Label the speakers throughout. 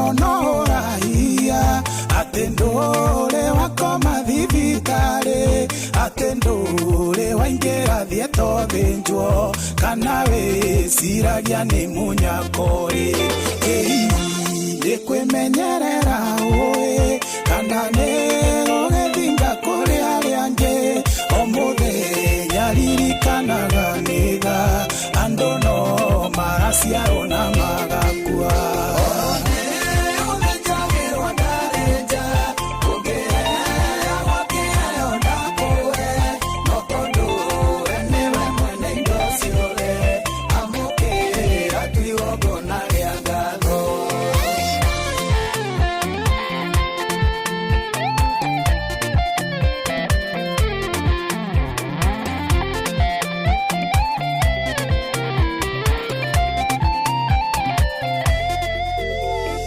Speaker 1: Muoyo no ũrahia atĩ ndũrĩ wakoma thibitarĩ, atĩ ndũrĩ waingĩra thieta ũthĩnjwo, kana wĩciragia nĩ mũnyako-ĩ. Ĩ nĩ kwĩmenyerera ũĩ kana nĩ gũgĩthinga kũrĩ arĩa angĩ. O mũthenya ririkanaga nĩ tha, andũ no maraciarwo na magakua.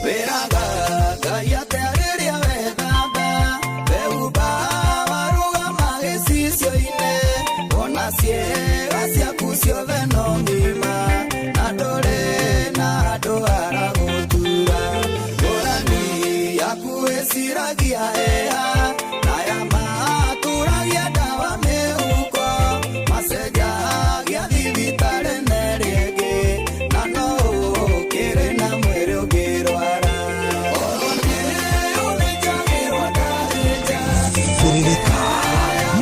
Speaker 2: Wĩraga Ngai atĩa rĩrĩa wethamba, wehumba warũgama gĩcicio-inĩ, wona ciĩga ciaku ciothe no ng'ima, na ndũrĩ na handũ haragũtura. Ngũrani yaku ĩciragia ĩha, na aya maturagia ndawa mĩhuko, macenjagia thibitarĩ na ĩrĩa ĩngĩ, na no ũkĩrĩ na mwĩrĩ ũngĩrwara.
Speaker 3: Thĩrĩrĩka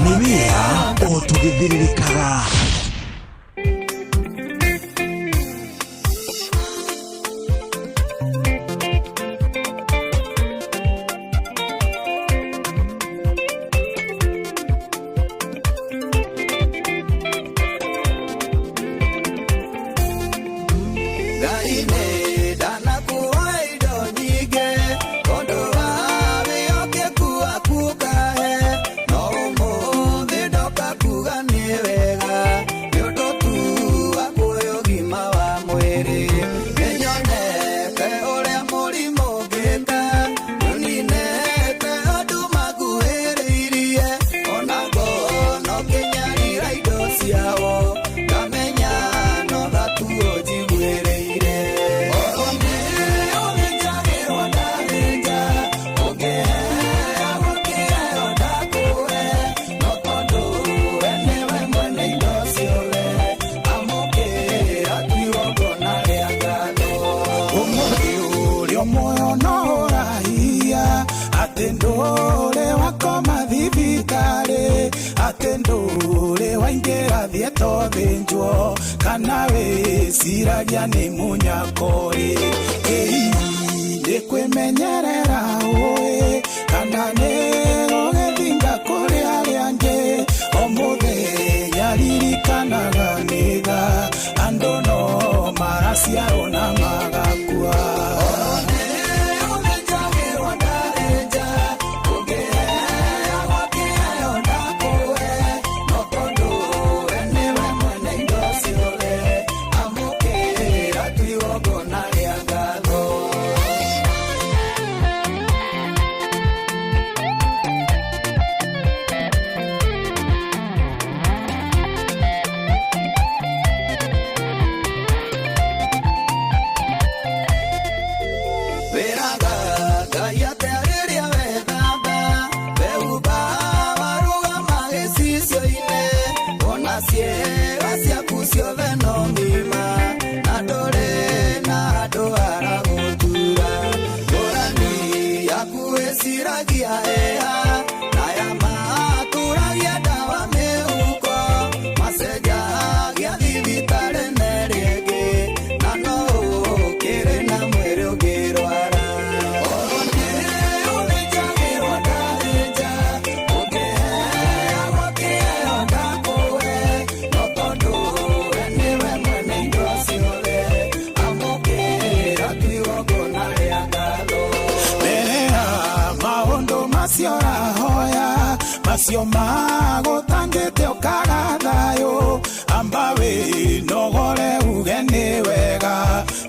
Speaker 3: nĩ wĩra o tũgĩthĩrĩrĩkaga.
Speaker 2: Ngai nĩ ndanakuoa indo nyingĩ, tondũ wa wĩhokeku waku ũkahe, no ũmũthĩ ndoka kuga nĩ wega, nĩ ũndũ tu wa kuoya ũgima wa mwĩrĩ. Nĩnyonete ũrĩa mũrimũ ũngĩka, nĩũninĩte andũ makuhĩrĩirie, ona ngono kĩnyarira indo ciao, ngamenya no tha tu ũnjiguĩrĩire. Ũthĩnjagĩrwo ndathĩnja, ũngĩheagwo kĩheo ndakũhe, no tondũ we nĩwe mwene indo ciothe, amũkĩra tu igongona rĩa ngatho.
Speaker 1: Ũmũthĩ ũrĩa muoyo no ũrahia atĩ ndũrĩ wakoma thibitarĩ, atĩ ndũrĩ waingĩra thieta ũthĩnjwo, kana wĩciragia nĩ mũnyako-ĩ. Ĩ nĩ kwĩmenyerera ũĩ kana nĩ gũgĩthinga kũrĩ arĩa angĩ. O mũthenya ririkanaga nĩ tha, andũ no maraciarwo na magakua.
Speaker 2: Ũthĩnjagĩrwo ndathĩnja, ũngĩheagwo kĩheo ndakũhe, no tondũ we nĩwe mwene indo ciothe, amũkĩra tu igongona rĩa ngatho. Wĩraga Ngai atĩa rĩrĩa wethamba, wehumba warũgama gĩcicio-inĩ, wona ciĩga ciaku ciothe no ng'ima, na ndũrĩ na handũ haragũtura. Ngũrani yaku ĩciragia ĩha, na aya maturagia ndawa mĩhuko, macenjagia thibitarĩ na ĩrĩa ĩngĩ, na no ũkĩrĩ na mwĩrĩ ũngĩrwara. Ũthĩnjagĩrwo ndathĩnja, ũngĩheagwo kĩheo ndakũhe, no tondũ we nĩwe mwene indo ciothe, amũkĩra tu igongona rĩa ngatho.
Speaker 1: Mbere ya maũndũ macio ũrahoya, macio magũtangĩte ũkaga thayũ, amba wĩnogore uge nĩ wega,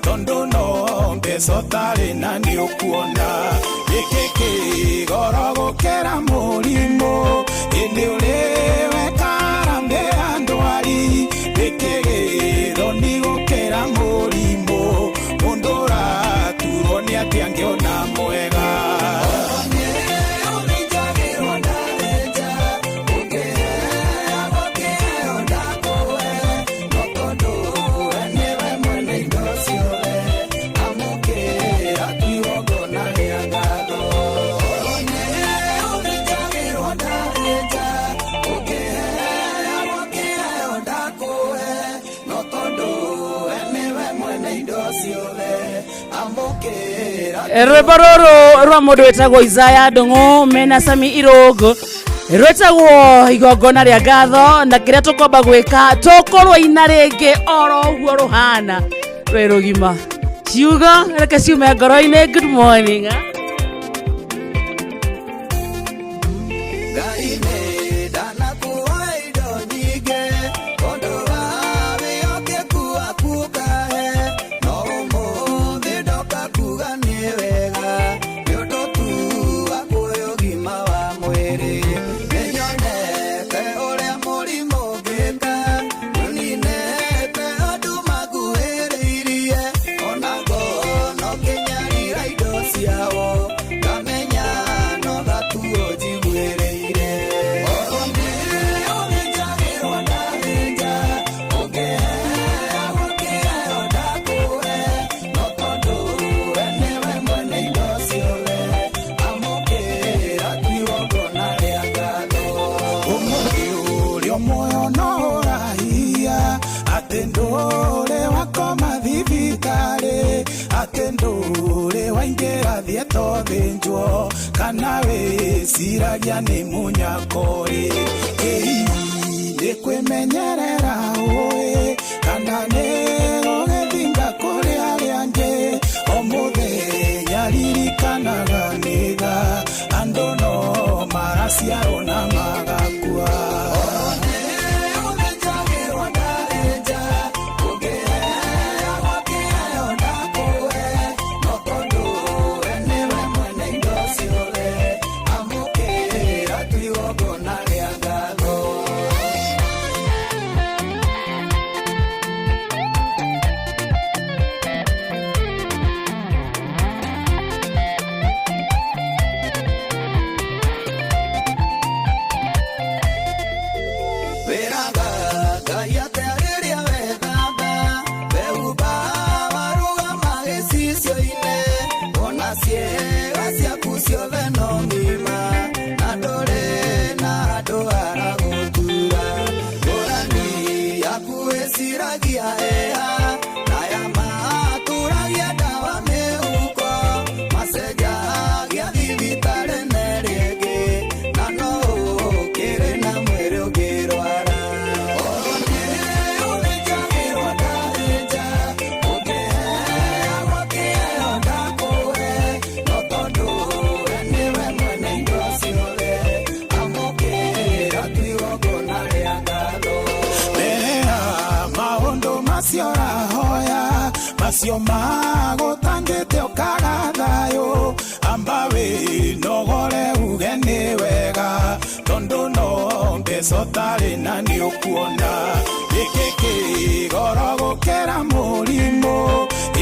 Speaker 1: tondũ no mbeca ũtarĩ na nĩ ũkuona. Gĩkĩ kĩgoro gũkĩra mũrimũ, ĩndĩ ũrĩ wekara ya ndwari, gĩkĩ gĩthoni gũkĩra mũrimũ, mũndũ ũraturwo nĩ atĩ angĩona.
Speaker 4: Rwĩmbo rũrũ rwa mũndũ wĩtagwo Isaya Ndung'u mena Sami Irũngũ rwĩtagwo igongona rĩa ngatho, na kĩrĩa tũkwamba gwĩka tũkũrũina rĩngĩ oro ũguo rũhana rwĩ rũgima. Ciugo reke ciume ngoro-inĩ. Good morning, ah.
Speaker 2: Ngai nĩ ndanakuoe indo nyingĩ, ũndũ wa wĩhokeku waku ũkahe, no ũmũthĩ ndoka kuga nĩ wega, nĩ ũndũ tu wa kuoya ũgima wa mwĩrĩ. Nĩnyonete ũrĩa mũrimũ ũngĩka, nĩũninĩte andũ makuhĩrĩirie, ona ngono kĩnyarira indo ciao, ngamenya no gatuo njiguĩrĩire. Oro nĩ ũthĩnjagĩrwo ndathĩnja, ũngĩheagwo kĩheo ndakũhe, no tondũ we nĩwe mwene indo ciothe, amũkĩra tu igongona rĩa ngatho.
Speaker 1: Ũmũthĩ ũrĩ muoyo no ũrahia, atĩ ndũrĩ wakoma thibitarĩ, atĩ ndũrĩ waingĩra thieta ũthĩnjwo, kana wĩciragia nĩ mũnyakori. Ĩi nĩ kwĩmenyerera ũĩ, kana nĩ gũgĩthinga kũrĩ arĩa angĩ. O mũthenya ririkanaga nĩtha andũ no maraciarwo na magakua.
Speaker 2: Ũthĩnjagĩrwo ndathĩnja, ũngĩheagwo kĩheo ndakũhe, no tondũ we nĩwe mwene indo ciothe, amũkĩra tu igongona rĩa ngatho. Wĩraga Ngai atĩa rĩrĩa wethamba, wehumba warũgama gĩcicio-inĩ, wona ciĩga ciaku ciothe no ng'ima, na ndũrĩ na handũ haragũtura. Ngũrani yaku ĩciragia ĩha, na ya maturagia ndawa mĩhuko, macenjagia thibitarĩ na ĩrĩa ĩngĩ, na no ũkĩrĩ na mwĩrĩ ũngĩrwara. Oro nĩ ũthĩnjagĩrwo ndathĩnja, ũngĩheagwo kĩheo ndakũhe, no tondũ we nĩwe mwene indo ciothe, amũkĩra tu igongona rĩa ngatho.
Speaker 1: Mbere ya maũndũ macio ũrahoya, macio magũtangĩte ũkaga thayũ, amba wĩnogore uge nĩ wega, tondũ no mbeca ũtarĩ na nĩ ũkuona. Gĩkĩ kĩgoro gũkĩra mũrimũ,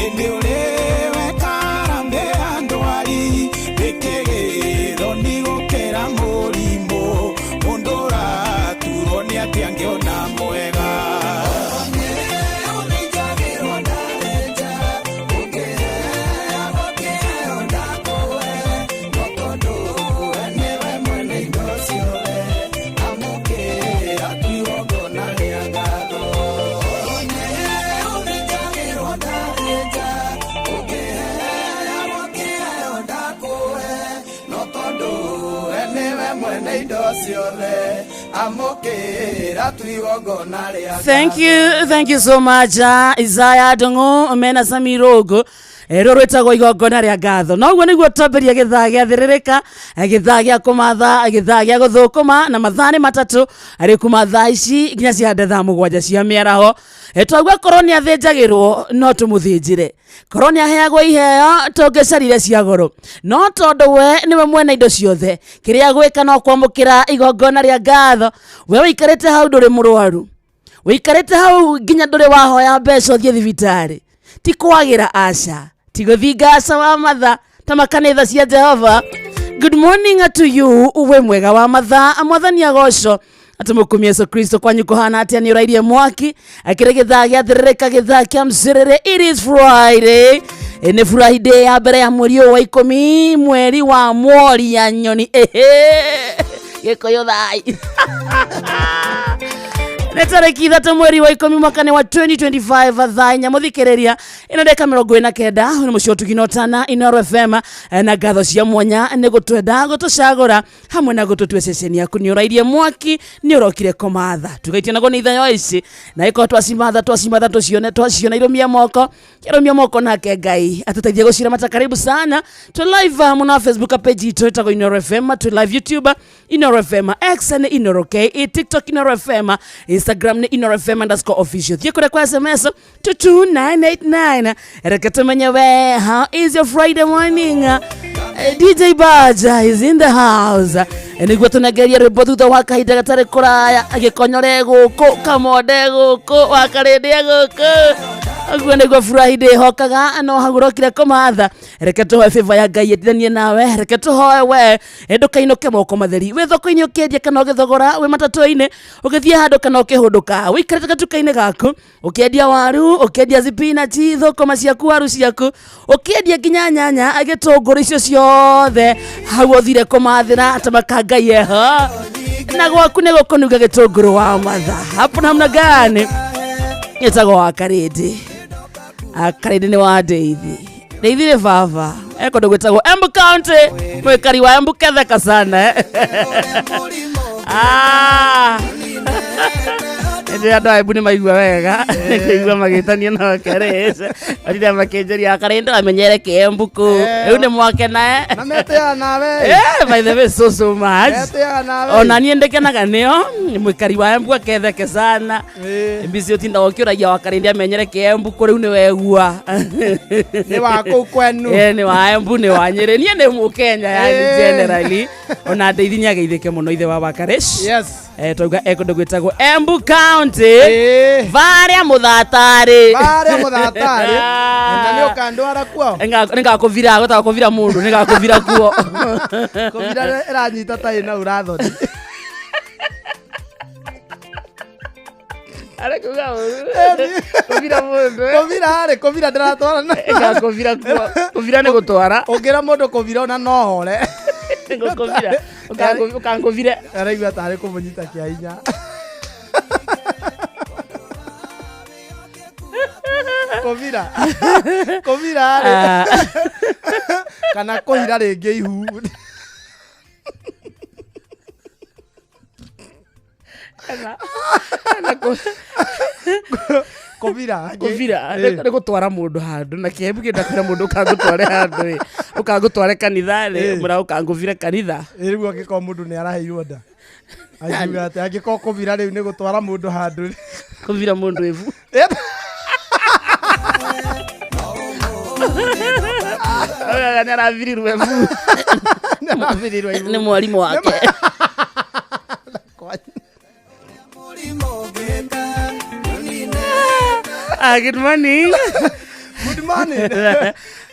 Speaker 1: ĩndĩ ũrĩ wekara ya ndwari, gĩkĩ gĩthoni gũkĩra mũrimũ, mũndũ ũraturwo nĩ atĩ angĩona mwega.
Speaker 2: Ũthĩnjagĩrwo ndathĩnja, ũngĩheagwo kĩheo ndakũhe, no tondũ we nĩwe mwene indo ciothe, amũkĩra tu igongona rĩa ngatho. Oro nĩ ũthĩnjagĩrwo ndathĩnja, ũngĩheagwo kĩheo ndakũhe, no tondũ we nĩwe mwene indo ciothe, amũkĩra tu igongona rĩa
Speaker 4: Thank you, thank you so much, Isaiah Ndung'u mena Sami Irũngũ. Rũrũ rwĩtagwo igongona rĩa ngatho. Noguo nĩguo twambĩria gĩthaa gĩa thĩrĩrĩka, gĩthaa gĩa kũmatha, gĩthaa gĩa gũthũkũma, na mathaa nĩ matatũ arĩ kuma thaa ici nginya cihande thaa 7 cia mĩaraho. Twaigua korwo nĩ athĩnjagĩrwo no tũmũthĩnjĩre, korwo nĩ aheagwo iheo tũngĩcarire cia goro, no tondũ we nĩwe mwene indo ciothe, kĩrĩa gwĩka no kwamũkĩra igongona rĩa ngatho. We ũikarĩte hau ndũrĩ mũrwaru, ũikarĩte hau nginya ndũrĩ wahoya mbeca ũthiĩ thibitarĩ, ti kwagĩra aca, ti gũthinga aca wa matha ta makanitha cia Jehova. Good morning to you, we mwega wa mathaa, mwathani agoco atumukumia Yesu Kristo. Kwanyu kuhana atia? Ni urairie mwaki akĩrĩ gĩthaa gĩa thĩrĩrĩka, gĩthaa kĩa mcĩrĩrĩ. It is Friday. Nĩ Friday ya mbere ya mweri ũyũ wa 10, mweri wa mwori ya nyoni. Ehe, gĩkũyũ thai. Nĩ tarĩki 3 mweri wa 10 mwaka-inĩ wa 2025 thaa 4 mũthikĩrĩria ĩno ndagĩka 49 nĩ mũciĩ ũtugi na ũtana Inooro FM na ngatho cia mwanya nĩ gũtwenda gũtũcagũra hamwe na gũtũtua ceceni yaku nĩ ũrairie mwaki nĩ ũrokire kũmatha tugaitie naguo nĩ ithayo ici na ĩkorwo twacimatha twacimatha tũcione twaciona irũmia moko irũmia moko nake Ngai atũteithie gũciramata. Karibu sana twi live mũno wa Facebook page itũ ĩtagwo Inooro FM, twi live YouTube Inooro FM, X nĩ Inooro KE, TikTok Inooro FM, Instagram nĩ Inooro FM underscore official. Thiĩ kũrĩa kwa SMS 22989 reke tumenye we how is your Friday morning. DJ Baja is in the house. Nĩguo tũnengererie rwĩmbo thutha wa kahinda gatarĩ kũraya gĩkonyore gũkũ kamonde gũkũ wakarĩndĩa gũkũ ũguo nĩguo furahi ndĩhokaga no hau ũrokire kũmatha. Reke tũhoe favor ya Ngai ĩtithanie nawe, reke tũhoe we ndũkainũke moko matheri wĩ thoko-inĩ ũkĩendia kana ũgĩthogora, wĩ matatũ-inĩ ũgĩthiĩ handũ kana ũkĩhũndũka, wĩikarĩte gatuka-inĩ gaku ũkĩendia waru, ũkĩendia spinach, thũkũma ciaku, waru ciaku, ũkĩendia nginya nyanya, gĩtũngũrũ, icio ciothe hau ũthire kũmathĩra tamaka Ngai eho na gwaku nĩ gũkũnunga gĩtũngũrũ wa matha hapo namna gani ĩtagwo wa Karĩndĩ. Karĩndĩ nĩ wa Ndeithi, Ndeithi nĩ baba e kũndũ gwĩtagwo Embu County, mwĩkari wa Embu ketheka sana eh. Ah. Ĩndĩ andũ a Embu nĩ maigua wega nĩ kũigua magĩtania na Karĩndĩ matinda makĩnjĩria Karĩndĩ amenyere kĩembu kũu rĩu nĩ mwakena eh.
Speaker 5: Na metĩaga nawe.
Speaker 4: By the way, so so much.
Speaker 5: Metĩaga nawe.
Speaker 4: Ona niĩ ndĩkenaga nĩo mwĩkari wa Embu aketheke sana. Mbici ũtindaga ũkĩũragia wa Karĩndĩ amenyere kĩembu kũ rĩu nĩ wegua
Speaker 5: Nĩ wa kũu kwenu.
Speaker 4: Nĩ wa Embu nĩ wa Nyĩrĩ niĩ nĩ mũkenya yani generally ona ndeithi nĩ ageithĩke mũno ithe wa Wakarish.
Speaker 5: Yes.
Speaker 4: Twauga ekũndũ gwĩtagwo Embu County varĩa mũthatarĩ
Speaker 5: Barĩa mũthatarĩ. Na nĩ ũkandwara kuo.
Speaker 4: Nĩngakũvira gwĩtagwo kũvira mũndũ nĩngakũvira kuo.
Speaker 5: Kũvira ĩranyita ta ĩna urathoni.
Speaker 4: Arĩ kuga ũru kũvira mũndũ.
Speaker 5: Kũvira rĩ, kũvira ndĩratwarana.
Speaker 4: Nĩngakũvira kuo, kũvira nĩ gũtwara.
Speaker 5: Ũngĩra mũndũ kũvira ona no hore.
Speaker 4: Nĩngũkũvira ũkangũvire.
Speaker 5: Araigua tarĩ kũmũnyita kĩa hinya. Kũvira. Kũvira rĩ. Kana kũhira rĩngĩ ihu. Kũvira.
Speaker 4: Kũvira nĩ gũtwara mũndũ handũ na kĩembu kĩenda kwĩra mũndũ ũkangũtware handũ ĩ ũkangũtware kanitha rĩ mũra ũkangũvire kanitha.
Speaker 5: Rĩu angĩkorwo mũndũ nĩ araheirwo nda angiuga atĩ angĩkorwo kũvira rĩu nĩ gũtwara mũndũ handũ.
Speaker 4: Kũvira mũndũ ibu. Nĩ aravirirwo ibu.
Speaker 5: Nĩ aravirirwo ibu.
Speaker 4: Nĩ mwarimũ wake. Good morning.
Speaker 5: Good morning.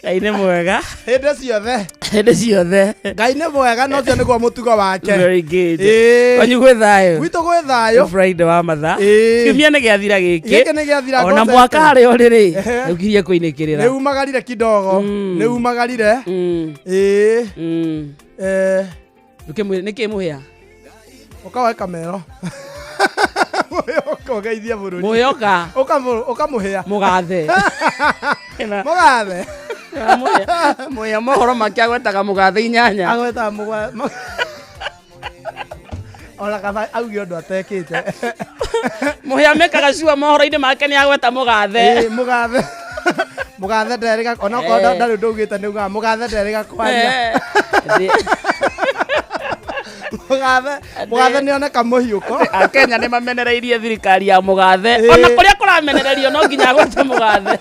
Speaker 4: Ngai nĩ mwega.
Speaker 5: Hĩndĩ ciothe.
Speaker 4: Hĩndĩ ciothe.
Speaker 5: Ngai nĩ mwega na ũcio nĩguo mũtugo wake.
Speaker 4: Very good.
Speaker 5: Ĩĩ.
Speaker 4: Kwanyu gwĩ thayũ?
Speaker 5: Gwitũ gwĩ thayũ.
Speaker 4: Friday wa matha.
Speaker 5: Ĩĩ.
Speaker 4: Kiumia nĩ gĩathira gĩkĩ.
Speaker 5: Gĩkĩ nĩ gĩathira
Speaker 4: Ona
Speaker 5: ngocete.
Speaker 4: mwaka harĩa ũrĩ rĩ.
Speaker 5: Ehe.
Speaker 4: Nĩũkirie kũinĩkĩrĩra.
Speaker 5: Nĩ umagarire kidogo. Nĩ umagarire. Ĩĩ.
Speaker 4: Nĩkĩ mũhĩa?
Speaker 5: Ũkaoe kamero. Mũhĩa ũgeithie bũrũri.
Speaker 4: Mũhĩa ũka.
Speaker 5: Ũkamũhĩa.
Speaker 4: Mũgathe.
Speaker 5: Mũgathe.
Speaker 4: Mũhĩa mohoro make agwetaga mũgathe inyanya.
Speaker 5: Agwetaga mũgathe. Ona kaba auge ũndũ atekĩte.
Speaker 4: Mũhĩa mekaga cua mohoro-inĩ make nĩ agweta mũgathe.
Speaker 5: Ĩĩ, mũgathe. Mũgathe nderĩga ona okorwo ndarĩ ũndũ augĩte nĩ augaga mũgathe nderĩga kwaria. Mũgathe, mũgathe nĩ oneka mũhiũko.
Speaker 4: Akenya nĩ mamenereirie thirikari ya mũgathe. Ona kũrĩa kũramenererio no nginya agwete mũgathe.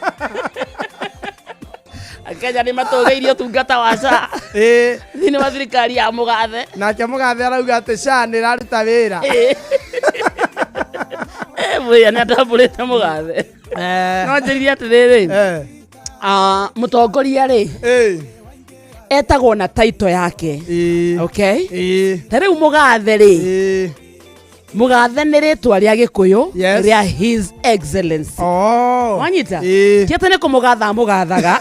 Speaker 4: Akenya nĩ matũgĩirie ũtungata wa SHA. Thĩinĩ wa thirikari ya mũgathe.
Speaker 5: Nake mũgathe arauga atĩ SHA nĩ ĩraruta wĩra.
Speaker 4: Mũhĩa nĩ atambũrĩte mũgathe. No njĩrire atĩrĩrĩ. Mũtongoria rĩ. Etagwo na title yake. Okay? Ta rĩu mũgathe rĩ. Mũgathe nĩ rĩtwa rĩa Gĩkũyũ rĩa His Excellency. Wanyita? Ti atĩ nĩ kũmũgatha mũgathaga.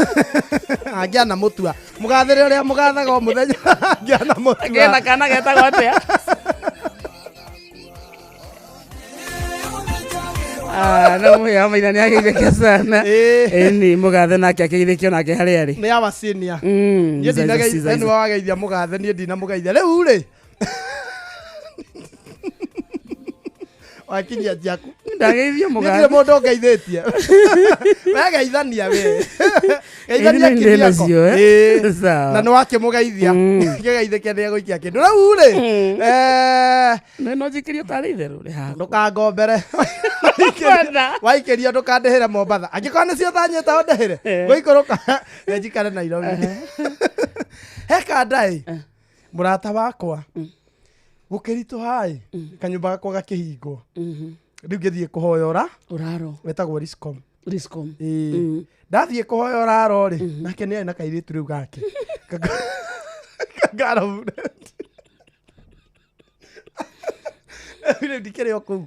Speaker 5: Angĩana mũtua. Mũgathĩre ũrĩa mũgathaga o mũthenya. Angĩana mũtua.
Speaker 4: Kena kana getagwo atĩa? Ah, no mũhĩa wa maina nĩ ageithĩke sana.
Speaker 5: Ĩĩ.
Speaker 4: Ĩni mũgathe nake akeithĩkio nake harĩa arĩ.
Speaker 5: Nĩ awa senior.
Speaker 4: Mm,
Speaker 5: Niĩ
Speaker 4: iza, iza,
Speaker 5: ndinageithia
Speaker 4: iza,
Speaker 5: nĩwe
Speaker 4: iza.
Speaker 5: wageithia mũgathe, niĩ ndinamũgeithia. Rĩu rĩ, wakinyia ciaku.
Speaker 4: Ndageithio
Speaker 5: Niĩ ndirĩ
Speaker 4: mũgathe.
Speaker 5: mũndũ ũngeithĩtie. We geithania we. Geithania
Speaker 4: Ĩni nĩ
Speaker 5: kiriako.
Speaker 4: nacio, eh?
Speaker 5: Ĩĩ.
Speaker 4: Sawa.
Speaker 5: Na nĩ wakĩmũgeithia. Kĩgeithĩke nĩ egũikia kĩndũ. Rĩu rĩ,
Speaker 4: No no njikĩrio tarĩ itherũ rĩ haha.
Speaker 5: Ndũkangombere.
Speaker 4: Bana.
Speaker 5: Waikĩrio ndũkandĩhĩre Mombatha. Angĩkorwo nĩcio ũtanyĩte ũndĩhĩre, ngũikũrũka njikare Nairobi. He kanda ĩ, mũrata wakwa gũkĩritũha ĩ, kanyũmba gakwa gakĩhingwo. Rĩu ngĩthiĩ kũhoya ũra,
Speaker 4: Ũraro.
Speaker 5: wetagwo Riscom.
Speaker 4: Riscom.
Speaker 5: Ĩĩ. Ndathiĩ kũhoya ũraro rĩ, nake nĩ arĩ na kairĩtu rĩu gake. Kangaro. Rĩu ndikĩrĩ o kũu.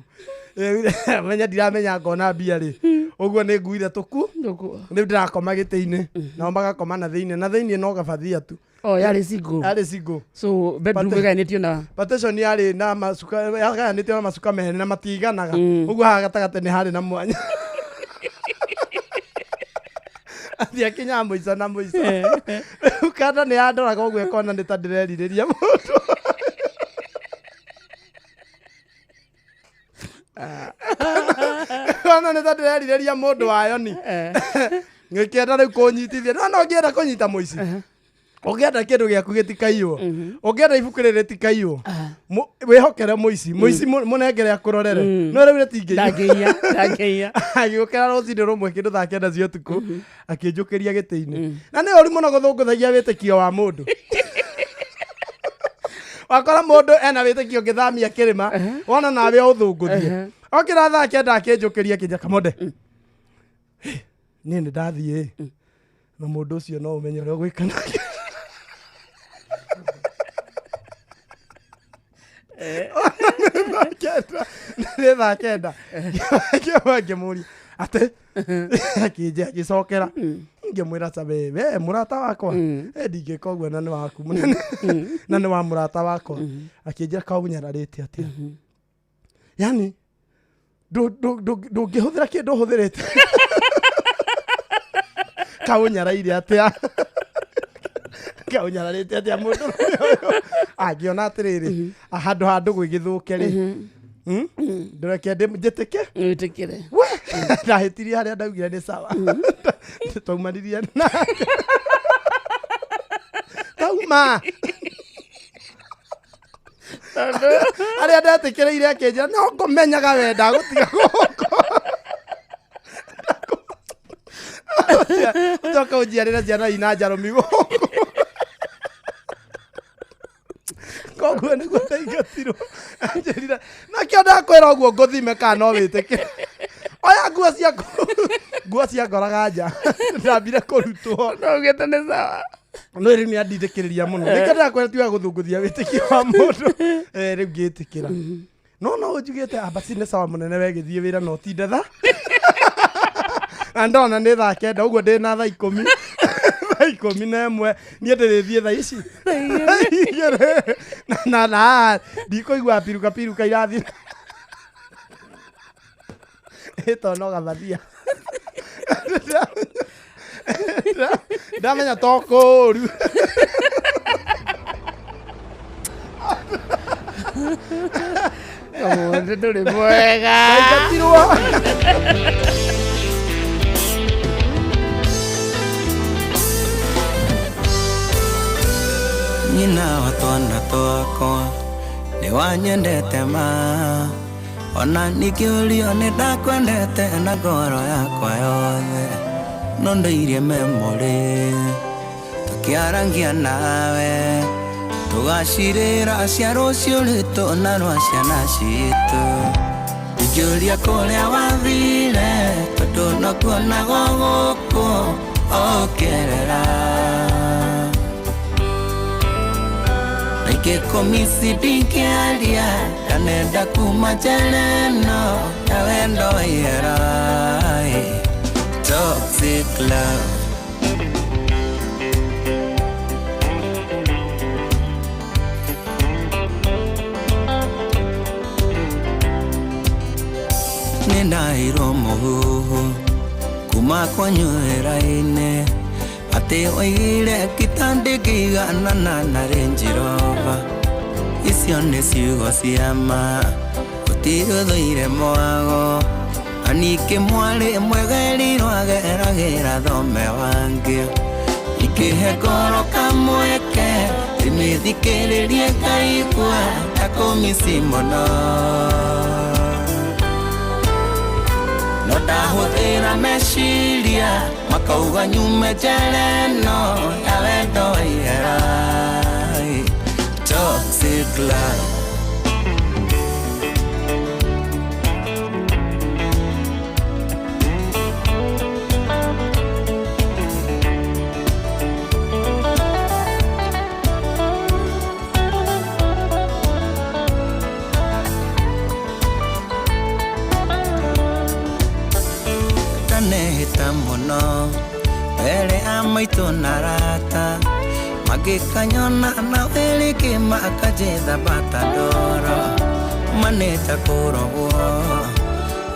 Speaker 5: Rĩu, menya ndiramenya ngona mbia rĩ, ũguo nĩ nguire tũku.
Speaker 4: Ndũkũ.
Speaker 5: Rĩu ndĩrakoma gĩtĩ-inĩ, nao magakoma na thĩinĩ, na thĩinĩ no gabathia tu.
Speaker 4: Oh, yarĩ single.
Speaker 5: Yarĩ single.
Speaker 4: So bedroom ĩgayanĩtio na
Speaker 5: Partition yarĩ na macuka, yagayanĩtio na macuka merĩ na matiganaga. Ũguo haha gatagatĩ nĩ harĩ na mwanya. Athiĩ akinyaga mũico na mũico. Rĩu kanda nĩ yandoraga ũguo ĩkona nĩ ta ndĩrerirĩria mũndũ. Ona nĩ ta ndĩrerirĩria mũndũ wayo ni. Ngĩkĩenda rĩu kũnyitithia. No no ngĩenda kũnyita mũici. Ũngĩenda kĩndũ gĩaku gĩtikaiywo, ũngĩenda ibuku rĩrĩ rĩtikaiywo, wĩhokere mũici, mũici mũnengere akũrorere, no rĩu rĩtingĩiywo.
Speaker 4: Ndangĩiya, ndangĩiya.
Speaker 5: Agĩũkĩra rũcinĩ rũmwe kĩndũ thaa 9 cia ũtukũ, akĩnjũkĩria gĩtĩ-inĩ. Na nĩ ũru mũno gũthũngũthagia wĩtĩkio wa mũndũ. Wakora mũndũ ena wĩtĩkio ũngĩthamia kĩrĩma, wona nawe ũthũngũthie. Okĩra thaa 9 akĩnjũkĩria akĩnjĩra, Kamonde, niĩ nĩ ndathiĩ na mũndũ ũcio no ũmenye ũrĩa ũgwĩka nake. Nĩ thaa 9 ngĩmũria atĩ akĩnjia agĩcokera, ngĩmwĩra ta we we mũrata wakwa, ndingĩka ũguo na nĩ waku mũnene na nĩ wa mũrata wakwa. Akĩnjĩra kaũnyararĩte atĩa, yani ndũngĩhũthĩra kĩndũ ũhũthĩrĩte, kaũnyaraire atĩa, kaũnyararĩte atĩa mũndũ ũyũ angĩona atĩrĩrĩ handũ ha ndũgũ ĩgĩthũke rĩ, ndũreke njĩtĩke.
Speaker 4: Wĩtĩkĩre.
Speaker 5: We ndahĩtirie harĩa ndaugire nĩ sawa, twaumanirie nake tauma harĩa ndetĩkĩrĩire, akĩnjĩra no ngũmenyaga we ndagũtiga gũkũ ũcoke ũnjiarĩre ciana ina njarũmi gũkũ. Koguo nĩguo ndaingatirwo. Anjĩrire nakĩo ndakwĩra ũguo ngũthime kana no wĩtĩkĩre, oya nguo ciaku, nguo ciangoraga nja, ndambire kũrutwo.
Speaker 4: No ugĩte nĩ sawa.
Speaker 5: No rĩu nĩ andindĩkĩrĩria mũno, nĩkĩo ndĩrakwĩra tiga gũthũngũthia wĩtĩkio wa mũndũ. Rĩu ngĩtĩkĩra no no ũnjugĩte ambati nĩ sawa mũnene, we gĩthiĩ wĩra no ũtinde tha na ndona nĩ thaa 9 ũguo ndĩ na thaa 10, thaa 11, niĩ ndĩrĩthiĩ thaa ici 2 na ndikũigua piruka piruka irathiĩ ĩto no gabathia ndamenya to kũũru.
Speaker 4: Kamonde ndũrĩ mwega.
Speaker 5: Ndaingatirwo.
Speaker 2: Nyina wa twana twakwa nĩ wanyendete ma, ona ningĩũrio nĩ ndakwendete na ngoro yakwa yothe, no ndũirie memory tũkĩarangia nawe, tũgacirĩra cia rũciũ rwitũ na rwa ciana citũ. Ingĩũria kũrĩa wathire, tondũ no kuonagwo gũkũ ũkĩerera. Ingĩkũmisi ndingĩaria, ndanenda kuma njera ĩno ya wendo wa ihera. Toxic love. Nĩ Ndaheirwo mũhuhu kuma kwanyu wĩra-inĩ atĩ oigire kitandĩkĩiganana na Range Rover. Icio nĩ ciugo cia ma, gũtirĩ ũthũire mwago. Na ningĩ mwarĩ mwegerirwo ageragĩra thome wangĩ. Ingĩhe ngoro kamweke ndĩmĩthikĩrĩrie ngaigua ta kũmici mũno. No ndahũthĩra meciria makauga nyume njera ĩno ya wendo wa ihera. Toxic love. Ndanehĩta mũno mbere a maitũ na arata magĩkanyona na wĩrĩkĩ makanjĩtha bata ndoro manĩta kũrogwo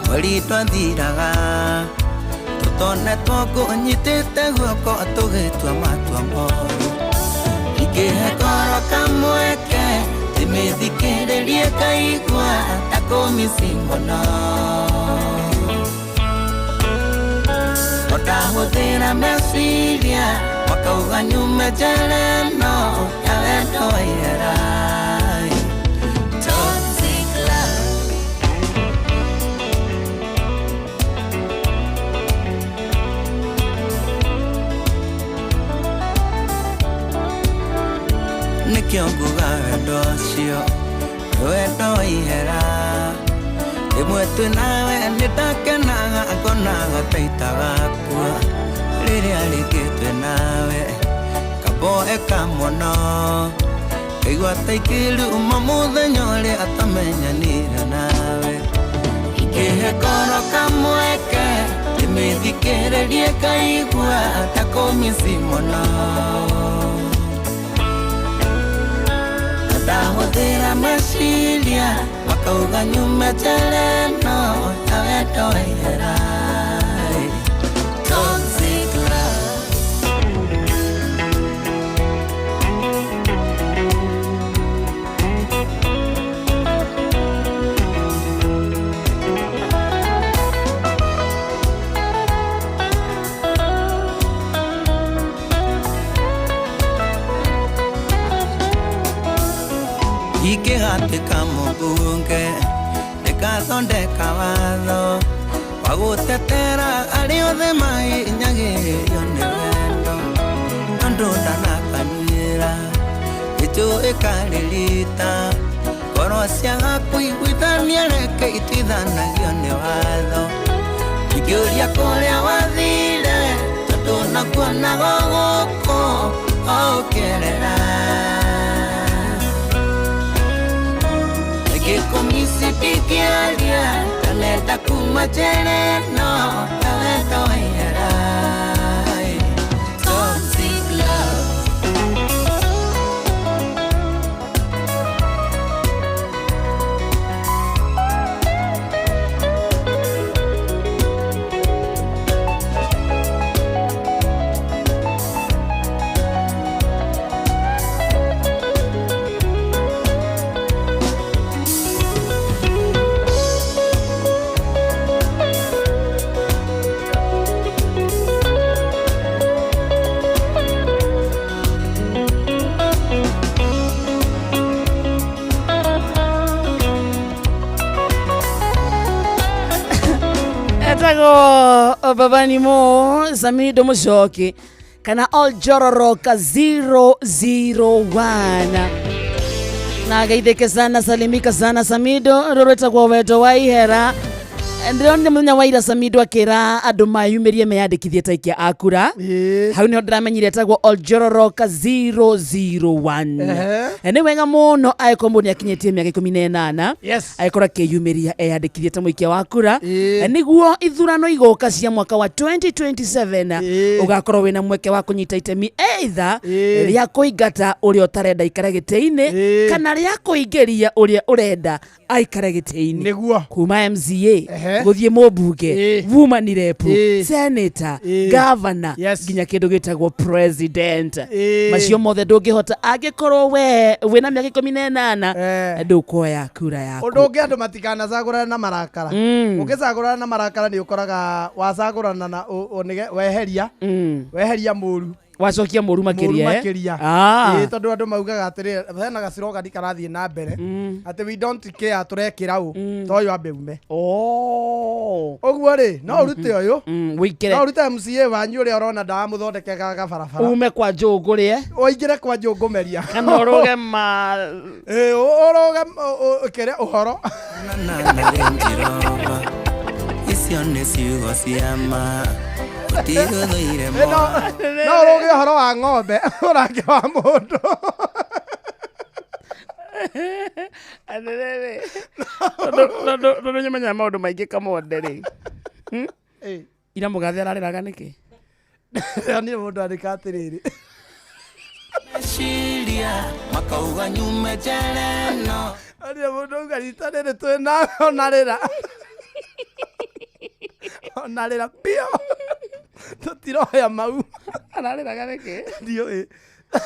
Speaker 2: mweri twathiraga tũtonetwo ngũnyitĩte guoko tũgĩtua matua moru. Ingĩhe ngoro kamweke ndĩmĩthikĩrĩrie ngaigua ta kũmici mũno. Ndahũthĩra meciria makauga nyume njera ĩno ya wendo wa ihera. Toxic love. Nĩkĩo nguga wendo ũcio nĩ wendo wa ihera. Rĩmwe twĩ nawe nĩndakenaga ngonaga ta itagakua. Rĩrĩa rĩngĩ twĩ nawe kamboeka mũno ngaigua ta ingĩruma mũthenya ũrĩa atamenyanire nawe. Ingĩhe ngoro kamweke ndĩmĩthikĩrĩrie ngaigua ta kũmici mũno. Ndahũthĩra meciria makauga nyume njera ĩno ya wendo wa ihera. Toxic love. Ingĩgatuĩka mũmbunge ndĩgathondeka watho wa gũtetera arĩa othe mahinyagĩrĩrio nĩ wendo. Tondũ ndanakanyuĩra gĩchũ ĩkarĩrita ngoro ciaga kũiguithania reke ituithanagio nĩ watho. Ingĩũria kũrĩa wathire tondũ nakuonaga gũkũ o ũkĩerera. Ngĩkũmici ndingĩaria ndanenda kuma njera ĩno ya wendo wa ihera. Toxic love.
Speaker 4: Etagwo Babani Mo Samido Mucoki kana Oljororoka 001 na geithĩke sana, salimika sana Samido. Rũrũ wendo wa ihera. Ndĩronire mũthenya wa ira Samido akĩra andũ mayumĩrie meyandĩkithie ta aikia a kura. Hau nĩho ndĩramenyire etagwo Oljororoka 001. Nĩ wega mũno angĩkorwo mũndũ nĩakinyĩtie mĩaka 18 angĩkorwo akĩyumĩria eyandĩkithie ta mũikia wa kura nĩguo ithurano igoka cia mwaka wa 2027 ũgakorwo wĩna mweke wa kũnyita itemi either rĩa kũingata ũrĩa ũtarenda aikare gĩtĩ-inĩ kana rĩa kũingĩria ũrĩa ũrenda aikare gĩtĩ-inĩ
Speaker 5: Nĩguo.
Speaker 4: kuma MCA. Gũthiĩ mũmbunge, woman rep, senator, governor, nginya kĩndũ gĩtagwo president. Macio mothe ndũngĩhota angĩkorwo we wĩna mĩaka 18 ndũkuoya kura yaku.
Speaker 5: Ũndũ ũngĩ, andũ matikanacagũrane na marakara. Ũngĩcagũrana na marakara, nĩ ũkoraga wacagũrana na weheria weheria mũru.
Speaker 4: Wacokia mũru
Speaker 5: Mũru
Speaker 4: makĩria, eh?
Speaker 5: makĩria. Ĩĩ, tondũ andũ maugaga atĩrĩ, hena gacirogani karathiĩ na mbere atĩ "We don't care, tũrekĩra ũ to ũyũ ambe ume." Ũguo rĩ, no ũrute ũyũ,
Speaker 4: wĩikĩre
Speaker 5: no ũrute MCA wanyu ũrĩa ũrona ndamũthondekega gabarabara,
Speaker 4: ume kwa njũngũ rĩe
Speaker 5: ũingĩre kwa njũngũmeria
Speaker 4: kana ũrũge ma
Speaker 5: Ĩĩ, ũrũge kĩrĩa ũhoro.
Speaker 2: Na Range Rover. Icio nĩ ciugo cia ma, ũtigũthũire.
Speaker 5: Ĩ, no ũrũge ũhoro wa ng'ombe, ũrange wa mũndũ.
Speaker 4: Atĩrĩrĩ, tondũ nĩmenyaga maũndũ maingĩ kamonde rĩ,
Speaker 5: Ĩ,
Speaker 4: ira mũgathe ararĩraga nĩkĩ?
Speaker 5: Niĩ mũndũ andĩka atĩrĩrĩ,
Speaker 2: Meciria makauga nyume njera ĩno.
Speaker 5: Niĩ mũndũ auga rita rĩrĩ twĩna onarĩra onarĩra biũ, tũtiroya mau.
Speaker 4: Ararĩraga nĩkĩ?
Speaker 5: Ndiũĩ,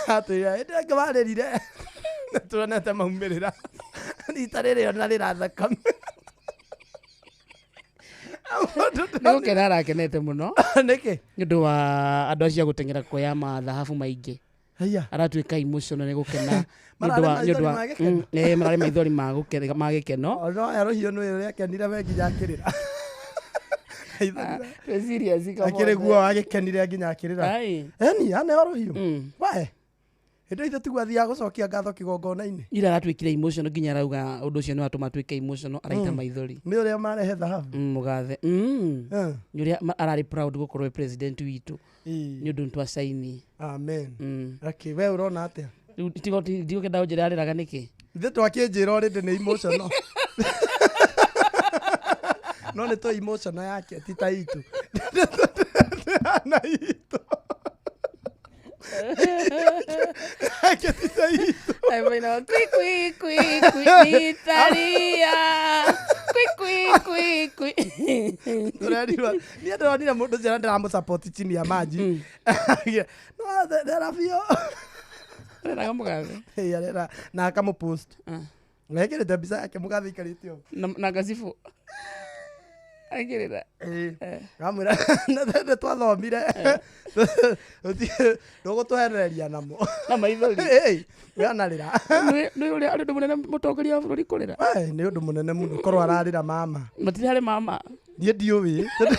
Speaker 5: atwĩra hĩndĩ ĩngĩ warĩrire nĩtuonete maumĩrĩra, rita rĩrĩ onarĩra thakame.
Speaker 4: Nĩ gũkena arakenete mũno.
Speaker 5: Nĩkĩ?
Speaker 4: Nĩ ũndũ wa andũ acio a gũteng'era kuoya mathahabu maingĩ.
Speaker 5: Haiya.
Speaker 4: Aratuĩka emotional nĩ gũkena nĩ ũndũ
Speaker 5: Mararĩ
Speaker 4: wa nĩ ũndũ wa
Speaker 5: maithori ma gĩkeno?
Speaker 4: Mararĩ maithori ma gĩkeno.
Speaker 5: No ya rũhiũ nĩ ũrĩa akenire we nginya akĩrĩra.
Speaker 4: Twĩ serious?
Speaker 5: Akĩrĩ guo agĩkenire nginya akĩrĩra.
Speaker 4: Ai.
Speaker 5: Eni aneo rũhiũ wae hĩndĩ ithe tiguo athiaga gũcokia ngatho kĩgongona-inĩ.
Speaker 4: Ira aratuĩkire emotional nginya arauga ũndũ ũcio nĩ watũma atuĩke emotional, araita maithori.
Speaker 5: Nĩ ũrĩa marehe thahabu.
Speaker 4: Mũgathe nĩ ũrĩa ararĩ proud gũkorwo e president witũ nĩ ũndũ nĩtwacaini.
Speaker 5: Amen. Okay, we ũrona atĩa?
Speaker 4: Rĩu ndigũkenda ũnjĩre arĩraga nĩkĩ.
Speaker 5: Ithe twakĩnjĩra already nĩ emotional, no nĩ tũ emotional yake ti ta itũ na itũ yake ti ta itũ.
Speaker 4: Kwi kwi kwi kwi nitalia kwi kwi kwi kwi.
Speaker 5: Tũrerirwo niĩ ndĩronire mũndũ ũcio na ndĩramũsupport chini ya maji no rera biũ.
Speaker 4: Arĩraga mũgathe?
Speaker 5: Ĩĩ, arera na akamũpost ekĩrĩte mbica yake mũgathe ikarĩte ũguo.
Speaker 4: Na ngacibũ akĩrĩra.
Speaker 5: Amwĩra nĩ twathomire ndũgũtũhenereria namo.
Speaker 4: Na maithori.
Speaker 5: We anarĩra.
Speaker 4: Nĩ ũrĩa arĩ ũndũ mũnene mũtongoria wa bũrũri kũrĩra.
Speaker 5: Ai, nĩ ũndũ mũnene mũno korwo ararĩra mama.
Speaker 4: Matirĩ harĩ mama.
Speaker 5: Niĩ ndiũĩ. Korwo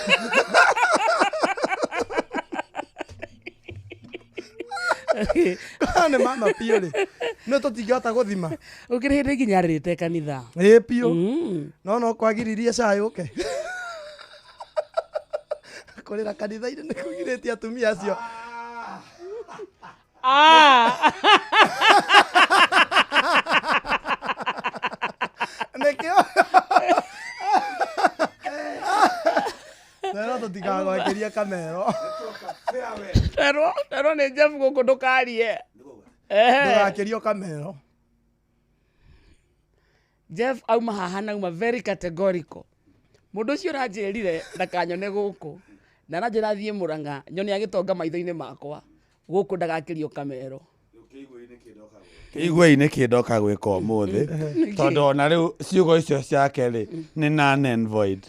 Speaker 5: nĩ mama biũ rĩ, no tũtingĩhota gũthima.
Speaker 4: Gũkĩrĩ hĩndĩ nginya arĩrĩte kanitha.
Speaker 5: Ĩ biũ, no kwagiririe cai ũke kũrĩra kanitha-inĩ nĩ kũgirĩtie atumia acio. Nĩkĩo rero tũtikagwakĩria kamero.
Speaker 4: Terwo nĩ Jeff gũkũ ndũkarie.
Speaker 5: Ndũgakĩrio kamero.
Speaker 4: Jeff auma haha na auma very categorical. Mũndũ ũcio ũranjĩrire ndakanyone gũkũ na aranjĩra thiĩ Mũrang'a nyone agĩtonga maitho-inĩ makwa gũkũ ndagakĩrio kamero.
Speaker 6: Kĩigua-inĩ kĩ ndoka gwĩka ũmũthĩ, tondũ ona rĩu ciugo icio ciake rĩ nĩ null and void.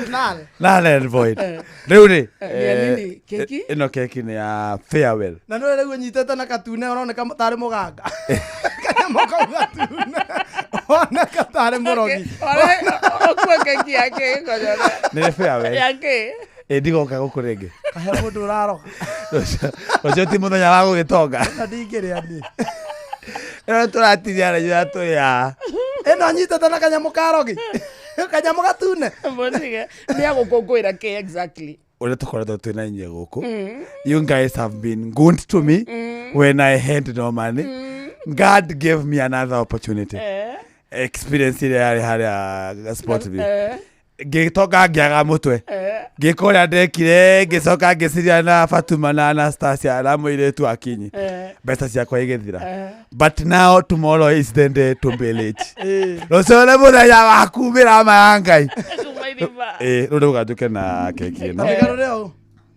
Speaker 5: Null.
Speaker 6: Null and void rĩu rĩ.
Speaker 4: Nĩ ya nini? Keki?
Speaker 6: Ĩno keki nĩ ya farewell.
Speaker 5: Na nĩ rĩu ũnyitĩte na katune ũroneka tarĩ mũganga, kanyamũ kau gatune oneka tarĩ mũrogi.
Speaker 4: Ũkua keki yake gĩkonyore.
Speaker 6: Nĩ farewell.
Speaker 4: Yake.
Speaker 6: Ĩ ndigoka gũkũ rĩngĩ.
Speaker 5: Kahe mũndũ ũraroga.
Speaker 6: Ũcio ti mũthenya wa gũgĩtonga.
Speaker 5: Na ndingĩrĩa niĩ.
Speaker 6: Ĩno tũratinia na ithuĩ tũrĩ haha.
Speaker 5: Ĩno anyitĩte na kanyamũ karogi, kanyamũ gatune.
Speaker 4: Mũtige nĩ agũkũngũĩra kĩ exactly?
Speaker 6: Ũrĩa tũkoretwo twĩ na inyuĩ gũkũ, you guys have been good to me when I had no money. God gave me another opportunity. Experience ĩrĩa yarĩ harĩa Sportview. Ngĩtonga ngĩaga mũtwe, ngĩka ũrĩa ndekire, ngĩcoka ngĩciria na Fatuma na Anastasia na mũirĩtu akinyi, mbeca ciakwa igĩthira. But now tomorrow is the day to be rich. Rũciũ nĩ mũthenya wa kumĩra ma ya Ngai.
Speaker 4: Kuma irima.
Speaker 6: Ĩ, rĩu ndauga njũke na keki ĩno.
Speaker 5: Kamĩgarũre ũũ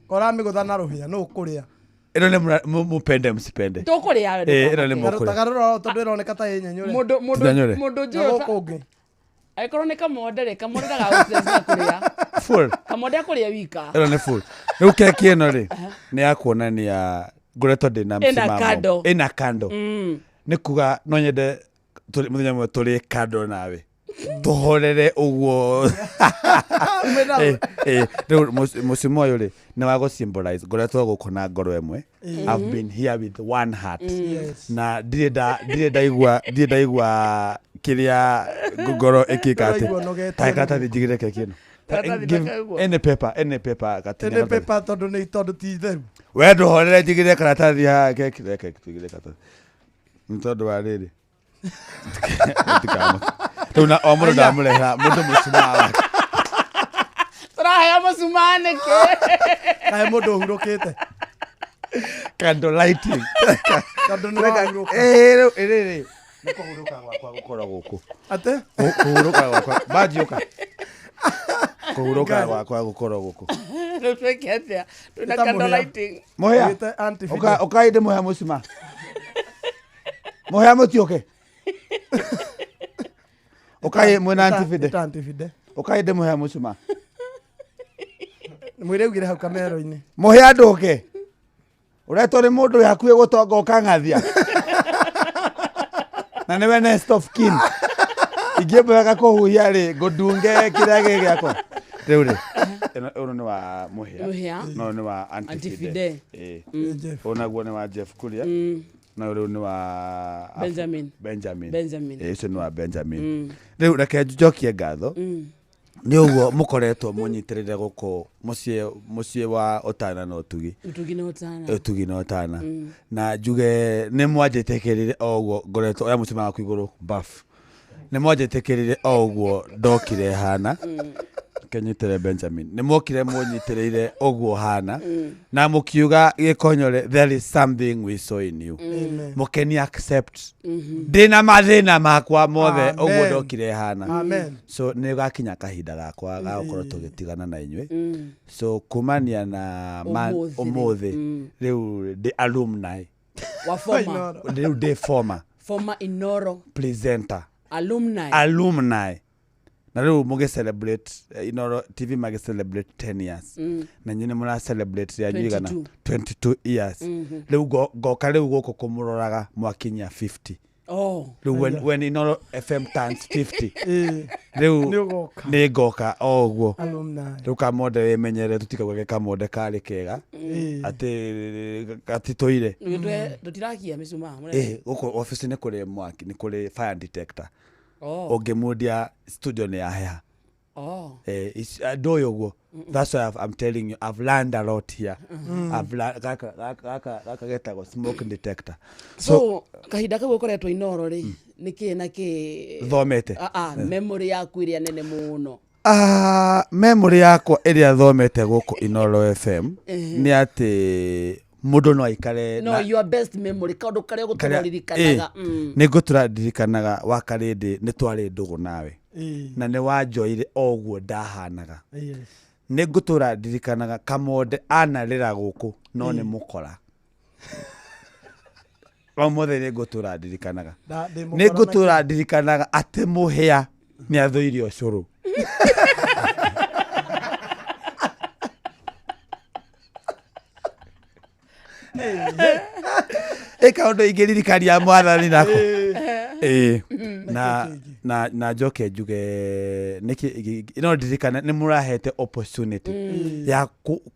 Speaker 5: koramĩgũtha na rũhĩa nũ ũkũrĩa.
Speaker 6: Ĩno nĩ mũpende mũsipende.
Speaker 4: Tũkũrĩa.
Speaker 6: Ĩ, ĩno nĩ mũkũrĩa.
Speaker 5: Tagarũra ũũ tondũ ĩroneka ta ĩ nyenyũre.
Speaker 4: Mũndũ mũndũ
Speaker 6: Tinyanyũre.
Speaker 4: Mũndũ
Speaker 5: Na
Speaker 4: njũĩ
Speaker 5: gũkũ ũngĩ.
Speaker 4: Angĩkorwo nĩ kamonde rĩ, kamonde ndagagũstress kũrĩa.
Speaker 6: Full.
Speaker 4: Kamonde akũrĩa wika.
Speaker 6: Ĩno nĩ full. Rĩu keki ĩno rĩ, nĩ ya kuonania ngoretwo ndĩna
Speaker 4: Ĩna
Speaker 6: msimamo.
Speaker 4: kando.
Speaker 6: Ĩna kando. Nĩ kuga no nyende mũthenya ũmwe tũrĩ kando nawe, tũhorere ũguo. Eh, eh, rĩu mũcimo ũyũ rĩ, nĩ wa gũ symbolize ngoretwo gũkũ na ngoro ĩmwe. I've been here with one heart. Na ndirĩ ndaigua kĩrĩa ngoro ĩkĩka atĩ.
Speaker 5: Ndũraigua ũnogete.
Speaker 6: Ta karatathi njigĩre keki ĩno.
Speaker 4: Karatathi
Speaker 6: Give
Speaker 4: ndakaigua.
Speaker 6: any paper gatinia
Speaker 5: Ĩnĩ
Speaker 6: karatathi.
Speaker 5: paper tondũ nĩ tondũ ti theru.
Speaker 6: We ndũhorere, njigĩre karatathi haha keki, reke tũigĩre karatathi nĩ tondũ wa rĩrĩ. Mũtikamake. Rĩu na o mũndũ ndamũrehera mũndũ mũcumaa wake.
Speaker 4: Tũraheo mũcumaa nĩkĩ?
Speaker 5: Kaĩ mũndũ ũhurũkĩte.
Speaker 6: Candle lighting.
Speaker 5: Tondũ nĩ wahurũka.
Speaker 6: Eh, rĩu rĩrĩ nĩ kũhurũka gwakwa gũkorwo gũkũ.
Speaker 5: Atĩ?
Speaker 6: Kũhurũka gwakwa banji ũka, kũhurũka gwakwa gũkorwo gũkũ.
Speaker 4: Rĩu twĩke atĩa twĩna
Speaker 5: Ĩta
Speaker 4: candle
Speaker 5: mũhĩa.
Speaker 4: lighting?
Speaker 6: Mũhĩa.
Speaker 5: Wĩte Auntie Fide.
Speaker 6: Ũka ĩndĩ mũhĩa, mũcuma mũhĩa, mũtiũke ũkai mwĩna Auntie Fide.
Speaker 5: Ĩta Auntie Fide.
Speaker 6: Ũkai ndĩ mũhĩa mũcuma.
Speaker 5: Mwĩre augire hau kamero-inĩ.
Speaker 6: Mũhĩa, ndũke ũretwo nĩ mũndũ wĩ hakuhĩ gũtonga, ũkang'athia na nĩwe next of kin. Ingĩmwega kũhuhia rĩ, ngũndunge kĩrĩa gĩ gĩakwa rĩu rĩ. Ũyũ nĩ wa mũhĩa.
Speaker 4: Mũhĩa.
Speaker 6: No nĩ wa Auntie
Speaker 4: Auntie
Speaker 6: Fide.
Speaker 4: Fide.
Speaker 6: Ĩĩ.
Speaker 5: Jeff.
Speaker 6: Ũyũ naguo nĩ wa Jeff Kuria, na rĩu nĩ wa
Speaker 4: Benjamin.
Speaker 6: Benjamin.
Speaker 4: Benjamin.
Speaker 6: Ĩĩ, ũcio nĩ wa Benjamin. Rĩu reke njokie ngatho nĩ ũguo mũkoretwo mũnyitĩrĩre gũkũ mũciĩ wa ũtana na ũtugi.
Speaker 4: Ũtugi na ũtana.
Speaker 6: Ũtugi na ũtana. Na njuge nĩ mwanjĩtĩkĩrire o ũguo ngoretwo oya mũcuma waku igũrũ baf, nĩ mwanjĩtĩkĩrire o ũguo ndokire hana kenyitĩre Benjamin, nĩ mwokire mũnyitĩrĩire ũguo hana na mũkiuga, "Gĩkonyore, there is something we saw in you."
Speaker 5: Amen.
Speaker 6: Mũkeni accept ndĩna mathĩna makwa mothe
Speaker 5: Amen.
Speaker 6: ũguo ndokire hana.
Speaker 5: Amen.
Speaker 6: So nĩ gakinya kahinda gakwa ga gũkorwo tũgĩtigana na inyuĩ. So kumania na
Speaker 4: Ũmũthĩ rĩ.
Speaker 6: ũmũthĩ rĩu ndĩ alumni.
Speaker 4: Wa former.
Speaker 5: Inoro.
Speaker 6: Rĩu ndĩ former
Speaker 4: Former Inoro
Speaker 6: presenter.
Speaker 4: Alumni.
Speaker 6: Alumni. Na rĩu mũgĩ celebrate Inoro TV magĩ celebrate 10 years, na inyuĩ nĩ mũra celebrate rĩanyu igana.
Speaker 4: 22.
Speaker 6: 22 years. Rĩu ngoka rĩu gũkũ kũmũroraga mwakinyia 50.
Speaker 4: Oh.
Speaker 6: Rĩu when Inoro FM turns 50,
Speaker 5: Ĩĩ.
Speaker 6: rĩu
Speaker 5: Nĩ ũgoka.
Speaker 6: Nĩ ngoka o ũguo.
Speaker 5: Alumni.
Speaker 6: Rĩu kamonde wĩmenyere, tũtikauge kamonde karĩ kega
Speaker 5: Ĩĩ.
Speaker 6: atĩ gatitũire.
Speaker 4: Tũtirakia mĩcumaa.
Speaker 6: Ĩ, gũkũ obici nĩ kũrĩ mwaki, nĩ kũrĩ fire detector.
Speaker 4: Oh.
Speaker 6: Ũngĩmundia studio nĩ yaheha.
Speaker 4: Oh.
Speaker 6: Eh, ndũĩ ũguo. That's why I'm telling you I've learned a lot here. I've learned gaka getagwo smoke detector.
Speaker 4: So kahinda kau ũkoretwo Inoro rĩ, nĩ kĩ na kĩ
Speaker 6: Thomete.
Speaker 4: Ah, ah, memory yaku ĩrĩa nene mũno?
Speaker 6: Ah, memory yakwa ĩrĩa thomete gũkũ Inoro FM nĩ atĩ mũndũ no aikare
Speaker 4: No, your best memory, kaũndũ karĩa ũgũtũra ũririkanaga.
Speaker 6: Nĩ ngũtũra ndirikanaga wa karĩndĩ nĩ twarĩ ndũgũ nawe
Speaker 5: Ĩĩ.
Speaker 6: na nĩ wanjoire o ũguo ndahanaga.
Speaker 5: Yes.
Speaker 6: Nĩ ngũtũra ndirikanaga kamonde anarĩra gũkũ no nĩ mũkora o mothe, nĩ ngũtũra ndirikanaga.
Speaker 5: Ndĩ mũkora
Speaker 6: Nĩ
Speaker 5: na
Speaker 6: ngũtũra ndirikanaga atĩ mũhĩa nĩ athũire ũcũrũ. Ĩ, kaũndũ ingĩririkania mwathani nako. Ĩ, na njoke njuge nĩkĩ no ndirikane nĩ mũrahete opportunity ya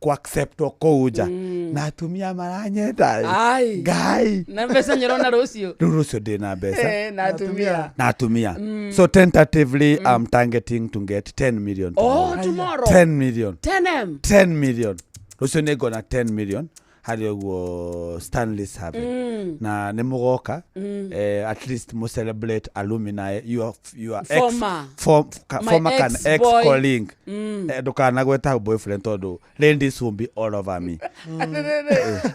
Speaker 6: ku acceptwo kũu nja na atumia maranyenda.
Speaker 4: Ai.
Speaker 6: Ngai.
Speaker 4: Na mbeca nyĩrona rũciũ.
Speaker 6: Rĩu rũciũ ndĩ na mbeca.
Speaker 4: Eh, na atumia.
Speaker 6: Na atumia. So tentatively I'm targeting to get 10 million
Speaker 4: Oh,
Speaker 6: tomorrow.
Speaker 4: tomorrow.
Speaker 6: 10 million.
Speaker 4: 10M.
Speaker 6: 10 million rũciũ nĩ ngona 10 million. Harĩa ũguo Stanley's Haven, na nĩ mũgoka at least mu celebrate alumni, your ex
Speaker 4: Former. My
Speaker 6: former kana ex
Speaker 4: ex-boy.
Speaker 6: colleague. Ndũkanagweta hau boyfriend tondũ ladies will be all over me.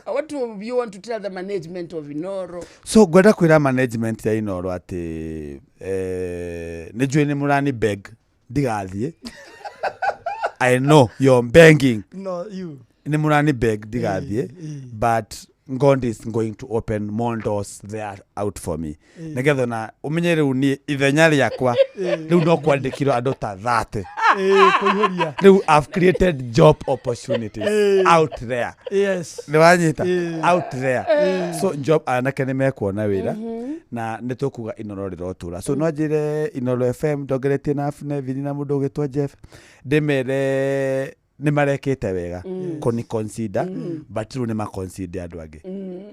Speaker 4: What do you want to tell the management of Inoro?
Speaker 6: So ngwenda kwĩra management ya Inoro atĩ nĩ njũĩ nĩ mũrani beg ndigathiĩ. I know you're begging.
Speaker 5: No you.
Speaker 6: Nĩ mũrani beg ndigathiĩ, but God is going to open more doors there out for me, nĩgetha ona ũmenye rĩu niĩ ithenya rĩakwa rĩu no kwandĩkirwo andũ ta 30.
Speaker 5: Kũihũria.
Speaker 6: Rĩu I've created job opportunities out there. Nĩ wanyita? Out there. So job, anake nĩ mekuona wĩra na nĩ tũkuga Inoro rĩrotũra. So no njĩre Inoro FM ndongeretie na Nevin na mũndũ ũgĩtwo Jeff, ndĩmere nĩ marekĩte wega kũni consider, but rĩu nĩ maconsider andũ angĩ.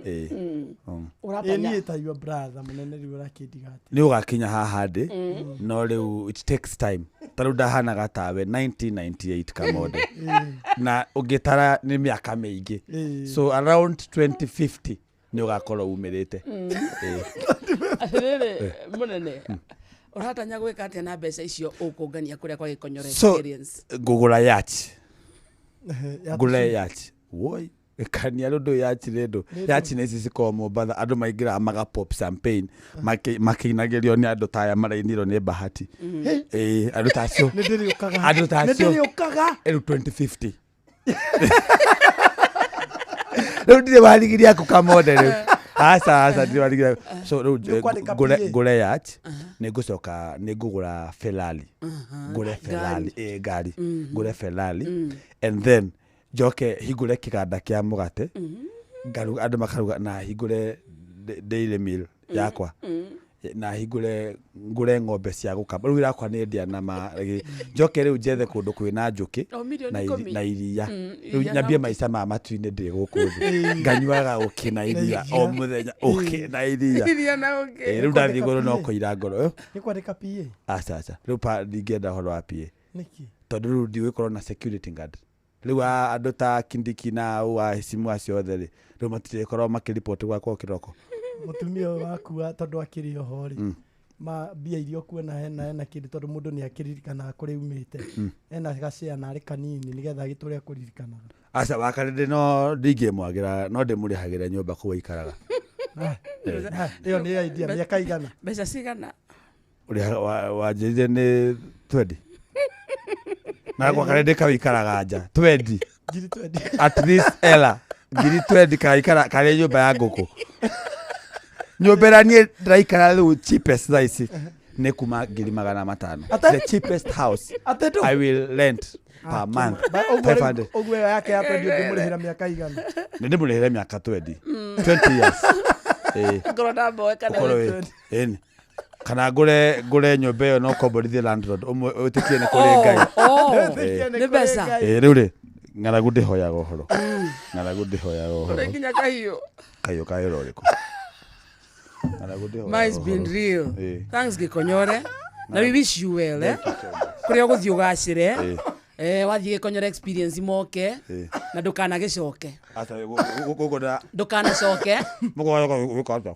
Speaker 6: Ĩĩ.
Speaker 5: Ĩ
Speaker 4: Ũratanya.
Speaker 5: Niĩ ta your brother mũnene rĩu ũrakĩndiga atĩ
Speaker 6: Nĩ ũgakinya haha ndĩ, no rĩu it takes time. Ta rĩu ndahanaga tawe 1998 kamode, na ũngĩtara nĩ mĩaka mĩingĩ. So around 2050 nĩ ũgakorwo umĩrĩte. Ĩĩ.
Speaker 4: Atĩrĩrĩ mũnene, ũratanya gwĩka atĩa na mbeca icio ũkũngania kũrĩa kwa Gĩkonyore
Speaker 6: So
Speaker 4: experience?
Speaker 6: ngũgũra yacht.
Speaker 5: Ya
Speaker 6: Ngũre yacht. Woi, kania rũndũ yacht rĩndũ yacht nĩ ici cikoragwo Mombatha, andũ maingĩraga maga pop champagne makĩinagĩrio nĩ andũ ta aya marainirwo nĩ Bahati. Ĩĩ, andũ ta acio.
Speaker 5: Nĩ ndĩrĩũkaga.
Speaker 6: Andũ ta
Speaker 5: Nĩ
Speaker 6: acio.
Speaker 5: ndĩrĩũkaga.
Speaker 6: Rĩu 2050 rĩu ndirĩ warigiria aku kamode rĩu, aca aca, ndirĩ warigiria aku. So rĩu
Speaker 5: Nĩũkwandĩka
Speaker 6: ngũre
Speaker 5: PA?
Speaker 6: Ngũre yacht, nĩ ngũcoka nĩ ngũgũra Ferrari, ngũre Ferrari, ĩ ngari, ngũre Ferrari and then njoke hingũre kĩganda kĩa mũgate, ngaruga andũ makaruga, na hingũre dairy mill yakwa, na hingũre ngũre ng'ombe cia gũkama. Rĩu irakwa nĩ ndĩa na ma njoke rĩu njethe kũndũ kwĩna njũkĩ
Speaker 4: O mirioni
Speaker 6: na
Speaker 4: 10.
Speaker 6: na iria. Rĩu
Speaker 4: Iria na
Speaker 6: nyambie
Speaker 4: ũkĩ.
Speaker 6: maica ma matu-inĩ ndĩ gũkũ thĩ nganyuaga ũkĩ na iria o mũthenya, ũkĩ na iria.
Speaker 4: Iria na ũkĩ.
Speaker 6: Ĩ, rĩu ndathiĩ igũrũ no kũira ngoro.
Speaker 5: Nĩ kwandĩka PA?
Speaker 6: Aca aca, rĩu pa ndingĩenda ũhoro wa PA.
Speaker 5: Nĩkĩ?
Speaker 6: Tondũ rĩu ndigũkorwo na security guard. Rĩu andũ ta Kindiki na au ahecimu acio othe rĩ, rĩu matirĩkorwo makĩripoti gwakwa o kĩroko.
Speaker 5: Mũtumia ũyũ waku tondũ akĩrĩ oho rĩ, ma mbia iria ũkuona hena kĩndũ, tondũ mũndũ nĩ akĩririkanaga kũrĩa umĩte, ena gacĩa narĩ kanini nĩgetha agĩtũre akũririkanaga.
Speaker 6: Aca, wakarĩndĩ no ndingĩmwagĩra, no ndĩmũrĩhagĩra nyũmba kũu aikaraga.
Speaker 5: Ĩyo nĩ idea. Mĩaka igana?
Speaker 4: Mbeca cigana?
Speaker 6: Ũrĩa wanjĩrire nĩ twendi na gwakarĩndĩ kau ikaraga nja twendi.
Speaker 5: Ngiri twendi.
Speaker 6: At least ela ngiri twendi karaikara karĩ nyũmba ya ngũkũ, nyũmba ĩrĩa niĩ ndĩraikara rĩu cheapest thaa ici nĩ kuma 500,000.
Speaker 5: Ate?
Speaker 6: The cheapest house
Speaker 5: Atĩ ndũ?
Speaker 6: I will rent per month
Speaker 5: Ũguo rĩu-
Speaker 6: 500.
Speaker 5: Ũguo ĩyo yake ya twendi ũngĩmũrĩhĩra mĩaka igana?
Speaker 6: Nĩ ndĩmũrĩhĩre mĩaka 20, 20 years. Ĩĩ.
Speaker 4: Ngorwo ndamboe kana
Speaker 6: Ũkorwo wĩ ĩni kana ngũre nyũmba ĩyo no komborithie landlord ũmwe wĩtĩkie nĩ kũrĩ Ngai.
Speaker 4: Oh,
Speaker 5: Wĩtĩkie
Speaker 4: nĩ
Speaker 5: kũrĩ
Speaker 4: mbeca.
Speaker 5: Ngai.
Speaker 6: Ĩĩ, rĩu rĩ, ng'aragu ndĩhoyaga ũhoro, ng'aragu ndĩhoyaga ũhoro.
Speaker 4: Ũrĩ nginya kahiũ.
Speaker 6: Kahiũ ka wĩra ũrĩkũ? Ng'aragu ndĩhoyaga
Speaker 4: Ma, it's been
Speaker 6: ũhoro.
Speaker 4: real.
Speaker 6: Ĩĩ.
Speaker 4: Thanks Gĩkonyore, na we wish you well, eh? Kũrĩa ũgũthiĩ ũgacĩre.
Speaker 6: Ĩĩ.
Speaker 4: Wathiĩ Gĩkonyore experience moke na ndũkanagĩcoke.
Speaker 6: Aca, gũkũ nda
Speaker 4: Ndũkanacoke.
Speaker 6: mũkũgoka gwĩka atĩa?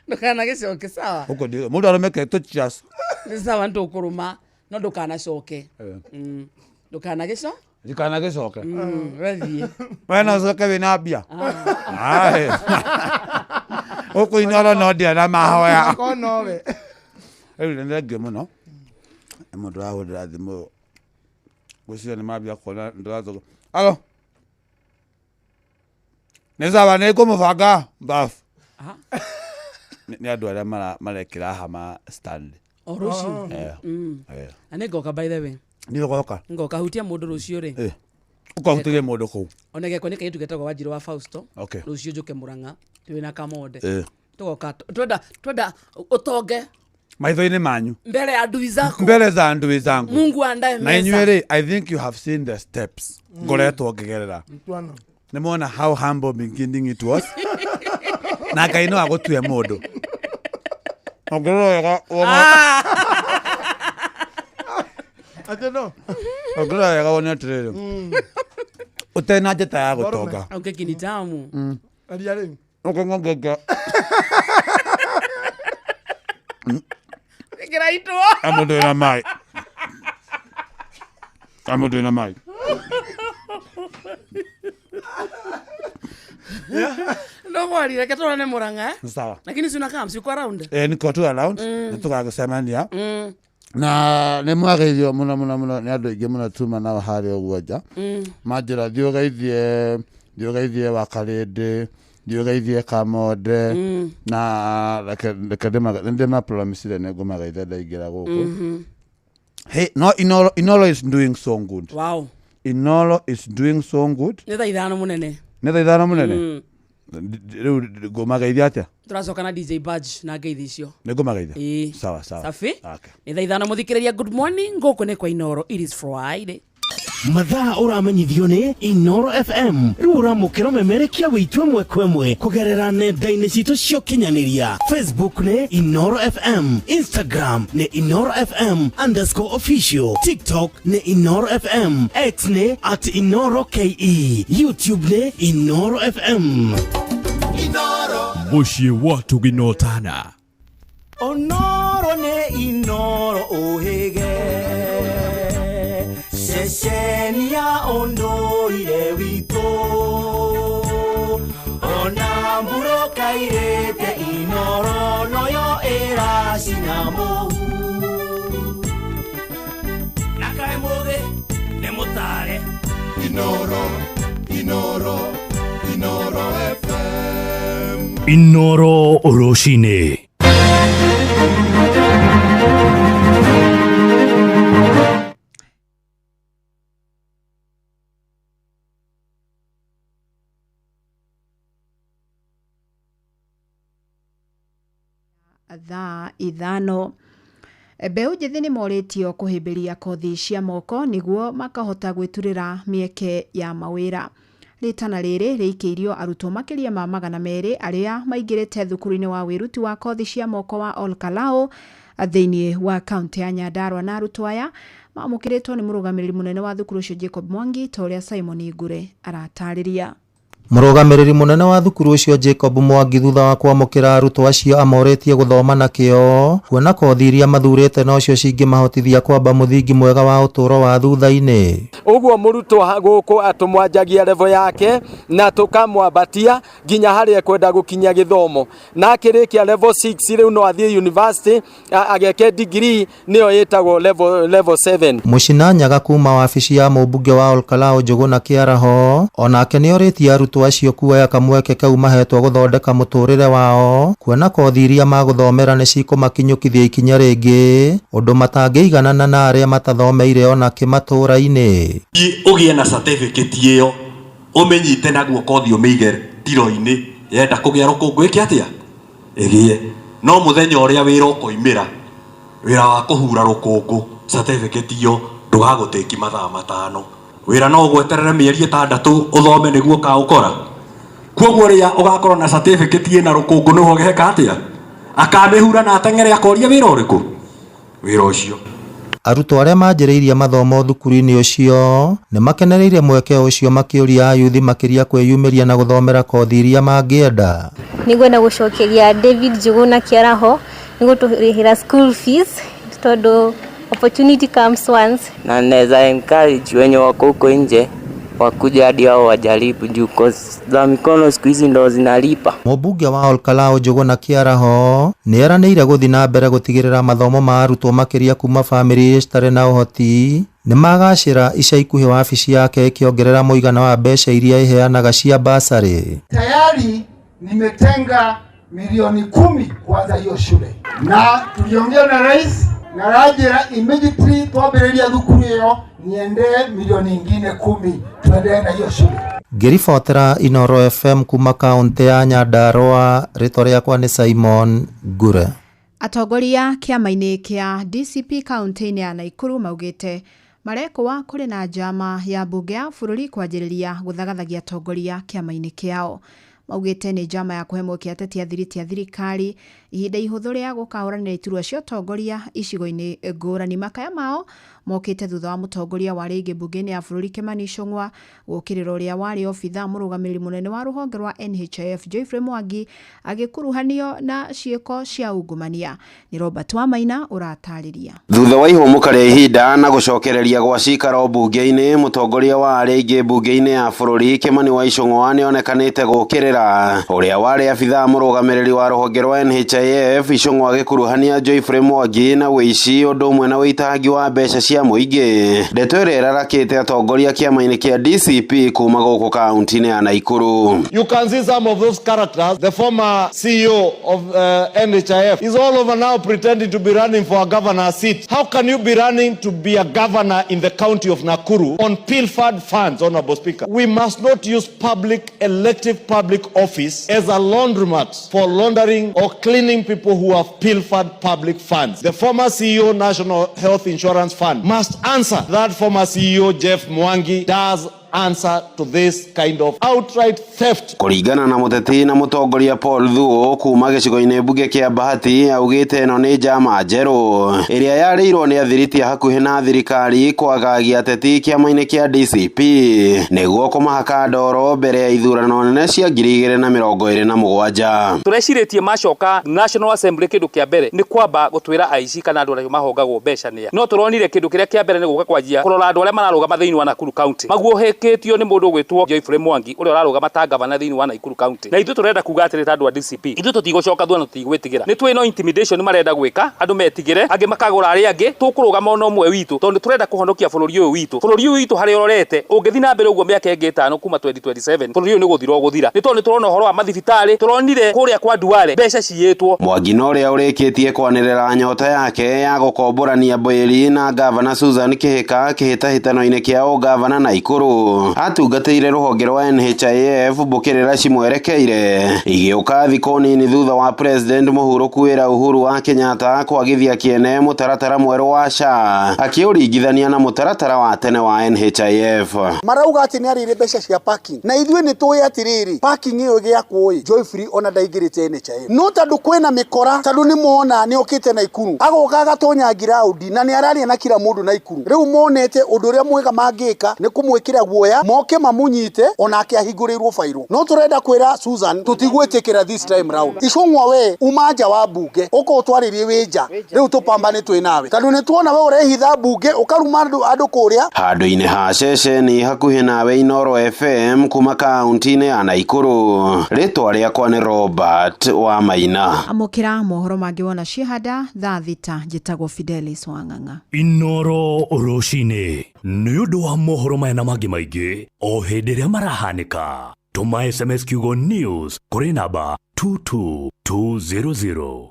Speaker 4: Ndũkanagĩcoke, sawa?
Speaker 6: Gũkũ mũndũ arũme tũ cheers.
Speaker 4: Nĩ sawa, nĩtũkũrũma no ndũkanacoke. Ndũkanagĩco
Speaker 6: Ndikanagĩcoke.
Speaker 4: Wethiĩ.
Speaker 6: We no ũcoke wĩna mbia. Aĩ. Gũkũ Inoro no ndia na mahoya.
Speaker 5: Korwo nowe.
Speaker 6: Rĩu nĩ thengio mũno nĩ mũndũ ũrahũrĩra thimũ, ngwĩciria nĩ mambia kuona ndĩratũka. Alo, nĩ sawa, nĩ ngũmũbanga bafu.
Speaker 4: Aha.
Speaker 6: Nĩ andũ arĩa marekĩra hama Stanley.
Speaker 4: O rũciũ.
Speaker 6: Eh.
Speaker 4: Na nĩ ngoka, by the way.
Speaker 6: Nĩ ũgoka?
Speaker 4: Ngoka hutia mũndũ rũciũ rĩ.
Speaker 6: Eh. Ũkahutĩrie mũndũ kũu.
Speaker 4: Ona gĩakwa nĩ kairĩtu getagwo Wanjirũ wa Fausto.
Speaker 6: Okay.
Speaker 4: Rũciũ njũke Mũrang'a twĩ na Kamonde.
Speaker 6: Eh.
Speaker 4: Tũgoka twenda ũtonge
Speaker 6: Maitho-inĩ manyu.
Speaker 4: Mbele ya adui zako.
Speaker 6: Mbele za ndui zangu.
Speaker 4: Mungu andae
Speaker 6: Na inyuĩ
Speaker 4: meza.
Speaker 6: rĩ, I think you have seen the steps ngoretwo ngĩgerera.
Speaker 5: Twana.
Speaker 6: Nĩ mwona how humble beginning it was, na Ngai no agũtue mũndũ ũngĩrora wega
Speaker 5: Atĩ no.
Speaker 6: Ũngĩrora wega wone atĩrĩrĩ, Ũtarĩ na njata ya gũtonga.
Speaker 4: Au keki ni tamu.
Speaker 5: Aria rĩu.
Speaker 6: Ũkongongenge.
Speaker 4: Kĩraitwo.
Speaker 6: Amũndũ wĩna maĩ. Amũndũ wĩna maĩ.
Speaker 4: Ndogwari reke tũrone Murang'a, eh?
Speaker 6: Sawa.
Speaker 4: Lakini si unakaa msiko around.
Speaker 6: Eh, niko tu around. Nĩtũgagĩcemania. Na nĩ mwageithio mũno mũno mũno nĩ andũ aingĩ mũno tuma nao harĩa ũguo nja. Manjĩra thiĩ ũgeithie, thiĩ ũgeithie Wakarĩndĩ, thiĩ ũgeithie Kamonde. Na reke reke ndĩmapromisire nĩ ngũmageithia ndaingĩra gũkũ. Hey, no, Inoro, Inoro is doing so good.
Speaker 4: Wow.
Speaker 6: Inoro is doing so good.
Speaker 4: Nĩ thaa 5 mũnene.
Speaker 6: Nĩ thaa 5 mũnene. Rĩu ngũmageithia atĩa?
Speaker 4: Tũracoka na DJ Badge na ngeithi icio.
Speaker 6: Nĩ ngũmageithia.
Speaker 4: Ĩĩ.
Speaker 6: Sawa sawa.
Speaker 4: Safi.
Speaker 6: Okay.
Speaker 4: Nĩ thaa 5 mũthikĩrĩria, good morning, gũkũ nĩ kwa Inoro. It is Friday.
Speaker 7: Mathaa ũramenyithio nĩ Inoro FM. Rĩu ũramũkĩra ũmemerekia wĩitũ ĩmwe kwa ĩmwe kũgerera nenda-inĩ citũ cia ũkinyanĩria. Facebook nĩ Inoro FM, Instagram nĩ Inoro FM underscore official, TikTok nĩ Inoro FM, X nĩ at Inoro KE, YouTube nĩ Inoro FM.
Speaker 8: Mũciĩ wa Tũginotana.
Speaker 2: Onoro nĩ Inoro ũhĩge, ceceni ya ũndũire witũ, ona mbura ĩkairĩte Inoro noyo ĩracina mũhu.
Speaker 7: Na kaĩ mũthĩ nĩ mũtare.
Speaker 1: Inoro, Inoro, Inoro FM.
Speaker 8: Inoro rũcinĩ.
Speaker 9: Thaa 5. Mbeũ njĩthĩ nĩ morĩtio kũhĩmbĩria kothi cia moko nĩguo makahota gwĩturĩra mĩeke ya mawĩra. Rĩtana rĩrĩ rĩikĩirio arutwo makĩria ma 200 arĩa maingĩrĩte thukuru-inĩ wa wĩruti wa kothi cia moko wa Olkalou thĩinĩ wa kaunti ya Nyandarua, na arutwo aya mamũkĩrĩtwo nĩ mũrũgamĩrĩri mũnene wa thukuru ũcio Jacob Mwangi, ta ũrĩa Simon Ngure aratarĩria.
Speaker 10: Mũrũgamĩrĩri mũnene wa thukuru ũcio Jacob Mwangi, thutha wa kwamũkĩra arutwo acio, amorĩtie gũthoma na kĩo, kuona kothi iria mathurĩte nocio cingĩmahotithia kwamba mũthingi mwega wa ũtũũro wa thutha-inĩ.
Speaker 11: Ũguo mũrutwo gũkũ atũmwanjagia level yake na tũkamwambatia nginya harĩa ekwenda gũkinya gĩthomo, na akĩrĩkia level 6 rĩu no athiĩ university ageke degree, nĩyo ĩtagwo level 7.
Speaker 10: Mũcina Nyaga kuma wabici ya mũmbunge wa Olkalou Njũgũna Kĩaraho onake nĩorĩtie arutwo acio kuoya kamweke kau mahetwo gũthondeka mũtũrĩre wao, kuona kothi iria magũthomera nĩ cikũmakinyũkithia ikinya rĩngĩ, ũndũ matangĩiganana na arĩa matathomeire ona kĩmatũra-inĩ.
Speaker 12: Ũgĩe na certificate ĩyo ũmĩnyite na guoko ũthiĩ ũmĩige tiro-inĩ, yenda kũgĩa rũkũngũ ĩke atĩa? Ĩgĩe. No mũthenya ũrĩa wĩra ũkoimĩra, wĩra wa kũhura rũkũngũ, certificate ĩyo ndũgagũtĩki mathaa 5. Wĩra no ũgweterere mĩeri 6 ũthome nĩguo ũkaũkora. Koguo rĩrĩa ũgakorwo na certificate ĩna rũkũngũ nĩho ũgeka atĩa? Akamĩhura na ateng'ere akoria wĩra ũrĩkũ? Wĩra ũcio.
Speaker 10: Arutwo arĩa manjĩrĩirie mathomo thukuru-inĩ ũcio nĩ makenereire mweke ũcio, makĩũria ayuthi makĩria kwĩyumĩria na gũthomera kothi iria mangĩenda.
Speaker 13: Nĩngwenda gũcokeria David Njũgũna Kĩaraho nĩ gũtũrĩhĩra school fees, tondũ opportunity comes once.
Speaker 14: Na naweza encourage wenye wako huko nje wakuja hadi hao wajaribu, juu course za mikono siku hizi ndo zinalipa.
Speaker 10: Mũmbunge wa Olkalou Njũgũna Kĩaraho nĩ eranĩire gũthiĩ na mbere gũtigĩrĩra mathomo ma arutwo makĩria kuma bamĩrĩ iria citarĩ na ũhoti nĩ magacĩra. Ica ikuhĩ wabici yake ĩkĩongerera mũigana wa mbeca iria ĩheanaga cia basarĩ.
Speaker 15: Tayari nimetenga milioni 10 kuanza hiyo shule, na tuliongea na rais na rajira immediately twambĩrĩria thukuru ĩyo niende milioni ingine 10 tuendelee na hiyo shule.
Speaker 10: Ngĩribotera Inoro FM kuma kaunti ya Nyandarua, rĩtwa rĩakwa nĩ Simon Ngure.
Speaker 9: Atongoria kĩama-inĩ kĩa DCP kaunti-inĩ ya Nakuru maugĩte marekũa kũrĩ na njama ya mbunge ya bũrũri kwanjĩrĩria gũthagathagia atongoria kĩama-inĩ kĩao. Maugĩte nĩ njama ya kũhe mweke ateti a thiriti ya thirikari Ihinda ihũthũ rĩa gũkahũranĩra iturwa cia ũtongoria icigo-inĩ ngũrani. Makaya mao mokĩte thutha wa mũtongoria wa rĩngĩ mbunge-inĩ ya bũrũri Kimani Ichung'wa gũkĩrĩra ũrĩa warĩ obitha mũrũgamĩrĩri mũnene wa rũhonge rwa NHIF Geoffrey Mwangi agĩkuruhanio na ciĩko cia ungumania. Nĩ Robert Wamaina ũratarĩria.
Speaker 16: Thutha wa ihũmũka rĩa ihinda na gũcokereria gwa cikaro mbunge-inĩ, mũtongoria wa arĩa aingĩ mbunge-inĩ ya bũrũri Kimani wa Ichung'wa nĩonekanĩte gũkĩrĩra ũrĩa warĩ abithaa mũrũgamĩrĩri wa rũhonge rwa NHIF Ichung'wa agĩkuruhania Geoffrey Mwangi na ũici ũndũ ũmwe na ũitangi wa mbeca cia mũingĩ. Ndeto ĩrĩa ĩrarakĩte atongoria kĩama-inĩ kĩa DCP kuma gũkũ kaunti-inĩ ya Nakuru.
Speaker 17: You can see some of those characters. The former CEO of NHIF is all over now pretending to be running for a governor's seat. How can you be running to be a governor in the county of Nakuru on pilfered funds, Honorable Speaker? We must not use public, elective public office as a laundromat for laundering or cleaning people who have pilfered public funds. The former CEO, National Health Insurance Fund, must answer. That former CEO, Jeff Mwangi, does answer to this kind of outright theft.
Speaker 16: Kũringana na mũteti na mũtongoria Paul Thuo kuma gĩcigo-inĩ mbunge kĩa Bahati augĩte ĩno nĩ njama njerũ ĩrĩa yarĩirwo nĩ athiriti hakuhĩ na thirikari kwagagia ateti kĩama-inĩ kĩa DCP nĩguo kũmahaka ndoro mbere ya ithurano nene cia 2027.
Speaker 18: Tũrecirĩtie macoka National Assembly kĩndũ kĩa mbere nĩ kwamba gũtwĩra aici kana andũ arĩa mahongagwo mbeca nĩa. No tũronire kĩndũ kĩrĩa kĩa mbere nĩ gũka kwanjia kũrora andũ arĩa mararũgama thĩinĩ wa Nakuru County. Maguohĩkĩtio nĩ mũndũ ũgwĩtwo Geoffrey Mwangi ũrĩa ũrarũgama ta gavana thĩinĩ wa Nakuru County. Na ithuĩ tũrenda kuga atĩrĩ ta andũ a DCP, ithuĩ tũtigũcoka thutha na tũtigwĩtigĩra. Nĩ twĩ no intimidation marenda gwĩka andũ metigĩre, angĩ makagũra arĩa angĩ, tũkũrũgama ona ũmwe witũ tondũ tũrenda kũhonokia bũrũri ũyũ witũ. Bũrũri ũyũ witũ harĩa ũrorete ũngĩthiĩ na mbere ũguo mĩaka ĩngĩ 5 kuma 2027 bũrũri ũyũ nĩ gũthira ũgũthira. Nĩ tondũ nĩ tũrona ũhoro wa mathibitarĩ, tũronire kũrĩa kwa Duale mbeca ciyĩtwo.
Speaker 16: Mwangi na ũrĩa ũrĩkĩtie kwanĩrĩra nyota yake ya gũkomborania Mbũĩri na gavana Susan Kĩhĩka kĩhĩtahĩtano-inĩ kĩa ũgavana Nakuru atungatĩire rũhonge rwa NHIF mbũkĩrĩra cimwerekeire igĩũka thikũ nini thutha wa President mũhurũku wĩra Uhuru wa Kenyatta kwagithia kĩene mũtaratara mwerũ wa SHA akĩũringithania na mũtaratara wa tene wa NHIF.
Speaker 19: Marauga atĩ nĩ arĩire mbeca cia parking na ithuĩ nĩ tũĩ atĩrĩrĩ parking ĩyo ĩgĩakwo ĩ Joyfrey ona ndaingĩrĩte NHIF no tondũ kwĩna mĩkora tondũ nĩ mona nĩ okĩte Nakuru agoka agatonya ground na nĩ araria na kila mũndũ Nakuru. Rĩu monete ũndũ ũrĩa mwega mangĩka nĩ kũmwĩkĩra guoya moke mamunyite onake ahingũrĩirwo bairũ. No tũrenda kwĩra Susan tũtigwĩtĩkĩra this time round. Ichung'wa we uma nja wa mbunge ũka ũtwarĩrie wĩ nja rĩu tũpambane twĩ nawe tondũ nĩ tuona we ũrehitha mbunge ũkaruma andũ kũrĩa.
Speaker 16: Handũ-inĩ ha ceceni hakuhĩ nawe Inoro FM kuma kaunti-inĩ ya Nakuru, rĩtwa rĩakwa nĩ Robert wa Maina.
Speaker 9: Amũkĩra mohoro mangĩ wona ciehanda thaa 6. Njĩtagwo Fidelis Wang'ang'a.
Speaker 8: Inoro rũcinĩ nĩ ũndũ wa mohoro maya na mangĩ maingĩ o hĩndĩ ĩrĩa marahanĩka. Tũma SMS kiugo news kũrĩ namba 22200.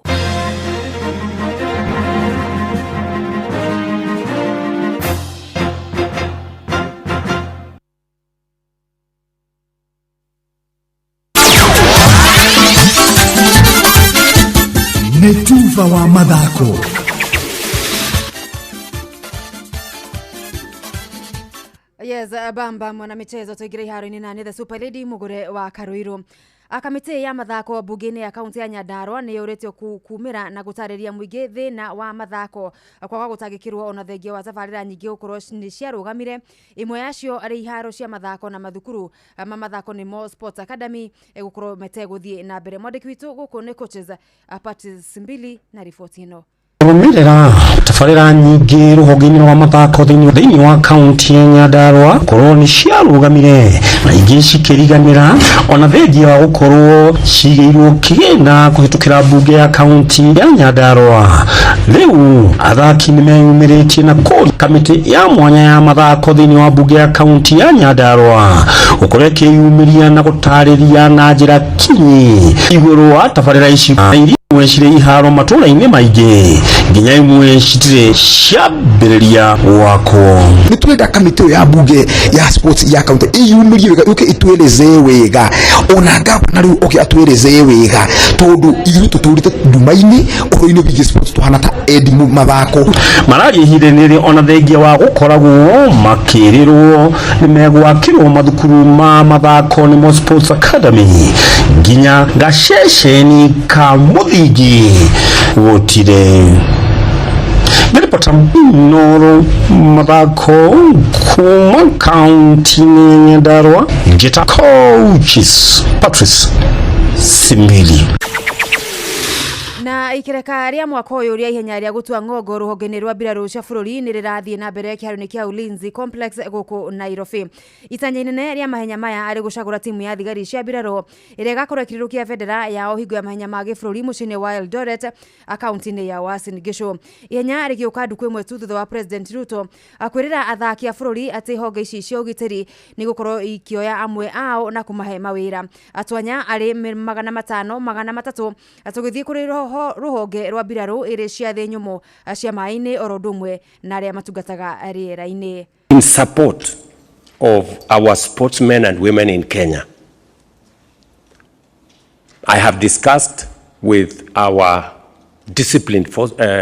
Speaker 3: Nĩ tuba wa mathako.
Speaker 20: Yes, bamba mwanamichezo tuingire iharo-inĩ na nĩ the Super Lady Mugure wa Karuiru. Kamĩtĩ ya mathako mbunge-inĩ ya kaunti ya Nyandarua nĩ yũrĩtio kumĩra na gũtarĩria mũingĩ thĩna wa mathako kwaga gũtangĩkĩrwo ona thengia wa tabarĩra nyingĩ gũkorwo nĩ ciarũgamire. Ĩmwe yacio arĩ iharo cia mathako na mathukuru ma mathako nĩmo Sports Academy gũkorwo metegũthiĩ na mbere. Mwandĩki witũ gũkũ nĩ coaches Patrice Mbili na riboti ĩno.
Speaker 21: Kũrũmĩrĩra tabarĩra nyingĩ rũhonge-inĩ rwa mathako thĩinĩ wa kaunti ya Nyandarua korwo nĩ ciarũgamire na ingĩ cikĩriganĩra ona thengia wa gũkorwo cigĩirwo kĩgĩna kũhĩtũkĩra mbunge ya kaunti ya Nyandarua. Rĩu athaki nĩ meyumĩrĩtie na kũria kamĩtĩ ya mwanya ya mathako thĩinĩ wa mbunge ya kaunti ya Nyandarua gũkorwo ĩkĩyumĩria na gũtarĩria na njĩra kinyi igũrũ wa tabarĩra ici imwe cirĩ iharo matũra-inĩ maingĩ nginya imwe citirĩ ciambĩrĩria gwakwo.
Speaker 22: Nĩ tũrenda kamĩtĩ ĩyo ya mbunge ya sports ya kaunti ĩyumĩrie wega yũke ĩtwelezee wega ona gavana rĩu oke atwelezee wega tondũ ithuĩ tũtũrĩte nduma-inĩ ũhoro-inĩ wĩgiĩ sports tũhana ta endi mathako.
Speaker 21: Mararia ihinda-inĩ rĩrĩ ona thengia wa gũkoragwo makĩrĩrwo nĩ megwakĩrwo mathukuru ma mathako nĩmo Sports Academy nginya gaceceni ka mũthingi Nyingĩ gũtirĩ. Ngĩribota Inooro mathako kuma kaunti-inĩ ya Nyandarua, njĩta Coaches Patrice Simbili.
Speaker 20: Na ikereka rĩa mwaka ũyũ rĩa ihenya rĩa gũtua ng'ongo rũhonge-inĩ rwa mbirarũ cia bũrũri nĩ rĩrathiĩ na mbere kĩharo-inĩ kĩa Ulinzi Complex gũkũ Nairobi. Itanya inene rĩa mahenya maya arĩ gũcagũra timu ya thigari cia mbirarũ ĩrĩa ĩgakorwo ĩkĩrĩrũkia bendera yao hingo ya mahenya ma gĩbũrũri mũciĩ-inĩ wa Eldoret akaunti-inĩ ya Uasin Gishu. Ihenya rĩgĩũka ndukũ ĩmwe tu thutha wa President Ruto kwĩrĩra athaki a bũrũri atĩ honge ici cia ũgitĩri nĩ gũkorwo ikĩoya amwe ao na kũmahe mawĩra. Atwanya arĩ 500 300 tũgĩthiĩ kũrĩ rũhonge rwa mbirarũ ĩrĩ cia thĩ nyũmũ cia maĩ-inĩ oro ũndũ ũmwe na arĩa matungataga rĩera-inĩ.
Speaker 5: In support of our sportsmen and women in Kenya, I have discussed with our disciplined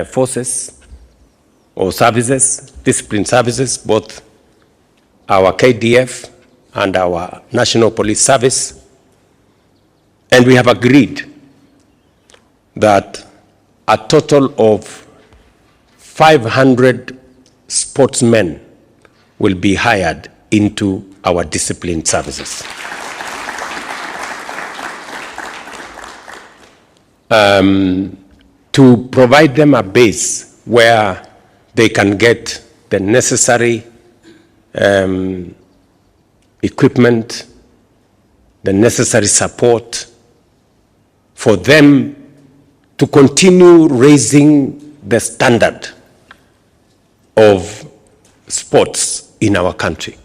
Speaker 5: forces or services, disciplined services, both our KDF and our National Police Service, and we have agreed that a total of 500 sportsmen will be hired into our disciplined services. To provide them a base where they can get the necessary equipment, the necessary support for them to continue raising the standard of sports in our country.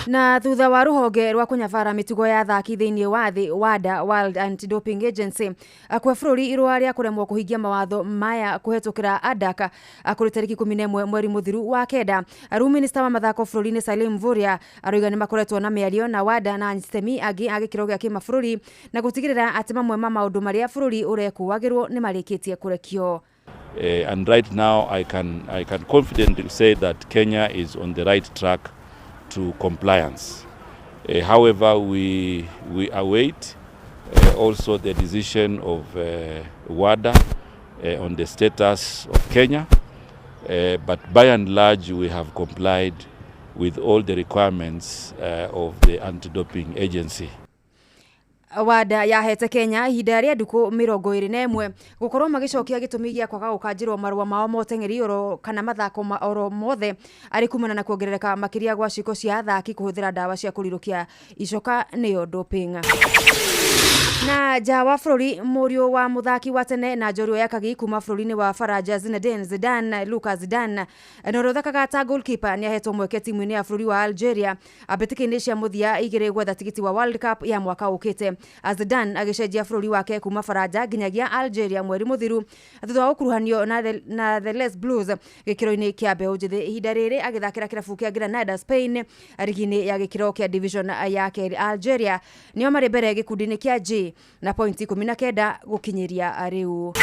Speaker 20: Na thutha wa rũhonge rwa kũnyabara mĩtugo ya athaki thĩinĩ wa thĩ WADA, World Anti-Doping Agency, kũhe bũrũri irũa rĩa kũremwo kũhingia mawatho maya kũhetũkĩra ADAK kũrĩ tarĩki 11 mweri mũthiru wa kenda. Rĩu minista wa mathako bũrũri-inĩ Salim Mvurya aroiga nĩ makoretwo na mĩario na WADA na anyititemi angĩ a gĩkĩro gĩa kĩmabũrũri na gũtigĩrĩra atĩ mamwe ma maũndũ marĩa bũrũri ũrekũagĩrwo nĩ marĩkĩtie kũrekio.
Speaker 6: And right now I can confidently say that Kenya is on the right track to compliance. However, we await also the decision of WADA on the status of Kenya, but by and large we have complied with all the requirements of the anti-doping agency.
Speaker 20: WADA yahete Kenya ihinda rĩa ndukũ 21 gũkorwo magĩcokia gĩtũmi gĩa kwaga gũkanjĩrwo marũa mao ma ũteng'eri oro kana mathako ma oro mothe arĩ kumana na kuongerereka makĩria gwa ciĩko cia athaki kũhũthĩra ndawa cia kũrirũkia icoka nĩyo doping. Na nja wa bũrũri mũriũ wa mũthaki wa tene na njorua ya Kagi kuma bũrũri-inĩ wa Faranja Zinedine Zidane Lucas Zidane na ũrĩa ũthakaga ta goalkeeper nĩahetwo mweke timu-inĩ ya bũrũri wa Algeria mbĩtĩka-inĩ cia mũthia igĩrĩ gwetha tigiti wa World Cup ya mwaka ũkĩte. Zidane agĩcenjia bũrũri wake kuma Faranja nginyagia Algeria mweri mũthiru thutha wa gũkuruhanio na the Les Blues gĩkĩro-inĩ kĩa mbeũ njĩthĩ. Ihinda rĩrĩ agĩthakĩra kĩrabu kĩa Granada Spain rigi-inĩ ya gĩkĩro kĩa division ya kerĩ. Algeria nĩo marĩ mbere gĩkundi-inĩ kĩa J na pointi 19 gũkinyĩria rĩu.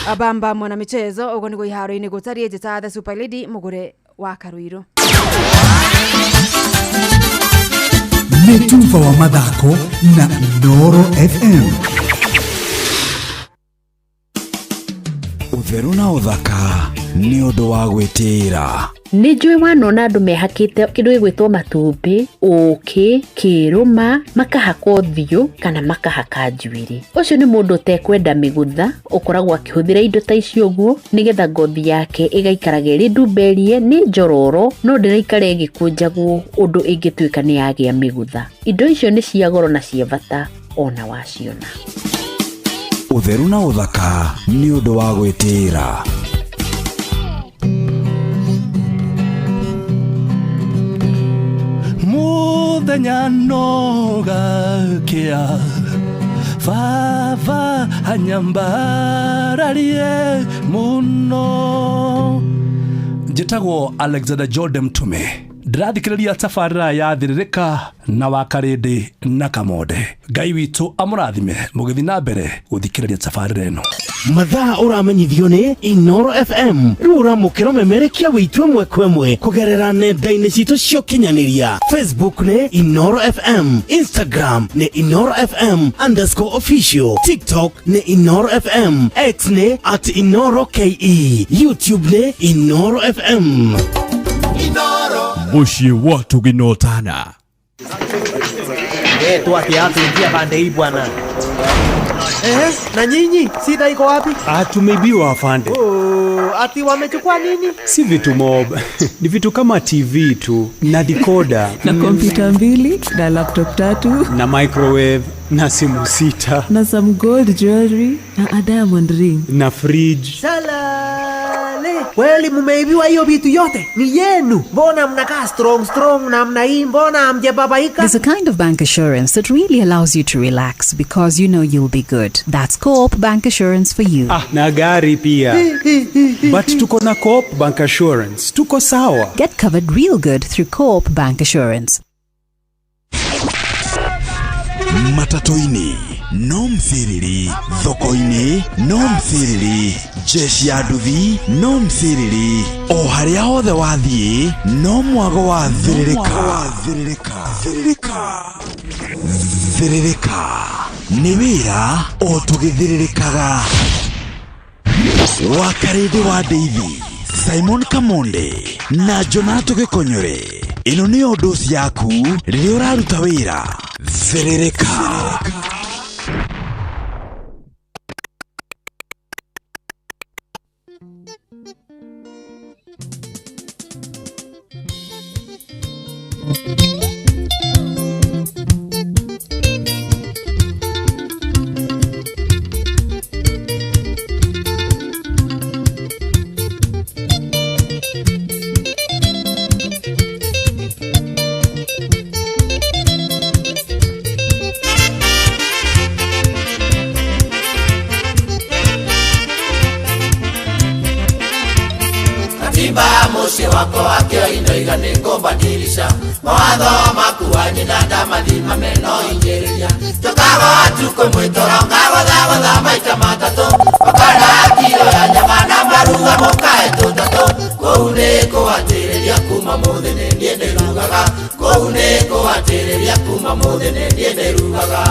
Speaker 20: Abamba mwana michezo ũguo nĩguo iharo-inĩ gũtariĩ. Njĩta the Super Lady Mũgũre wa Karuiru.
Speaker 3: Nĩ tuba wa mathako na Inooro FM.
Speaker 23: Ũtheru na ũthaka nĩ ũndũ wa gwĩtĩĩra.
Speaker 24: Nĩ njũĩ wanona andũ mehakĩte kĩndũ gĩgwĩtwo matumbĩ, ũkĩ, kĩrũma, makahaka ũthiũ kana makahaka njuĩrĩ. Ũcio nĩ mũndũ ũtekwenda mĩgũtha, ũkoragwo akĩhũthĩra indo ta icio ũguo nĩgetha ngothi yake ĩgaikaraga ĩrĩ ndumberie, nĩ njororo no ndĩraikara ĩgĩkũnjagwo ũndũ ĩngĩtuĩka nĩ yagĩa mĩgũtha. Indo icio nĩ cia goro na cia bata ona waciona.
Speaker 23: Ũtheru na ũthaka nĩ ũndũ wa gwĩtĩĩra.
Speaker 25: Muthenya no gakia baba anyambararie muno.
Speaker 8: Njĩtagwo Alexander Jordan Mtume, ndĩrathikĩrĩria tabarĩra ya Thĩrĩrĩka na Wakarĩndĩ na Kamonde. Ngai witũ amũrathime mũgĩthiĩ na mbere gũthikĩrĩria tabarĩra ĩno.
Speaker 1: Mathaa ũramenyithio nĩ Inoro FM. Rĩu ũramũkĩra ũmemerekia witũ ĩmwe kwa ĩmwe kũgerera nenda-inĩ citũ cia ũkinyanĩria. Facebook nĩ Inoro FM, Instagram nĩ Inoro FM underscore official, TikTok nĩ Inoro FM, X nĩ at Inoro KE, YouTube nĩ Inoro FM.
Speaker 8: Mũciĩ wa tũgĩnotana.
Speaker 2: Tuatia pande hii bwana. Na nyinyi shida iko wapi?
Speaker 4: Tumeibiwa afande.
Speaker 2: Oh, ati wamechukua nini?
Speaker 4: Si vitu mob. Ni vitu kama TV tu na decoder
Speaker 7: na kompyuta 2 na laptop 3
Speaker 4: na microwave na simu 6
Speaker 7: na some gold jewelry na a diamond ring
Speaker 4: na fridge.
Speaker 2: Salale. Kweli mumeibiwa hiyo vitu yote? Ni yenu. Mbona mnakaa strong strong namna hii? Mbona hamjababaika?
Speaker 11: There's a kind of bank assurance that really allows you to relax because you know you'll be good. That's Co-op Bank Assurance for you.
Speaker 4: Na gari pia. But tuko na Co-op Bank Assurance. Tuko sawa.
Speaker 11: Get covered real good through Co-op Bank Assurance.
Speaker 23: Matatu-inĩ no mthiriri, thoko-inĩ no mthiriri, jeshi ya nduthi no mthiriri, o harĩa hothe wathiĩ no mwago wa thĩrĩrĩka. Thĩrĩrĩka nĩ wĩra o tũgĩthĩrĩrĩkaga. Wa Karĩndĩ wa Ndeithi, Simon Kamonde na Jonato Gĩkonyore. Ĩno nĩyo ndoci yaku rĩrĩa ũraruta wĩra. Thĩrĩrĩka.
Speaker 26: Mawatho maku nyina ndamathima meno injĩrĩria tũkaga tukũ mwĩtoro ngagũthagũtha maita matatũ ũkana kiro ya nyama na maruga mũkae tũtatũ kũu nĩ kũhatĩrĩria kuma mũthĩ nĩ niĩ ndĩrugaga kũu nĩ kũhatĩrĩria kuma mũthĩ nĩ niĩ ndĩrugaga.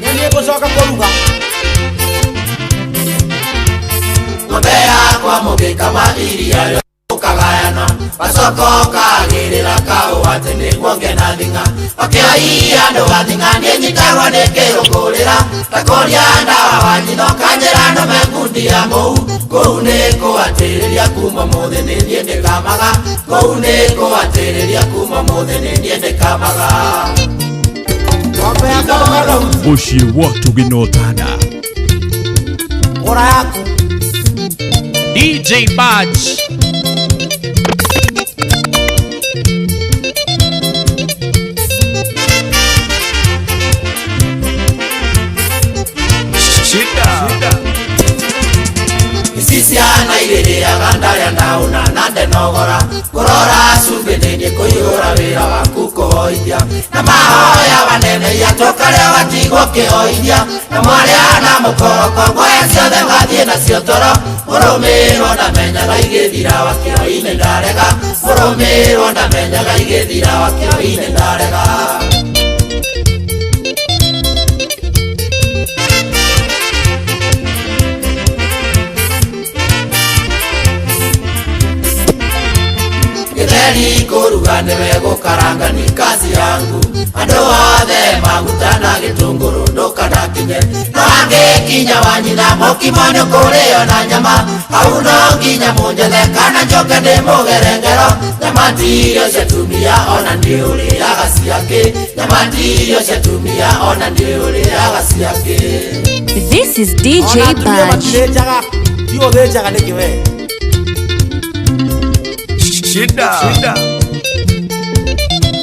Speaker 2: Nĩ ngũcoka kũruga.
Speaker 26: Ng'ombe yakwa mũgĩkama iria ũkagayana gacoko kagĩrĩra kaũ atĩ nĩguo ngena thing'a wakĩoi andũ a thing'a niĩ nyitagwo nĩ kĩrũkũrĩra ndakũria ndawa wa nyina ũkanjĩra nũme ngundi ya mũhu kũu nĩ kũhatĩrĩria kuma mũthĩ nĩ niĩ ndĩkamaga kũu nĩ kũhatĩrĩria kuma mũthĩ nĩ niĩ ndĩkamaga.
Speaker 8: Mũciĩ wa tũgĩnotana.
Speaker 2: Ora yaku.
Speaker 27: DJ Badge.
Speaker 26: Shida. Ici ciana irĩrĩaga ndarĩa ndaũna na ndenogora kũrora cumbĩ nĩniĩ kũihũra wĩra waku kũhoithia na mahoya waneneia tũkarĩa watigwo kĩhoithia na mwarĩa na mũkoroko ngũya ciothe ngathiĩ nacio toro mũrũmĩrwo ndamenyaga igĩthira wakĩoinĩ ndarega mũrũmĩrwo ndamenyaga igĩthira wakĩoinĩ ndarega. Gĩtheri kũruga nĩwe gũkaranga ni kazi yangu andũ othe maguta na gĩtũngũrũ ndũkanakinye no angĩkinya wa nyina mũkimo nĩ ũkũrĩo na nyama hau no nginya mũnjethe kana njoke ndĩmũgere ngero nyama ti irio cia atumia ona nĩ ũrĩaga ciake nyama ti irio cia atumia ona nĩ ũrĩaga ciake.
Speaker 28: This is DJ Badge.
Speaker 2: Ti ũthĩnjaga nĩkĩ we?
Speaker 26: Shida. Shida.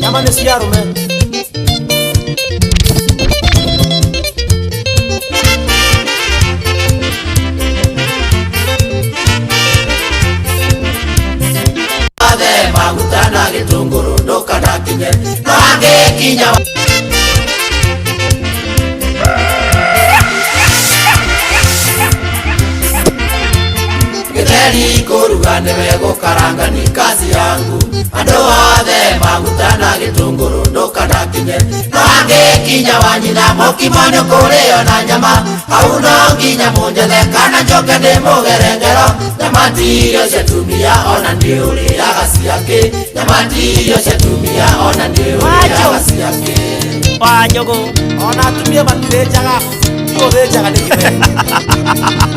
Speaker 2: Nyama nĩ cia arũme.
Speaker 26: Maguta na gĩtũngũrũ ndũkanakinye no angĩkinya. Gĩtheri kũruga nĩwe gũkaranga ni kazi yangu, andũ othe maguta na gĩtũngũrũ ndũkanakinye. No angĩkinya wanyina mũkimo nĩ ũkũrĩo na nyama, hau no nginya mũnjethe kana njoke ndĩmũgere ngero. Nyama ti irio cia atumia ona nĩ ũrĩaga ciake, nyama ti irio cia atumia ona nĩ ũrĩaga ciake.
Speaker 27: Wanjũgũ
Speaker 2: ona atumia matirĩnjaga, ti ũthĩnjaga nĩ kĩbeti.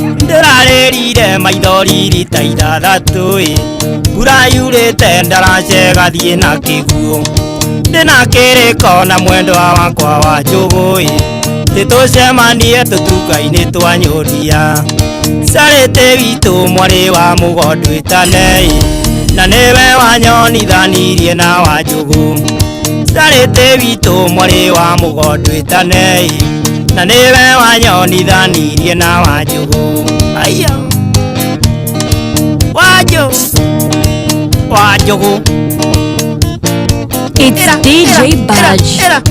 Speaker 27: Ndĩrarĩrire maithori rita ithathatũ ĩ, mbura yurĩte ndaracega thiĩ na kĩguũ. Ndĩna kĩrĩko na mwendwa wakwa wa njũgũ ĩ, tĩtũcemanie tũtuka-inĩ twa nyũndia. Carĩtĩ witũ mwarĩ wa mũgondu ĩtane ĩ, na nĩwe wanyonithanirie na wa njũgũ. Carĩtĩ witũ mwarĩ wa mũgondu ĩtane ĩ, na nĩwe wanyonithanirie na wa njũgũ. Aya wanjũ wa njũgũ.
Speaker 28: It's DJ Badge.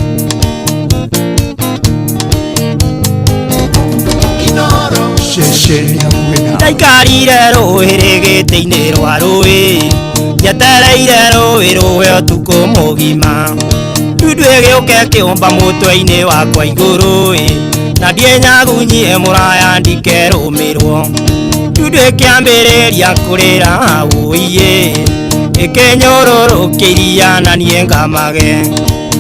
Speaker 3: Ceceni hakuhĩ nawe.
Speaker 27: Ndaikarire rũĩ rĩgĩtĩ-inĩ rwa rũĩ, njetereire rũĩ rũwe ũtukũ mũgima. Ndundu ĩgĩũka ĩkĩũmba mũtwe-inĩ wakwa igũrũ ĩ, na ndienyagunyie mũraya ndikerũmĩrwo. Ndundu ĩkĩambĩrĩria kũrĩra wũiĩ, ĩkĩnyũrũrũkĩria na niĩ ngamage.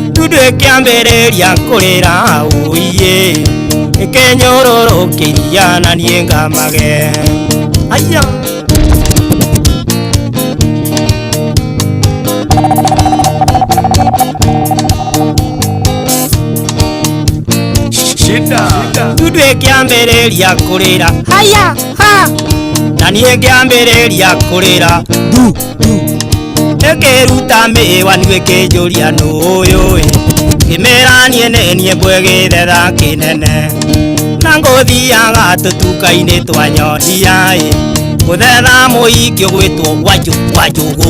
Speaker 27: Ndundu ĩkĩambĩrĩria kũrĩra wũiĩ, ĩkĩnyũrũrũkĩria na niĩ ngamage. Aya.
Speaker 4: Shida.
Speaker 27: Ndundu ĩkĩambĩrĩria kũrĩra haya ha, na niĩ ngĩambĩrĩria kũrĩra ndu ndu. Ĩkĩruta mĩwanu ĩkĩnjũria nũ ũyũ ĩ, ngĩmĩra niĩ nĩ niĩ mbwe gĩthetha kĩnene. Na ngũthiaga tũtuka-inĩ twa nyondia ĩ, gũthetha mũingĩ ũgwĩtwo wanjũ wa njũgũ.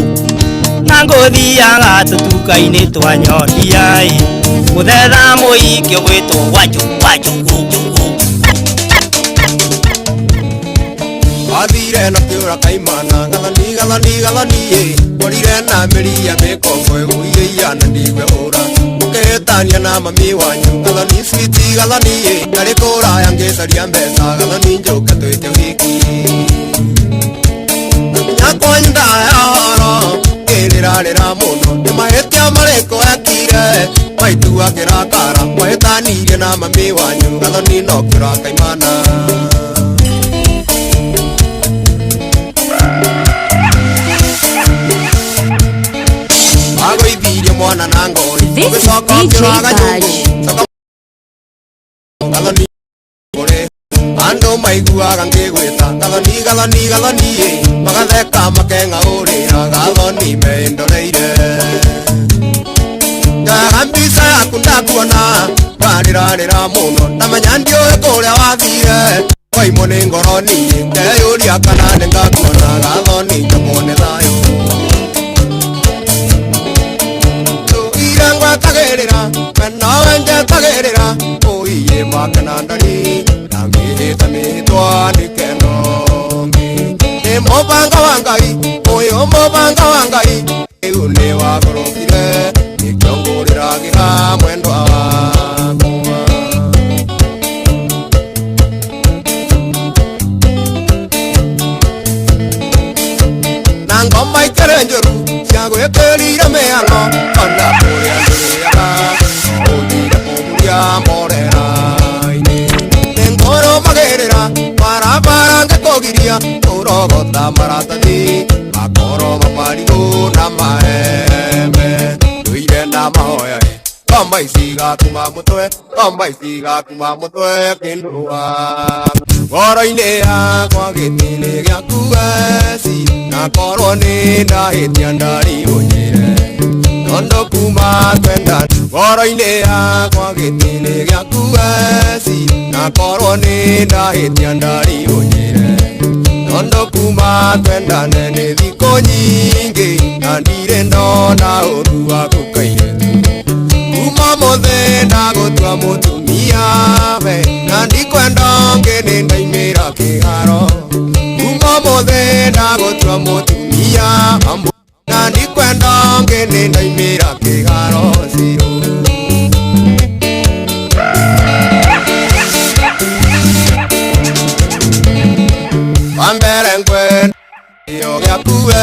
Speaker 27: Na ngũthiaga tũtuka-inĩ twa nyondia ĩ, gũthetha mũingĩ ũgwĩtwo wanjũ wa njũgũ.
Speaker 10: Athire na kĩũra kaimana gathani gathani gathani ĩ, ngorire na mĩri ya mĩkongo ĩgũiye na ndigwehũra. Mũkĩhĩtania na mami wanyu gathani switi gathani ĩ, ndarĩ kũraya ngĩcaria mbeca gathani njũke twĩke wiki. Nginya kwanyu ndaya horo ngĩrĩrarĩra mũno nĩ mahĩtia marĩkũ ekire, maitũ akĩrakara mwahĩtanirie na mami wanyu gathani no kĩũra kaimana. Agũithirie mwana na ngori
Speaker 28: This is
Speaker 10: ũgĩcoka
Speaker 28: DJ
Speaker 10: ũkĩũraga
Speaker 28: Badge.
Speaker 10: nyũngũ. Gathani kũrĩ andũ maiguaga ngĩgwĩta gathani gathani gathani ĩ, magatheka makeng'aũrĩra gathoni meindoreire. Njoyaga mbica yaku ndakuona ngarĩrarĩra mũno ndamenya ndiũĩ kũrĩa wathire, waimwo nĩ ngoro niĩ ngeyũria kana nĩ ngakuona gathoni njokwo nĩ thayũ. Tũire ngwetagĩrĩra we nowe njetagĩrĩra, ũiye makena ndari na mĩhĩta mĩhĩtwa nĩkeno ngĩ. Nĩ mũbango wa Ngai ũyũ mũbango wa Ngai rĩu nĩ wagũrũkire, nĩkĩo ngũrĩragĩra mwendwa wakwa. Na ngoma ikĩrĩ njũru cia gwĩkĩrire mĩhang'o ona kũrĩa ndĩrĩaga ũthire kũhuria mborera-inĩ. Nĩ ngũrũmagĩrĩra barabara ngĩkũgiria kũrogota maratathi makoro mamarigũ na maembe. Ndũire na mahoya ĩ, ngoma ici igakuma mũtwe, ngoma ici igakuma mũtwe kĩndũa. Ngoro-inĩ yakwa gĩtĩ-inĩ gĩaku eci, na korwo nĩ ndahĩtia ndariũnyĩre. Tondũ kuma twenda ngoro-inĩ yakwa gĩtĩ-inĩ gĩaku eci, na Na korwo nĩ ndahĩtia ndari ũnjĩre Tondũ kuma twendane nĩ thikũ nyingĩ Na ndirĩ ndona ũru waku kairĩtu Kuma mũthĩ ndagũtua mũtumia we Na ndikwenda ũngĩ nĩ ndaimĩra kĩharo Kuma mũthĩ ndagũtua mũtumia Na ndikwenda ũngĩ nĩ ndaimĩra kĩharo zero. Wambere ngwenda kĩo gĩaku we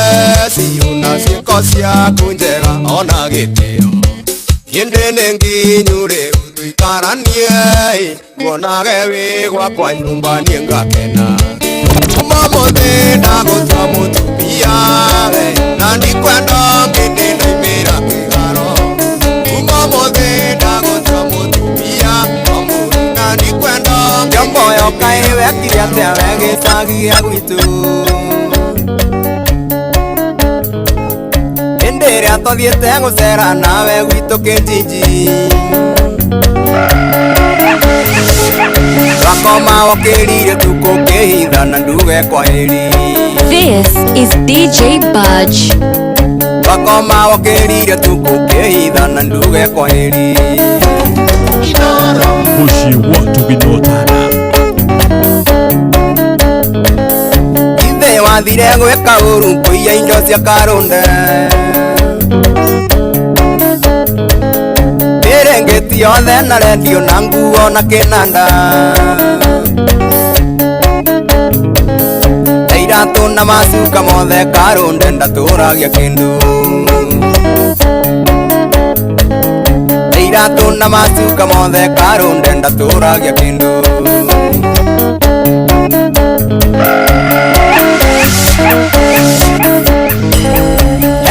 Speaker 10: ciũ na ciĩko ciaku njega ona gĩtĩo Hĩndĩ nĩ nginyu rĩu tũikaranie Nguonage wĩ gwakwa nyũmba niĩ ngakena Kuma mũthĩ ndagũtua mũtumia we Na ndikwenda ũngĩ nĩ ndaimĩra kĩharo Kuma mũthĩ ndagũtua mũtumia Na ndikwenda ũngĩ
Speaker 27: Njomboyo kaĩ wekire atĩa we gĩcagi gĩa gwitũ Hĩndĩ ĩrĩa twathiĩte gũcera nawe gwitũ kĩnjinji Twakoma wokĩrire tukũ kĩhitha na nduge kwaheri.
Speaker 28: This is DJ Budge.
Speaker 27: Twakoma wokĩrire tukũ kĩhitha na nduge kwaheri.
Speaker 8: Mũciĩ watu gĩthotana.
Speaker 27: Ithe wathire gwĩka ũru kũiya indo cia karũnde Mĩrĩngĩti yothe na rendio na nguo na kĩnanda Na iratũ na macuka mothe karũnde ndatũragia kĩndũ Na iratũ na macuka mothe karũnde ndatũragia kĩndũ.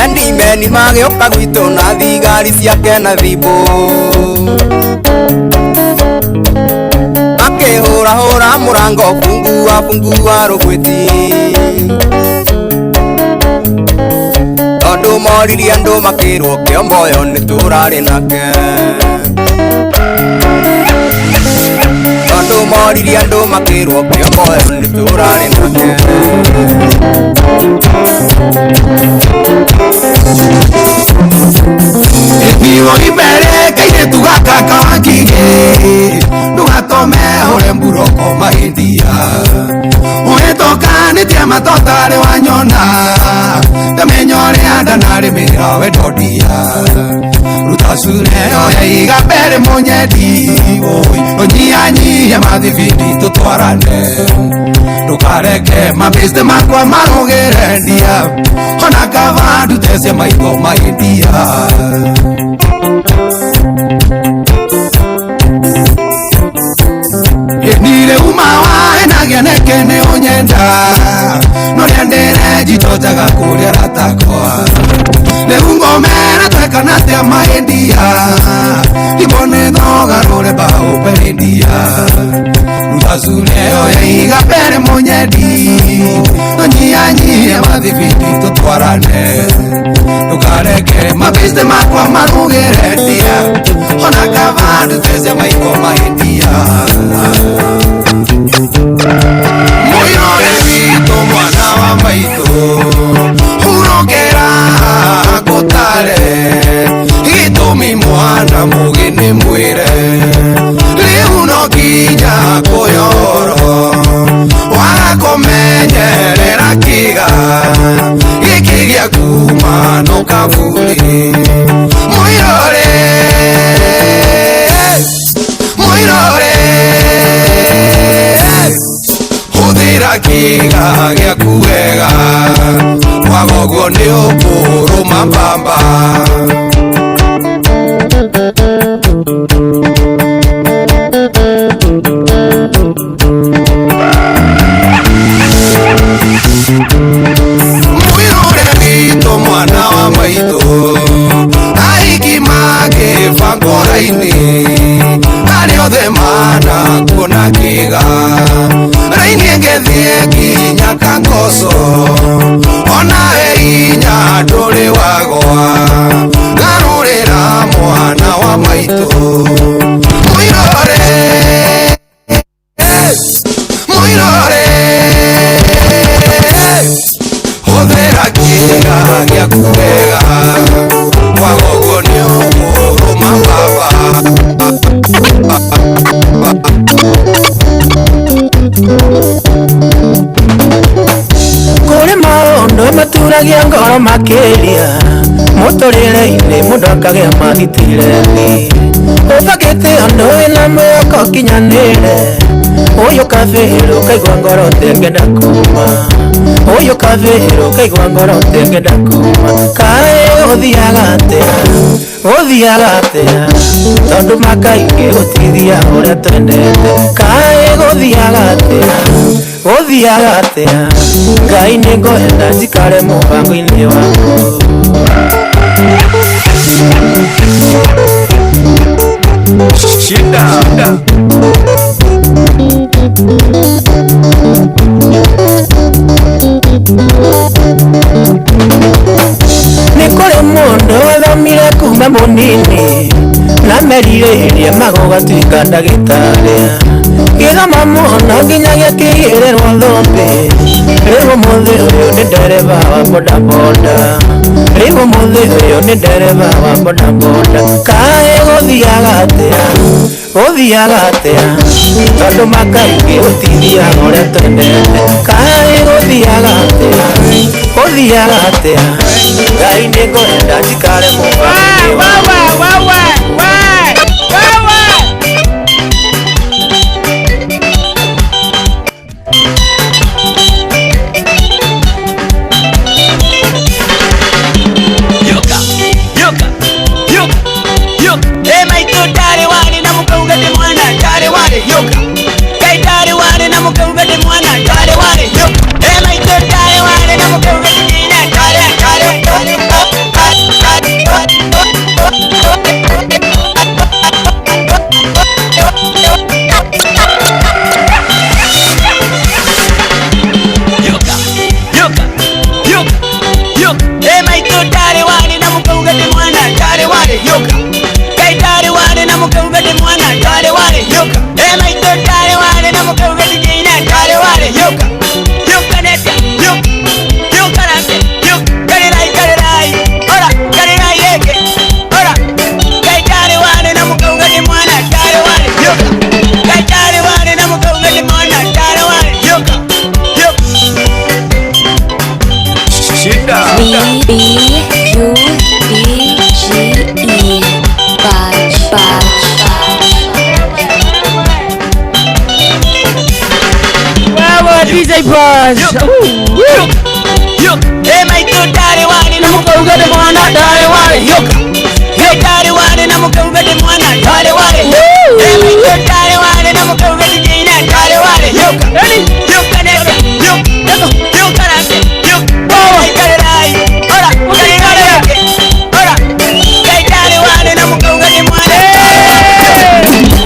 Speaker 27: Endimeni magĩũka gwitũ na thigari ciake na thimbũ Makĩhũrahũra mũrango fungua fungua rũgwĩti Tondũ moririe andũ makĩrwo kĩomboyo nĩ tũrarĩ nake Tondũ moririe andũ makĩrwo kĩomboyo nĩ tũrarĩ nake.
Speaker 12: Niwo ibere kairĩtu gaka kawangige Ndũgatome ũre mburoko mahĩndia Ũhĩtũkanĩtie matotarĩ wanyona Ndamenya ũrĩa ndanarĩmĩra wendodia Ruta cure oya iga mbere mũnyendi Ũnyihanyihie mathibindi tũtwarane Ndũkareke mabĩcte makwa marũgĩre ndia Ona kaba ndute cia maitho mahĩndia. Nire uma wa enagia neke nĩ ũnyenda Noria ndĩre njitojaga kũrĩa ratakwa Rĩu ngomera twekana atĩa mahĩndia Ndimbo nĩ thogarũre mbaũ mbere-ndia Ruta cure oya iga mbere mũnyendi Tũnyihanyihie mathibindi tũtwarane Ndũkareke mabĩcte makwa marugĩre ndia Ona kaba ndute cia maitho mahĩndia. Mũirũrĩ witũ mwana wa maitũ Hurũkĩra ngũtare Gĩtũmi mwana mũgĩ nĩ mwĩre Rĩu no nginya kũyoro Waga kũmenyerera kĩga Gĩkĩ gĩa kuma no kaburi Mũirũrĩ Mũirũrĩ Hũthĩra kĩga gĩaku wega Kwaga ũguo nĩ ũkũrũma mbamba. Mũirũrĩ witũ mwana wa maitũ Ahiki magĩbangwo raini Arĩa othe manakuona kĩga Raini ĩngĩthiĩ nginya Kangoso Ona inya ndũrĩ wagwa Garũrĩra mwana wa maitũ Mũirũrĩ.
Speaker 9: Mũno makĩria mũtũrĩre-inĩ mũndũ akagĩa magitĩre-inĩ ũbangĩte ũndũ wĩna mwĩhoko ũkinyanĩre ũyũ kabĩrũ ũkaigua ngoro ũtengenda kuma ũyũ kabĩrũ ũkaigua ngoro ũtengenda kuma kaĩ ũthiaga atĩa ũthiaga atĩa tondũ makaingĩ gũtithia ũrĩa twendete kaĩ gũthiaga atĩa gũthiaga atĩa Ngai nĩngwenda njikare mũbango-inĩ waku.
Speaker 13: Shida.
Speaker 9: Nĩ kũrĩ mũndũ wathomire kuma mũnini na merirĩria magũgatuĩka ndagĩtarĩ gĩthoma mũno nginya gĩakĩigĩrĩrwo thũmbĩ rĩu ũmũthĩ ũyũ nĩ ndereba wa bodaboda rĩu ũmũthĩ ũyũ nĩ ndereba wa bodaboda kaĩ gũthiaga atĩa gũthiaga atĩa tondũ makaingĩ gũtithiaga ũrĩa twendete kaĩ gũthiaga atĩa gũthiaga atĩa Ngai nĩngwenda njikare mũbango-inĩ waku.
Speaker 28: B U D G E Budge Budge.
Speaker 14: Wewe DJ Budge.
Speaker 27: Hey my good daddy wani na mukauga de mwana daddy wani yoka. Hey daddy wani na mukauga de mwana daddy wani. Hey my good daddy wani na mukauga de jina daddy wani yoka. Yoka neka yoka yoka na yoka. Hey daddy ora ora. Hey daddy wani na mukauga de mwana.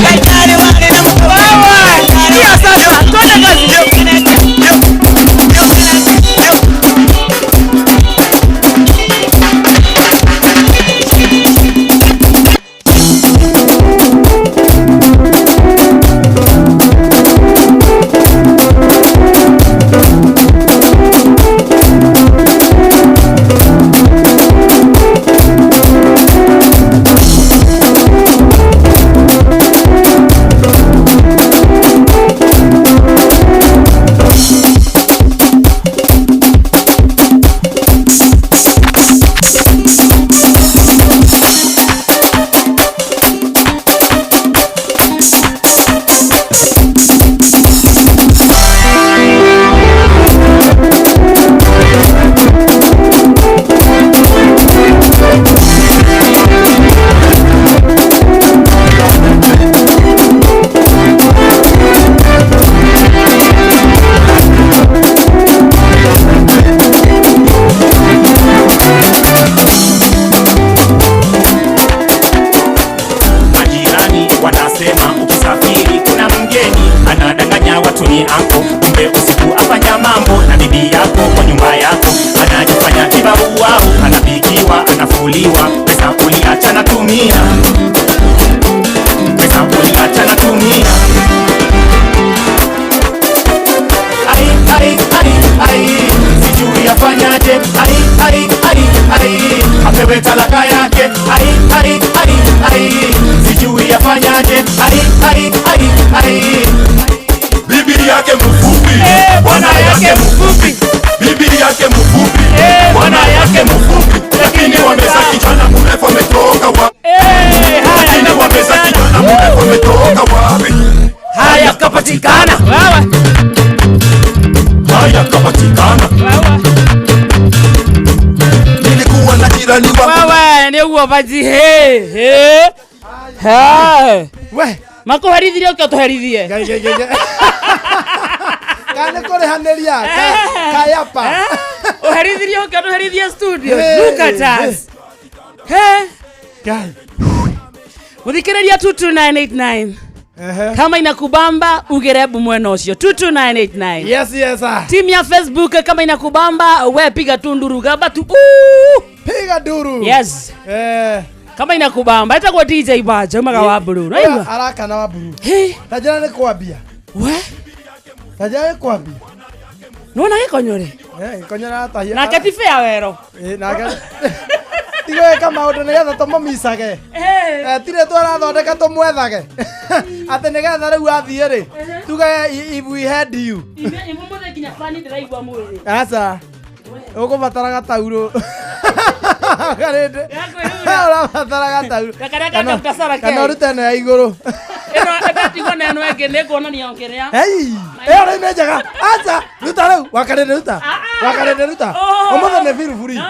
Speaker 27: Hey daddy wani na mukauga de mwana.
Speaker 14: Kia sasa twende kazi.
Speaker 27: Yoka neka yoka yoka yoka.
Speaker 13: Bibi yake mfupi, bwana yake mfupi. Bibi yake mfupi,
Speaker 12: Bwana yake mfupi lakini wameza kijana mrefu ametoka wapi? Lakini wameza kijana mrefu ametoka wapi?
Speaker 14: Haya kapatikana. Wewe.
Speaker 12: Haya kapatikana. Nilikuwa na jirani wangu.
Speaker 14: Wewe ni uguo baji he he. He.
Speaker 13: We.
Speaker 14: Makuherithirie uke utuherithie.
Speaker 13: Ngai ngai ngai. Kana kũrĩhanĩria kayapa.
Speaker 14: Uherithirie uke utuherithie studio. Look at us. He.
Speaker 13: Ngai.
Speaker 14: Muthikĩrĩria 22989. Kama inakubamba ugerebu mwena ũcio 22989.
Speaker 13: Yes yes sir.
Speaker 14: Timu ya Facebook kama inakubamba we piga tu nduru gamba tu. Uu!
Speaker 13: Piga nduru.
Speaker 14: Yes.
Speaker 13: Eh.
Speaker 14: Kama inakubamba etagwo DJ Baja umaga wa blue. Raigua?
Speaker 13: Arakana wa blue. Ta njĩra nĩ kwambia.
Speaker 14: We.
Speaker 13: Ta njĩra nĩ kwambia.
Speaker 14: Nona gĩkonyore?
Speaker 13: Eh, gĩkonyore aratahia.
Speaker 14: Nake ti fair wero.
Speaker 13: Eh, nake tigwĩka maũndũ nĩgetha tũmũmicage. Eh, tirĩ twarathondeka tũmwethage. Atĩ nĩgetha rĩu athiĩ rĩ, tuge if we had you.
Speaker 14: Imũmũthĩ nginya bani ndĩraigua mwĩrĩ.
Speaker 13: Aca. Ũkũbatara gataurũ. Karĩndĩ. Ũrabatara gataurũ.
Speaker 14: Gakarĩa ka Dr. Sarah K.
Speaker 13: Kana ũrute ĩno ya igũrũ.
Speaker 14: Ĩno ĩgatigwo na ĩno ĩngĩ nĩnguonania o kĩrĩa.
Speaker 13: Hei, ĩyo rĩu nĩ njega. Aca, ruta rĩu, wakarĩndĩ ruta. Wakarĩndĩ ruta. Ũmũthĩ nĩ feel free.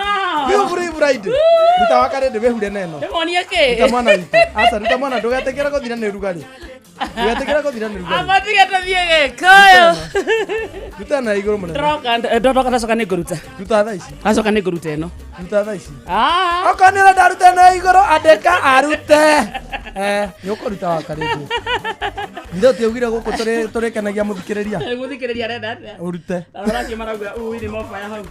Speaker 13: Feel free Friday. Ruta wakarĩndĩ wĩhure na ĩno.
Speaker 14: Ndĩmonie kĩ?
Speaker 13: Ruta mwana witũ. Aca, ruta mwana ndũgetĩkĩre gũthira nĩ ũrugarĩ. Ndũgetĩkĩre gũthira nĩ ũrugarĩ.
Speaker 14: Amba tige tũthiĩ Gĩkũyũ.
Speaker 13: Ruta ĩno ya igũrũ mũnene.
Speaker 14: Ndĩroka ndoka ndacoka nĩngũruta.
Speaker 13: Ruta thaa ici.
Speaker 14: Ndacoka nĩngũruta ĩno.
Speaker 13: Ruta thaa ici.
Speaker 14: Ah.
Speaker 13: Okorwo nĩ ũrenda arute ĩno ya igũrũ andĩka arute. Eh, nĩ ũkũruta wakarĩndĩ. Ithe ũtiaugire gũkũ tũrĩkenagia mũthikĩrĩria.
Speaker 14: Mũthikĩrĩria arenda atĩa?
Speaker 13: Ũrute.
Speaker 14: Arora acio marauga ui nĩ mobaya hau.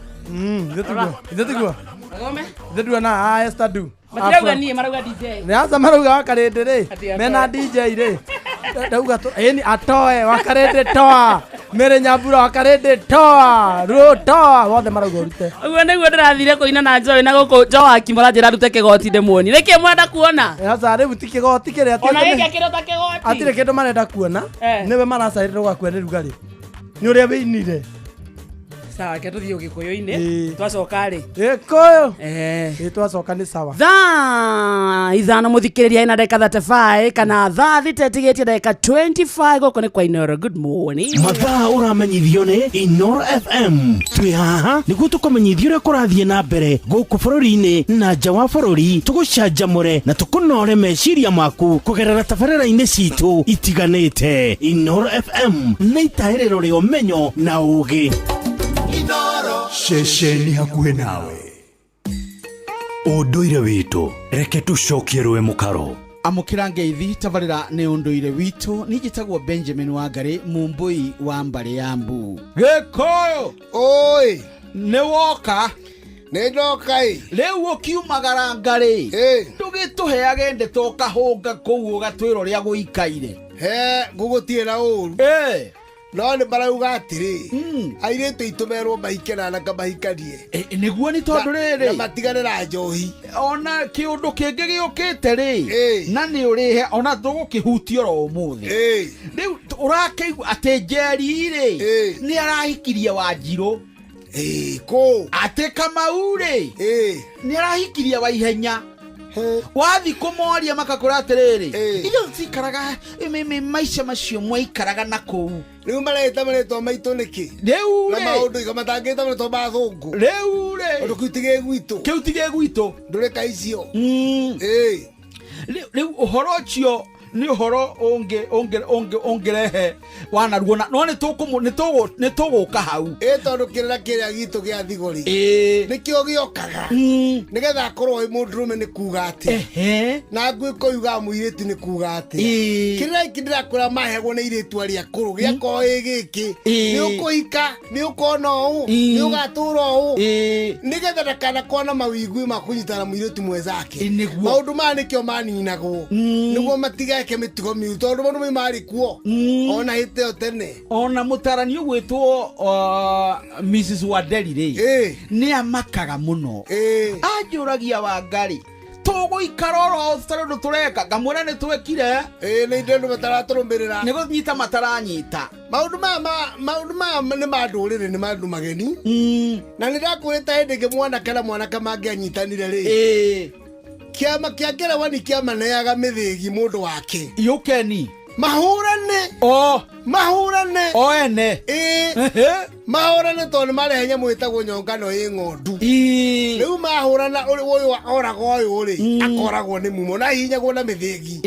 Speaker 13: Ithe tiguo. Ithe tiguo.
Speaker 14: Agome.
Speaker 13: Ithe nduona ah Esther du.
Speaker 14: Matirauga niĩ marauga DJ.
Speaker 13: Nĩ aca marauga wakarĩndĩ rĩ.
Speaker 14: Ati atoe.
Speaker 13: Mena DJ rĩ. Ndauga tu ĩni atoe wakarĩndĩ toa. Mary Nyambura wakarĩndĩ toa. Ru toa wothe marauga ũrute.
Speaker 14: Ũguo nĩguo ndĩrathire kũina na Joy na gũkũ Joaki mũranjĩra ndute kĩgoti ndĩmuonie. Nĩkĩ mwenda kuona?
Speaker 13: Aca rĩu ti kĩgoti kĩrĩa
Speaker 14: Ona gĩkĩ kĩrĩ ta kĩgoti.
Speaker 13: Hatirĩ kĩndũ marenda kuona.
Speaker 14: Eh.
Speaker 13: Nĩwe maracaĩrĩra ũgakua nĩ rugarĩ. Nĩ ũrĩa wĩinire.
Speaker 14: Sawa, reke tũthiĩ Ũgĩkũyũ-inĩ.
Speaker 13: Ĩĩ.
Speaker 14: Twacoka rĩ.
Speaker 13: Gĩkũyũ.
Speaker 14: Eh.
Speaker 13: Ĩ twacoka nĩ sawa.
Speaker 14: Thaa ithano mũthikĩrĩria ina ndagĩka 35 kana thaa thita ĩtigĩtie ndagĩka 25 gũkũ nĩ kwa Inoro. Good morning.
Speaker 1: Mathaa ũramenyithio nĩ Inoro FM. Twĩ haha nĩguo tũkũmenyithie ũrĩa kũrathiĩ na mbere gũkũ bũrũri-inĩ na nja wa bũrũri, tũgũcanjamũre na tũkũnore meciria maku kũgerera tabarĩra-inĩ citũ itiganĩte. Inoro FM nĩ itaĩrĩro rĩa ũmenyo na ũũgĩ.
Speaker 8: Ceceni hakuhĩ nawe ũndũire witũ reke tũcokie rũĩ mũkaro
Speaker 15: amũkĩra ngeithi tabarĩra nĩ ũndũire witũ niĩ njĩtagwo Benjamin Wangarĩ mũmbũi wa mbarĩ ya mbu
Speaker 16: Gĩkũyũ
Speaker 10: oi
Speaker 15: nĩ woka
Speaker 10: nĩ ndoka ĩ
Speaker 15: rĩu ũkiumagara ngarĩ ndũgĩtũheage ndeto ũkahũnga kũu ũgatwĩra ũrĩa gũikaire
Speaker 10: he ngũgũtiĩra ũru no nĩ marauga atĩrĩ airĩtu aitũ merwo mahike na anake mahikanie
Speaker 15: nĩguo nĩ tondũ rĩrĩ
Speaker 10: na matigane na njohi
Speaker 15: ona kĩũndũ kĩngĩ gĩũkĩte rĩ na nĩ ũrĩhe ona tũgũkĩhutia oro ũmũthĩ rĩu ũrakĩigua atĩ njeri rĩ nĩ arahikirie wanjirũ
Speaker 10: kũ
Speaker 15: atĩ kamau rĩ nĩ arahikirie wa ihenya wathi kũmoria makakũra atĩrĩrĩ inyuĩ cikaraga maica macio mwaikaraga na kũu
Speaker 10: rĩu mareta marĩtwa maitũ nĩkĩ
Speaker 15: rĩu
Speaker 10: na
Speaker 15: rĩ
Speaker 10: maũndũ iga matangĩta marĩtwa ma thũngũ
Speaker 15: rĩu rĩ
Speaker 10: ũndũ kĩu ti gĩ gwitũ
Speaker 15: kĩu ti gĩ gwitũ
Speaker 10: ndũrĩka icio
Speaker 15: rĩu ũhoro ũcio nĩ ũhoro ũngĩ ũngĩ ũngĩ ũngĩrehe wanaruo na no nĩ tũgũka hau
Speaker 10: ĩ tondũ kĩrĩra kĩrĩa gitũ gĩa thigori nĩkĩo gĩokaga nĩgetha akorwo wĩ mũndũrũme nĩ kuga atĩa na ngwĩko yugaga mũirĩtu nĩ kuga atĩa kĩrĩra gĩkĩ ndĩrakwĩra maheagwo nĩ irĩtu arĩa akũrũ gĩakorwo ĩ gĩkĩ nĩ ũkũhika nĩ ũkona ũũ nĩ ũgatũra ũũ nĩgetha ndakanakorwo na mawĩigwi ma kũnyitana mũirĩtu mwenzake maũndũ maya nĩkĩo maninagwo nĩguo matigeke mĩtugo mĩũru tondũ maũndũ mau marĩ kuo ona hĩndĩ ĩyo tene
Speaker 15: ona mũtarani ũgwĩtwo Mrs Wanderi rĩ nĩ amakaga mũno anjũragia Wangari Tũgũikara oro tũtarĩ ũndũ tũreka ngamwĩra nĩ twekire.
Speaker 5: Ĩĩ nĩ ithuĩ andũ mataratũrũmĩrĩra.
Speaker 15: Nĩ gũnyita mataranyita.
Speaker 5: Maũndũ maya maũndũ maya nĩ ma ndũrĩrĩ nĩ ma andũ mageni. Na nĩ ndakwĩrĩte hĩndĩ ĩngĩ mwanake na mwanake mangĩanyitanire rĩ. Kĩama kĩa ngerewani kĩamaneaga mĩthĩgi mũndũ wake.
Speaker 15: Yũkeni.
Speaker 5: Mahũrane.
Speaker 15: O.
Speaker 5: Mahũrane.
Speaker 15: O ene.
Speaker 5: Ĩĩ. Mahũrane tondũ nĩ marehe nyamũ ĩtagwo nyongano ĩ ng'ondu. Rĩu mahũrana ũyũ oraga ũyũ rĩ akoragwo nĩ mumo na ahihinyagwo na mĩthĩgi.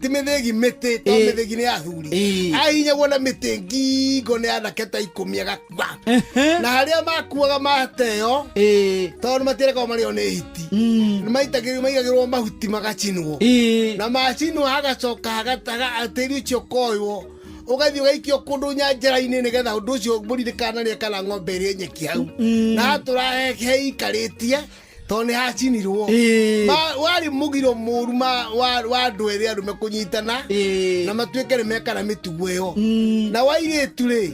Speaker 5: Ti mĩthĩgi mĩtĩ tondũ mĩthĩgi nĩ ya athuri. Ahihinyagwo na mĩtĩ ngingo nĩ anake ta 10 agakua. Na harĩa makuaga mateo tondũ matirekagwo marĩo nĩ hiti. Nĩ maigagĩrwo mahuti magacinwo. Na macinwo hagacoka tĩri ũcio ũkoywo ũgathiĩ ũgaikio kũndũ nyanjara-inĩ nĩgetha ũndũ ũcio mbũri ndĩkanarĩe kana ng'ombe ĩrĩe nyeki hau. Na hatũra heikarĩtie tondũ nĩ hacinirwo. Warĩ mũgiro mũru wa andũ erĩ arũme kũnyitana na matuĩke nĩ mekana mĩtugo ĩyo. Na wa airĩtu rĩ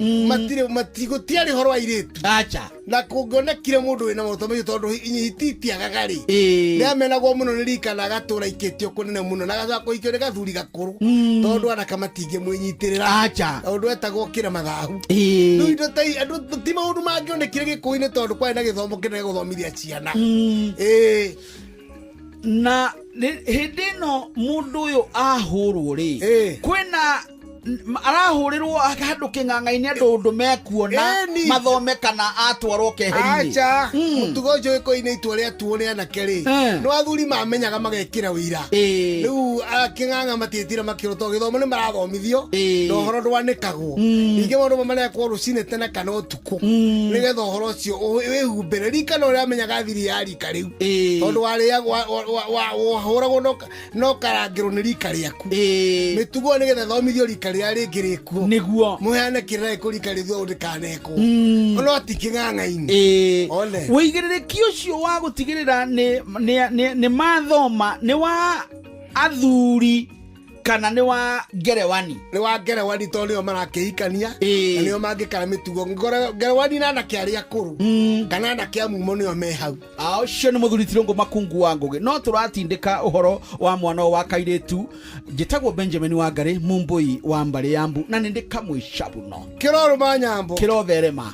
Speaker 5: gũtiarĩ ũhoro wa airĩtu.
Speaker 15: Acha.
Speaker 5: Na kũngĩonekire mũndũ wĩna maũndũ macio tondũ hiti itiagaga rĩ nĩ amenagwo mũno nĩ rika na agatũra ikĩtio kũnene mũno na agacoka kũhikio nĩ gathuri gakũrũ tondũ anake matingĩmwĩnyitĩrĩra.
Speaker 15: Acha.
Speaker 5: Ũndũ etagwo kĩra mathahu. Rĩu indo ta andũ ti maũndũ mangĩonekire gĩkũyũ-inĩ tondũ kwarĩ na gĩthomo kĩnene gũthomithia ciana.
Speaker 15: Na hĩndĩ ĩno mũndũ ũyũ ahũrwo rĩ kwĩna arahũrĩrwo handũ kĩng'ang'a-inĩ andũ ũndũ mekuona mathome kana atwarwo keheri-inĩ.
Speaker 5: Acha. Mũtugo ũcio gĩkũyũ-inĩ itua rĩatuo nĩ anake rĩ no athuri mamenyaga magekĩra ũira. Rĩu kĩng'ang'a matiĩtire makĩrwo tondũ gĩthomo nĩ marathomithio na ũhoro ndwanĩkagwo. Ningĩ maũndũ mamwe marekwo rũcinĩ tene kana ũtukũ nĩgetha ũhoro ũcio wĩhumbĩre. Rika no rĩamenyaga thiri ya rika rĩu tondũ wahũragwo no karangĩrwo nĩ rika rĩaku. Mĩtugo ĩyo nĩgetha ĩthomithio rika rĩrĩa rĩngĩ rĩkuo
Speaker 15: nĩguo
Speaker 5: mũheane kĩrĩra gĩkũ rika rĩthio ndĩkanekwo no ti kĩng'ang'a-inĩ. One.
Speaker 15: Wĩigĩrĩrĩki ũcio wa gũtigĩrĩra nĩ mathoma nĩ wa athuri kana nĩ wa ngerewani?
Speaker 5: Nĩ wa ngerewani tondũ nĩo marakĩhikania na nĩo mangĩkara mĩtugo. Ngerewani na anake arĩa akũrũ kana anake a mumo nĩo me hau.
Speaker 15: Ũcio nĩ mũthuri Tirũngũ Makungu wa Ngũgĩ. No tũratindĩka ũhoro wa mwana ũyũ wa kairĩtu. Njĩtagwo Benjamin Wangarĩ Mumbui wa mbarĩ ya Mbu na nĩ ndĩ kamwĩcabuno.
Speaker 5: Kĩrorũma nyambo.
Speaker 15: Kĩrotherema.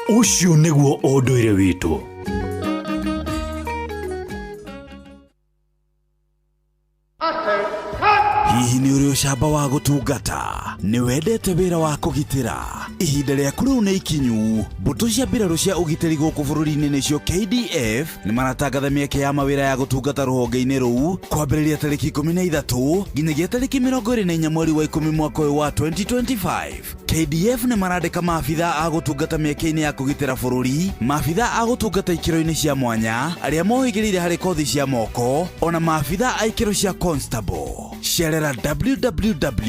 Speaker 8: Ũcio nĩguo ũndũire witũ.
Speaker 23: Hihi nĩ ũrĩ ũcamba wa gũtungata? Nĩ wendete wĩra wa kũgitĩra? Ihinda rĩaku rĩu nĩ ikinyu. Mbũtũ cia mbirarũ cia ũgitĩri gũkũ bũrũri-inĩ nĩcio KDF nĩ maratangatha mĩeke ya mawĩra ya gũtungata rũhonge-inĩ rũu kwambĩrĩria tarĩki 13 nginyagia tarĩki 24 mweri wa 10 mwaka ũyũ wa 2025. KDF nĩ marandĩka maabitha a gũtungata mĩeke-inĩ ya kũgitĩra bũrũri, maabitha a gũtungata ikĩro-inĩ cia mwanya, arĩa mohĩgĩrĩire harĩ kothi cia moko, ona maabitha a ikĩro cia constable. Cerera www.mod.go.ke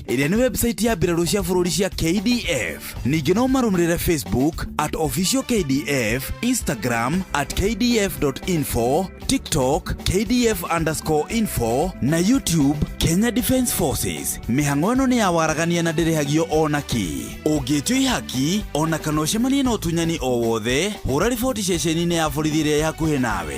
Speaker 23: ĩrĩa nĩ website ya mbirarũ cia bũrũri cia KDF. Ningĩ no marũmĩrĩre Facebook at official KDF, Instagram at kdf.info, TikTok kdf_info na YouTube Kenya Defence Forces. Mĩhang'o ĩno nĩ ya waragania na ndĩrĩhagio ona kĩ. Ũngĩtio ihaki ona kana ũcemanie na ũtunyani o wothe, hũra riboti ceceni-inĩ ya borithi ĩrĩa ĩ hakuhĩ nawe.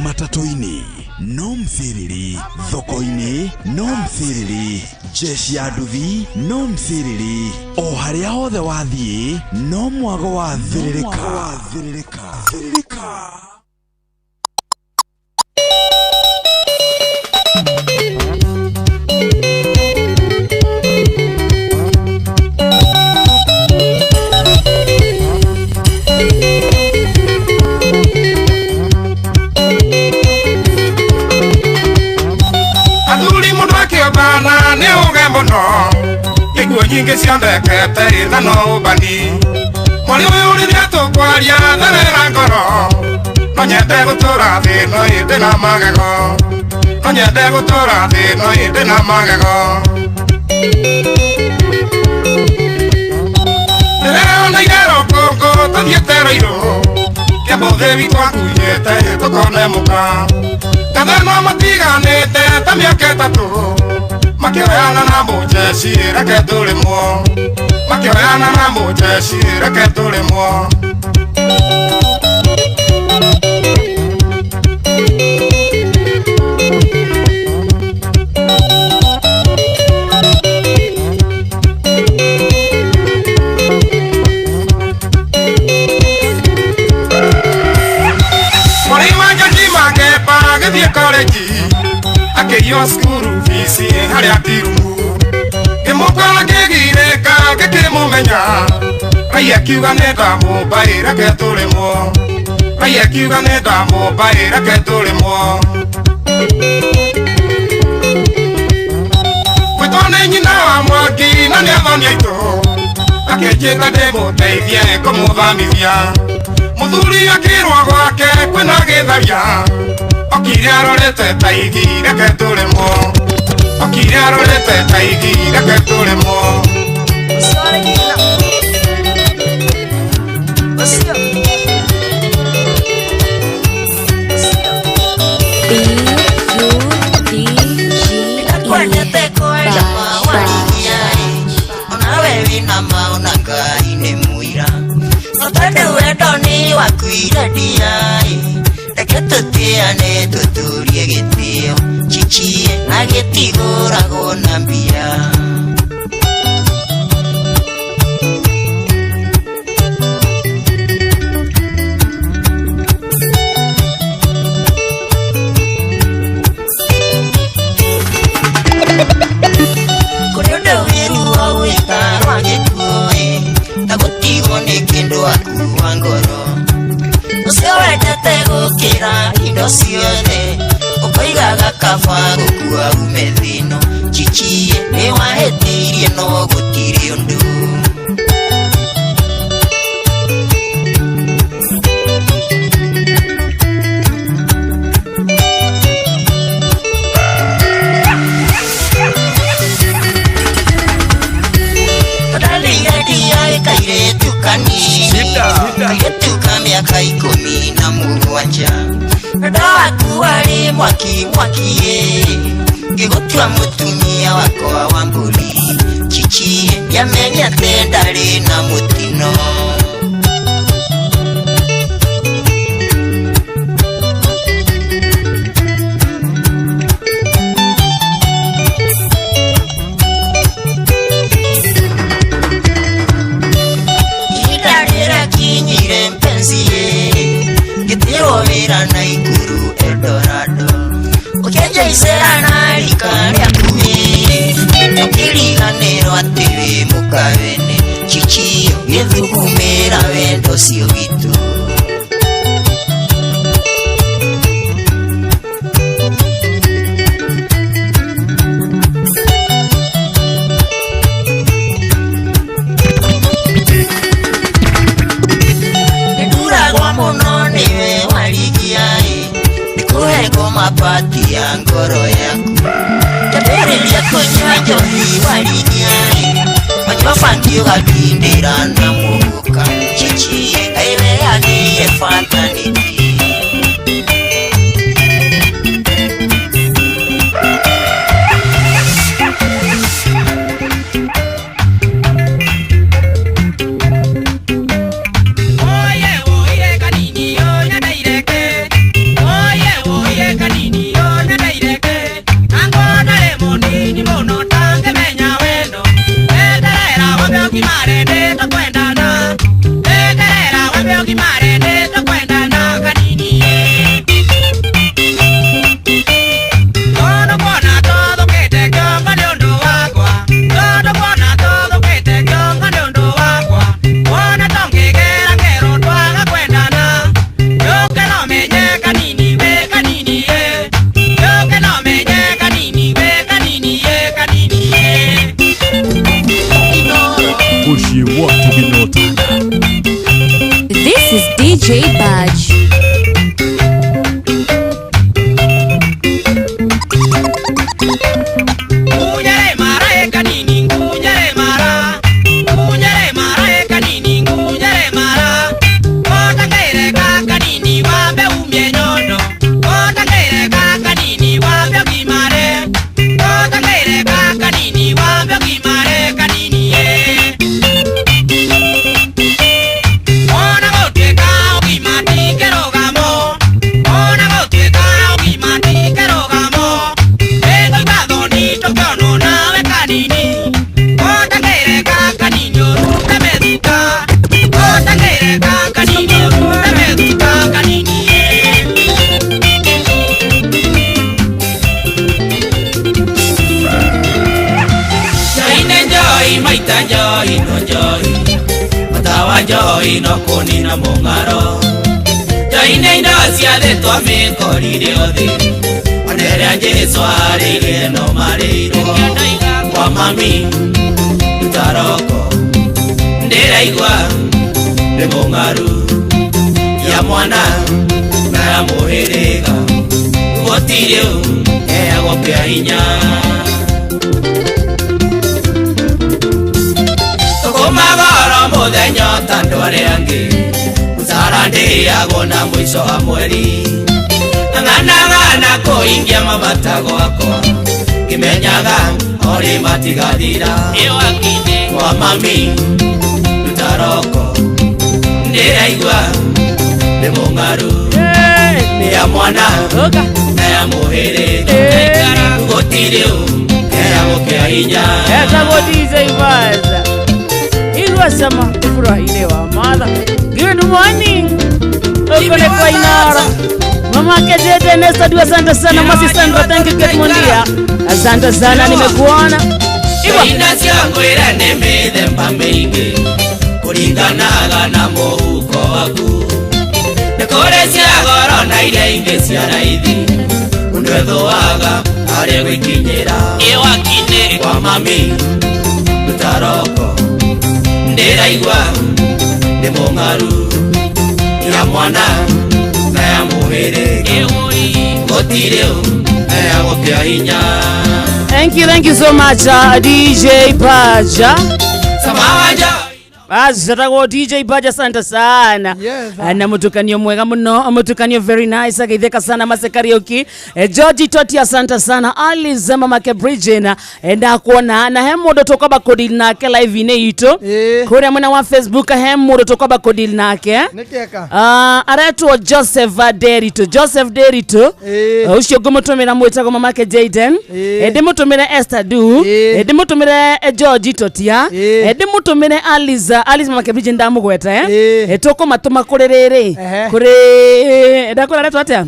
Speaker 23: Matatũ-inĩ no msiriri, thoko-inĩ no msiriri, jeshi ya nduthi no msiriri, o harĩa hothe wathiĩ no mwago wa thĩrĩrĩka.
Speaker 6: Athuri mundu akĩombana nĩ ũge mũno ikuũ nyingĩ cionekete ĩna no ũmbani mwari ũyũ rĩrĩa tũkwaria therera ngoro no nyende gũtũra thĩ no ĩndĩ na magego no nyende gũtũra thĩ no ĩndĩ na magego ndĩrona irero ngũngũ tũthiĩte Rũirũ kĩamũthĩ witũ akunyĩte tũkone mũka Katheno matiganĩte ta mĩaka ĩtatũ Makĩoyana na mũjeci reke tũrĩmwo. Makĩoyana na mũjeci reke tũrĩmwo. Agĩthiĩ koreji akĩiywo cukuru bici harĩa tirumu ngĩmũkora ngĩgirĩka ngĩkĩmũmenya Rai akiuga nĩ ndamũmbaĩ reke tũrĩmwo. Rai akiuga nĩ ndamũmbaĩ reke tũrĩmwo. Gwĩtwo nĩ nyina wa Mwangi na nĩ athoni aitũ akĩnjĩta ndĩmũteithie kũmũthamithia. Mũthuri akĩrwo gwake kwĩna gĩtharia okire arorete ta igi reke tũrĩmwo. Okire arorete ta igi reke tũrĩmwo.
Speaker 28: B U D G E
Speaker 16: Onawe wĩna maona Ngai nĩ mũira no tondũ wendo nĩ wakuire ndiaĩ reke tũtĩane tũtũrie gĩtĩo chichie na gĩtigũragwo na mbia. Kũrĩ ũndũ wĩruo wĩtarwa gĩkuũ ta gũtigwo nĩ kĩndũ akua ngoro ũcio wendete gũkĩra indo ciothe ũkoigaga kaba gũkua ume thĩno chichie nĩ wahĩtĩirie no gũtirĩ ũndũ. Kairetu kanini kairetu ka mĩaka 17 wendo waku warĩ mwaki mwakie ngĩgũtua mũtumia wakwa wa mbũri chichie ndiamenyete ndarĩ na mũtino. Ngĩtirwo wĩra na Ikuru Eldorado ũkĩenja icera na rika rĩaku ũkĩriganĩrwo atĩ wĩ mũkawene chichio gĩthugumĩra wendo ũcio witũ. Mũno nĩwe warigiaĩ nĩkũhego mabati ya ngoro yaku kĩambĩrĩria kũnyua njohi warigiaĩ wanyua bangi ũgatindĩra na mũhuka chichie kaĩ weagĩire bata nĩkĩ.
Speaker 17: Mare de to kwenda na kanini.
Speaker 27: Kũnina mũng'aro Ngai-inĩ indo ciathĩtwo mĩkorire othe Ona ĩrĩa Jesũ arĩire no marĩirwo Kwa mami ruta roko Ndĩraigua nĩ mũng'aru Ya mwana na ya mũhĩrĩga Gũtirĩ heagwo kĩa hinya Tũkũmagoro mũthenya ta andũ arĩa angĩ Mũcara ndĩagwo na mũico wa mweri Ng'anagana kũhingia mabata gwakwa Ngĩmenyaga orĩ matigathira Kwa mami ruta roko Ndĩraigua nĩ mũng'aru Nĩ ya mwana na ya mũhĩrĩga Gũtirĩ heagwo kĩa hinya
Speaker 14: Etagwo DJ Baza Irwasama ifurahile wa mother. Good morning. Ukone kwa Inoro. Mama Kejete Nesta Dua, asante sana. Masi Sandra, thank you Kate Mondia. Asante sana nimekuona.
Speaker 27: Iwa ina ciakwĩra nĩ mĩthemba mĩingĩ kũringanaga na mũhuko waku nĩ kũrĩ cia goro na iria ingĩ cia raithi mũndũ ethũaga harĩa gwĩkinyĩra kwa mami ruta roko ndĩraigua nĩ mũng'aru ya mwana na ya mũhĩrĩga gũtirĩ heagwo kĩa hinya.
Speaker 14: Thank you so much, DJ Baja.
Speaker 27: Samawaja.
Speaker 14: Azatagwo DJ Baja, asante sana.
Speaker 13: Yes.
Speaker 14: Na mutukanio mwega muno, mutukanio very nice, ageitheka sana Mase Karaoke. George Toti, asante sana. Alice mama ke Bridgena, ndakuona na he mundu tukwamba kudil nake live ine itu. Kuria mwena wa Facebook he mundu tukwamba kudil nake.
Speaker 13: Nikieka.
Speaker 14: Aretwo Joseph Derito, Joseph Derito. Ucio ngumutumira mwitagwo mama ke Jaden. Ndimutumire Esther Du, ndimutumire George Totia, ndimutumire Alice Alice mama ke Bridget ndamugweta tukumatuma kuri riri kuri ndakura retwo atia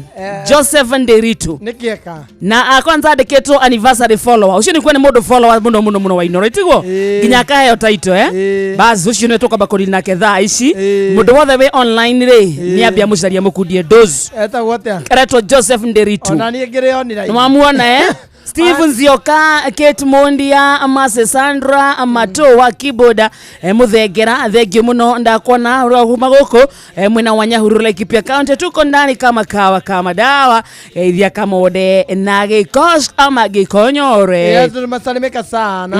Speaker 14: Joseph Nderitu
Speaker 13: Nikieka.
Speaker 14: Na kwanza andikitwo anniversary follower ucio nikuwa ni mundu follower muno muno muno wa Inoro itiguo nginya akaheo title bas ucio ni tukwamba kuri nake thaa ici mundu wothe wi online ri ni ambia mucaria mukundie dose
Speaker 13: Etagwo atia?
Speaker 14: Aretwo Joseph Nderitu.
Speaker 13: Ona niĩ ngĩrĩonire.
Speaker 14: Nĩwamuona Steve Nzioka, Kate Mondia, Mase Sandra, Amato wa keyboard, Muthengera, thank you muno ndakuona urahuma guku mwena wa Nyahururu Laikipia County tuko ndani kama kawa kama dawa ithia kama ode na gikosh ama gikonyore.
Speaker 13: Yes, tumesalimika sana.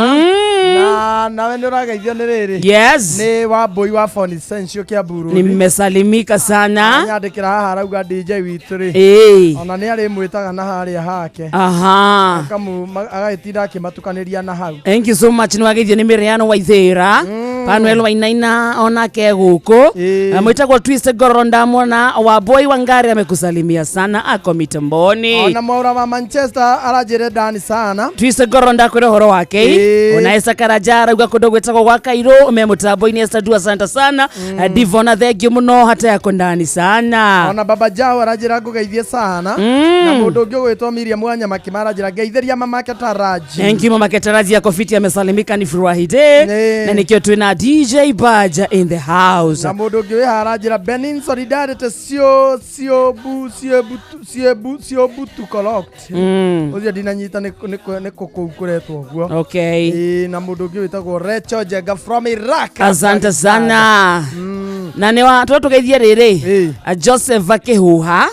Speaker 13: Na nawe nĩ ũrageithio nĩ rĩrĩ.
Speaker 14: Yes.
Speaker 13: Nĩ Wambui wa Phone Essential Kiamburu.
Speaker 14: Nimesalimika sana.
Speaker 13: Nyandĩkĩra haha arauga DJ witũ rĩ. Ona nĩ arĩmwĩtaga na harĩa hake.
Speaker 14: Aha.
Speaker 13: Agagĩtinda akĩmatukanĩria na hau.
Speaker 14: Thank you so much. Nĩwageithio nĩ Miriano Waithĩra. Panuel Wainaina onake guku. Mwitagwo Twist Goro ndamwona wa boy Wangari amekusalimia sana ako mitamboni.
Speaker 13: Ona Mwaura wa Manchester aranjĩre ndani sana.
Speaker 14: Twist Goro ndakwĩra ũhoro wake. Ona Esther Karanja arauga kũndũ gwĩtagwo gwa Kairũ me mũtambo-inĩ. Esther Dua asante sana. Divona thank you mũno hata yako ndani sana.
Speaker 13: Ona Baba Jao aranjĩra ngũgeithie sana. Na mũndũ ũngĩ ũgwĩtwo Miriam Wanyama Kimara aranjĩra ngeithĩria mamake Taraji.
Speaker 14: Thank you mamake Taraji yako fiti amesalimika ni furahi day. Na nikio twina DJ Baja in the house.
Speaker 13: Na mũndũ ũngĩ wĩ haha aranjĩra Benin Solidarity sio sio bu sio butu sio bu sio butu collect. Ũcio ndinanyita nĩ kũkũu kũretwo ũguo.
Speaker 14: Okay.
Speaker 13: Na mũndũ ũngĩ wĩtagwo Recho Jenga from Iraq.
Speaker 14: Asante sana. Na nĩ wa tũgeithie rĩrĩ Joseph Akihuha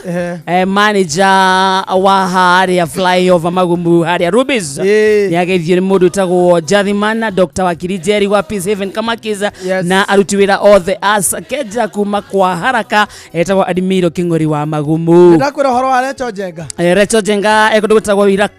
Speaker 14: manager wa harĩa flyover Magumu harĩa Rubis. Nĩ ageithio nĩ mũndũ wĩtagwo Jathimana Dr. Wakiri Jerry wa Peace Haven Kamakiza na aruti wĩra othe asakeja kuma kwa haraka etagwo Admiro King'ori wa Magumu.
Speaker 13: Ndakwĩra ũhoro wa Recho Jenga.
Speaker 14: Recho Jenga ekũndũ gwĩtagwo Iraq.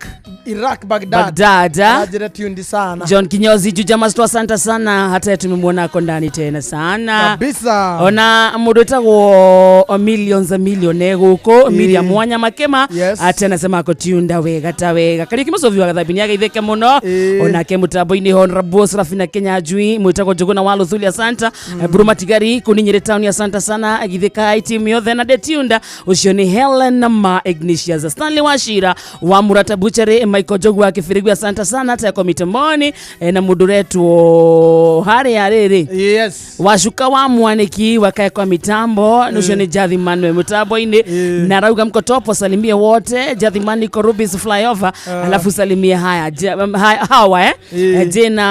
Speaker 13: Iraq Baghdad.
Speaker 14: Baghdad.
Speaker 13: Tuned sana.
Speaker 14: John Kinyozi Juja Master asante sana hata tumemwona ako ndani tena sana.
Speaker 13: Kabisa.
Speaker 14: Ona mũndũ wĩtagwo millions a million guku Miriam Mwanya Makema ate anasema ako tuned wega ta wega. Kariuki Musovi wa Gathabi nĩageithĩke mũno. Onake mũtambo-inĩ Honorable Serafina Kenyanjui mwĩtagwo Njuguna wa Luthuli asante. Bruma Tigari kuninyire town asante sana agithĩka team yothe na detunda ucio ni Helen ma Ignatius Stanley Washira wa Murata Butchery Michael Njogu wa Kĩbĩrĩgu, asante sana teko mitamoni na mũndũ ũretwo harĩa rĩrĩ
Speaker 13: yes
Speaker 14: wacuka wa mwaniki wakae kwa mitambo nũcio nĩ Jathi Manuel mutambo-inĩ na rauga mkotopo salimie wote Jathi Mani Korubis flyover alafu salimie haya hawa jena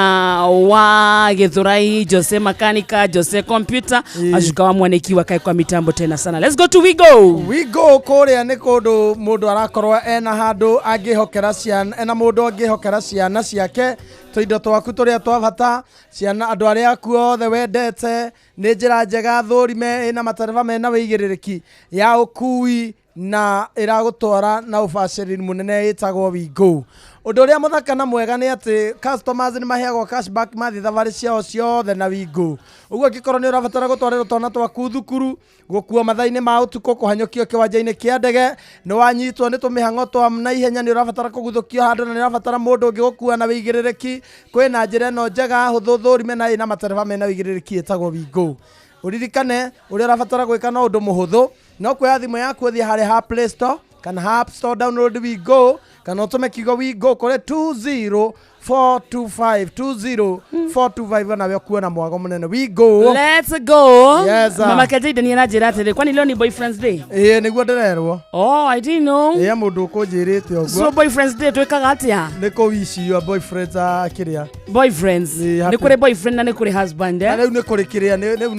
Speaker 14: wa Githurai Jose Makanika Jose Computer wacuka wa mwaniki wakae kwa mitambo tena sana. Let's go to Wigo.
Speaker 13: Wigo kũrĩa nĩ kũndũ mũndũ arakorwo ena handũ angĩhokera ciana, ena mũndũ angĩhokera ciana ciake tũindo twaku tũrĩa twa bata, ciana andũ arĩa aku othe wendete. Nĩ njĩra njega thũrime ĩna matereba mena wĩigĩrĩrĩki ya ũkui na ĩragũtwara na ũbacĩrĩri mũnene ĩtagwo Wigo. Ũndũ ũrĩa mũthaka na mwega nĩ atĩ customers nĩ maheagwo cashback mathiĩ thabarĩ ciao ciothe na Wigo. Ũguo angĩkorwo nĩ ũrabatara gũtwarĩrwo twana twaku thukuru, gũkuo mathaa-inĩ ma ũtukũ, kũhanyũkio kĩwanja-inĩ kĩa ndege, nĩ wanyitwo nĩ tũmĩhang'o twa naihenya, nĩ ũrabatara kũguthũkio handũ na nĩ ũrabatara mũndũ ũngĩ gũkua na wĩigĩrĩrĩki, kwĩna njĩra ĩno njega hũthũ thũrime na ĩna matereba mena wĩigĩrĩrĩki ĩtagwo Wigo. Ũririkane ũrĩa ũrabatara gwĩka no ũndũ mũhũthũ, no kuoya thimũ yaku ũthiĩ harĩa ha Play Store kana ha App Store, download Wigo kana ũtũme kiugo Wigo kũrĩ 20425 20425 nawe ũkuona mwago mũnene. Wigo.
Speaker 14: Let's go.
Speaker 13: Yes, sir.
Speaker 14: Mama Kejaida ni anajĩra atĩrĩ, kwani leo ni boyfriend's day?
Speaker 13: Ĩĩ nĩguo ndĩrerwo.
Speaker 14: Oh, I didn't know.
Speaker 13: Ĩĩ mũndũ ũkũnjĩrĩte ũguo.
Speaker 14: So boyfriend's day twĩkaga atĩa?
Speaker 13: Nĩ kũ wish your boyfriends a kĩrĩa.
Speaker 14: Boyfriends.
Speaker 13: Happy.
Speaker 14: Nĩ kũrĩ boyfriend na nĩ kũrĩ husband, eh?
Speaker 13: Na rĩu nĩ kũrĩ kĩrĩa, rĩu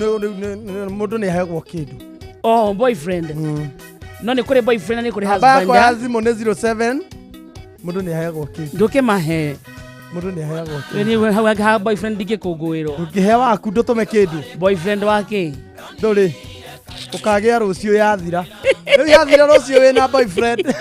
Speaker 13: mũndũ nĩ aheagwo kĩndũ.
Speaker 14: Oh, boyfriend. No nĩ kũrĩ boyfriend na nĩ kũrĩ
Speaker 13: Namba
Speaker 14: husband.
Speaker 13: yakwa ya thimũ nĩ 07 mũndũ nĩ aheagwo kĩndũ.
Speaker 14: Ndũkĩmahe.
Speaker 13: Mũndũ nĩ aheagwo kĩndũ.
Speaker 14: Nĩ hau ha boyfriend ndingĩkũngũĩrwo.
Speaker 13: Ndũngĩhe waku ndũtũme kĩndũ.
Speaker 14: Boyfriend wake.
Speaker 13: Ndũrĩ. Ũkagĩa rũciũ yathira. Rĩu yathira rũciũ wĩna boyfriend.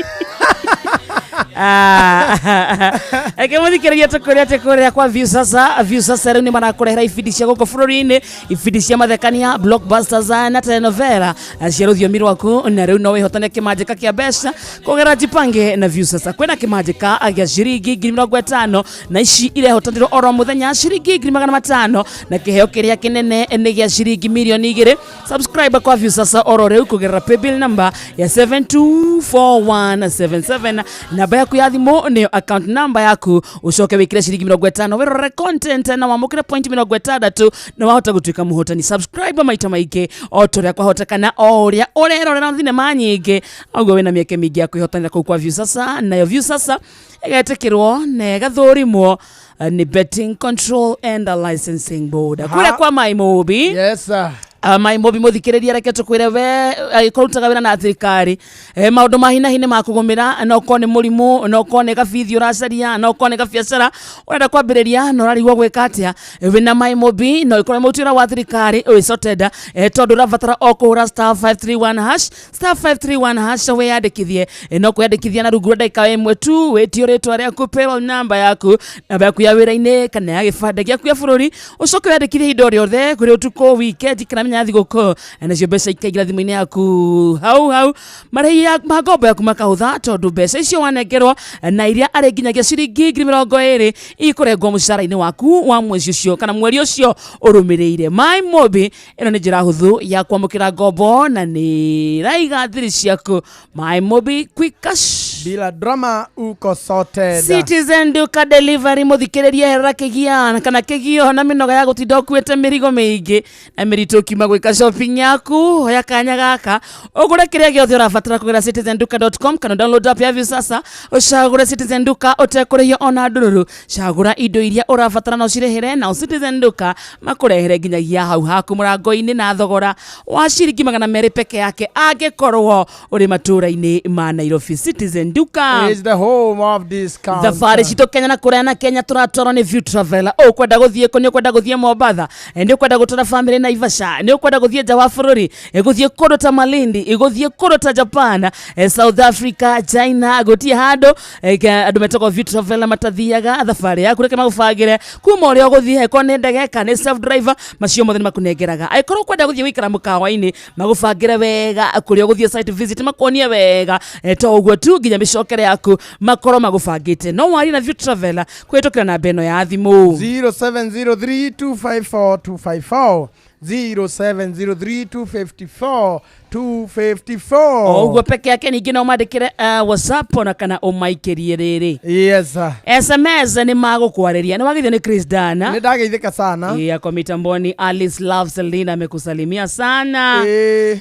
Speaker 14: Eke muthikĩrĩria tũkũrĩa atĩ kũrĩa kwa Viusasa, Viusasa rĩu nĩ marakũrehera ibindi cia gũkũ bũrũri-inĩ, ibindi cia mathekania, blockbusters na telenovela cia rũthiomi rwaku, na rĩu no wĩhotane kĩmanjĩka kĩa mbeca kũgerera Jipange na Viusasa. Kwĩna kĩmanjĩka gĩa ciringi 50,000 na ici irehotanĩrwo oro mũthenya ciringi 500,000 na kĩheo kĩrĩa kĩnene nĩ gĩa ciringi 2,000,000. Subscribe kwa Viusasa oro rĩu kũgerera paybill number ya 724177, namba yaku ya thimũ nĩyo account number yaku, ũcoke wĩkĩre ciringi 50 wĩrorere content na wamũkĩre point 60 na wahota gũtuĩka mũhotani. Subscribe maita maingĩ o ta ũrĩa kwahotekana, o ũrĩa ũrerorera thinema nyingĩ ũguo wĩna mĩeke mĩingĩ ya kwĩhotanĩra kũu kwa Viusasa, nayo Viusasa ĩgetĩkĩrwo na ĩgathũrimwo nĩ Betting Control and Licensing Board. Kũrĩa kwa Mai Mũmbi.
Speaker 13: Yes sir.
Speaker 14: Mai Mũmbi mũthikĩrĩria, reke tũkwĩre we angĩkorwo ũrutaga wĩra na thirikari, maũndũ ma hi na hi nĩ makũgũmĩra, no ũkorwo nĩ mũrimũ, no ũkorwo nĩ gabithi ũracaria, no ũkorwo nĩ gabiacara ũrenda kwambĩrĩria na ũrarigwo gwĩka atĩa, wĩna Mai Mũmbi no ĩkorwo mũruti wĩra wa thirikari wĩ sorted, tondũ ũrabatara o kũhũra star 531 hash, star 531 hash wĩyandĩkithie. No kwĩyandĩkithia na rungu rwa ndagĩka ĩmwe tu, wĩtio rĩtwa rĩaku, payroll number yaku, namba yaku ya wĩra-inĩ kana ya gĩbandĩ gĩaku gĩa bũrũri, ũcoke wĩyandĩkithie ihinda o rĩothe kũrĩ ũtukũ, weekend kana mĩthenya ya thigũkũ, nacio mbeca ikaingĩra thimũ-inĩ yaku hau hau, marĩhi ma ngombo yaku makahũtha tondũ mbeca icio wanengerwo na iria arĩ nginyagia ciringi 20,000 ikũrengwo mũcara-inĩ waku wa mwezi ũcio kana mweri ũcio ũrũmĩrĩire. Mai Mũmbi ĩno nĩ njĩra hũthũ ya kwamũkĩra ngombo na nĩ ĩraiga thiri ciaku. Mai Mũmbi quick cash.
Speaker 13: Bila drama uko sorted.
Speaker 14: Citizen Duka Delivery mũthikĩrĩria herera kĩgia kana kĩgio na mĩnoga ya gũtinda ũkuĩte mĩrigo mĩingĩ na mĩritũ ũkiuma gwĩka shopping yaku, hoya kanya gaka ũgũre kĩrĩa gĩothe ũrabatara kũgĩra citizenduka.com kana download app ya Viusasa, ũcagũre Citizen Duka ũtekũrĩhio ona ndũrũrũ, cagũra indo iria ũrabatara na ũcirĩhĩre, nao Citizen Duka makũrehere nginyagia hau haku mũrango-inĩ na thogora wa ciringi 200 peke yake angĩkorwo ũrĩ matũũra-inĩ ma Nairobi. Citizen Duka
Speaker 13: is the home of discount.
Speaker 14: Thabarĩ citũ Kenya na kũraya na Kenya tũratwarwo nĩ View Traveler. Ũkwenda gũthiĩ kũ? Nĩ ũkwenda gũthiĩ Mombatha? Nĩ ũkwenda gũtwara family Naivasha? Nĩ ũkwenda gũthiĩ nja wa bũrũri? Gũthiĩ kũndũ ta Malindi, gũthiĩ kũndũ ta Japan, South Africa, China, gũtirĩ handũ andũ metagwo View Traveler matathiaga. Thabarĩ yaku reke magũbangĩre kuma ũrĩa ũgũthiĩ, angĩkorwo nĩ ndege kana nĩ self driver, macio mothe nĩ makũnengeraga. Angĩkorwo ũkwenda gũthiĩ gũikara mũkawa-inĩ, magũbangĩre wega kũrĩa ũgũthiĩ site visit, makuonie wega, to ũguo tu nginya mĩcokere yaku makorwo magũbangĩte. No warie na View Traveler kũhĩtũkĩra namba ĩno ya thimũ
Speaker 13: 0703254254, 0703254254. 254.
Speaker 14: O ũguo peke yake ningĩ no mandĩkĩre WhatsApp ona kana ũmaikĩrie rĩrĩ.
Speaker 13: Yes.
Speaker 14: SMS nĩ magũkwarĩria. Nĩ wageithio nĩ Chris Dana.
Speaker 13: Nĩ ndageithĩka sana.
Speaker 14: Ĩ, ako mitamboni Alice Love Selina amekusalimia sana.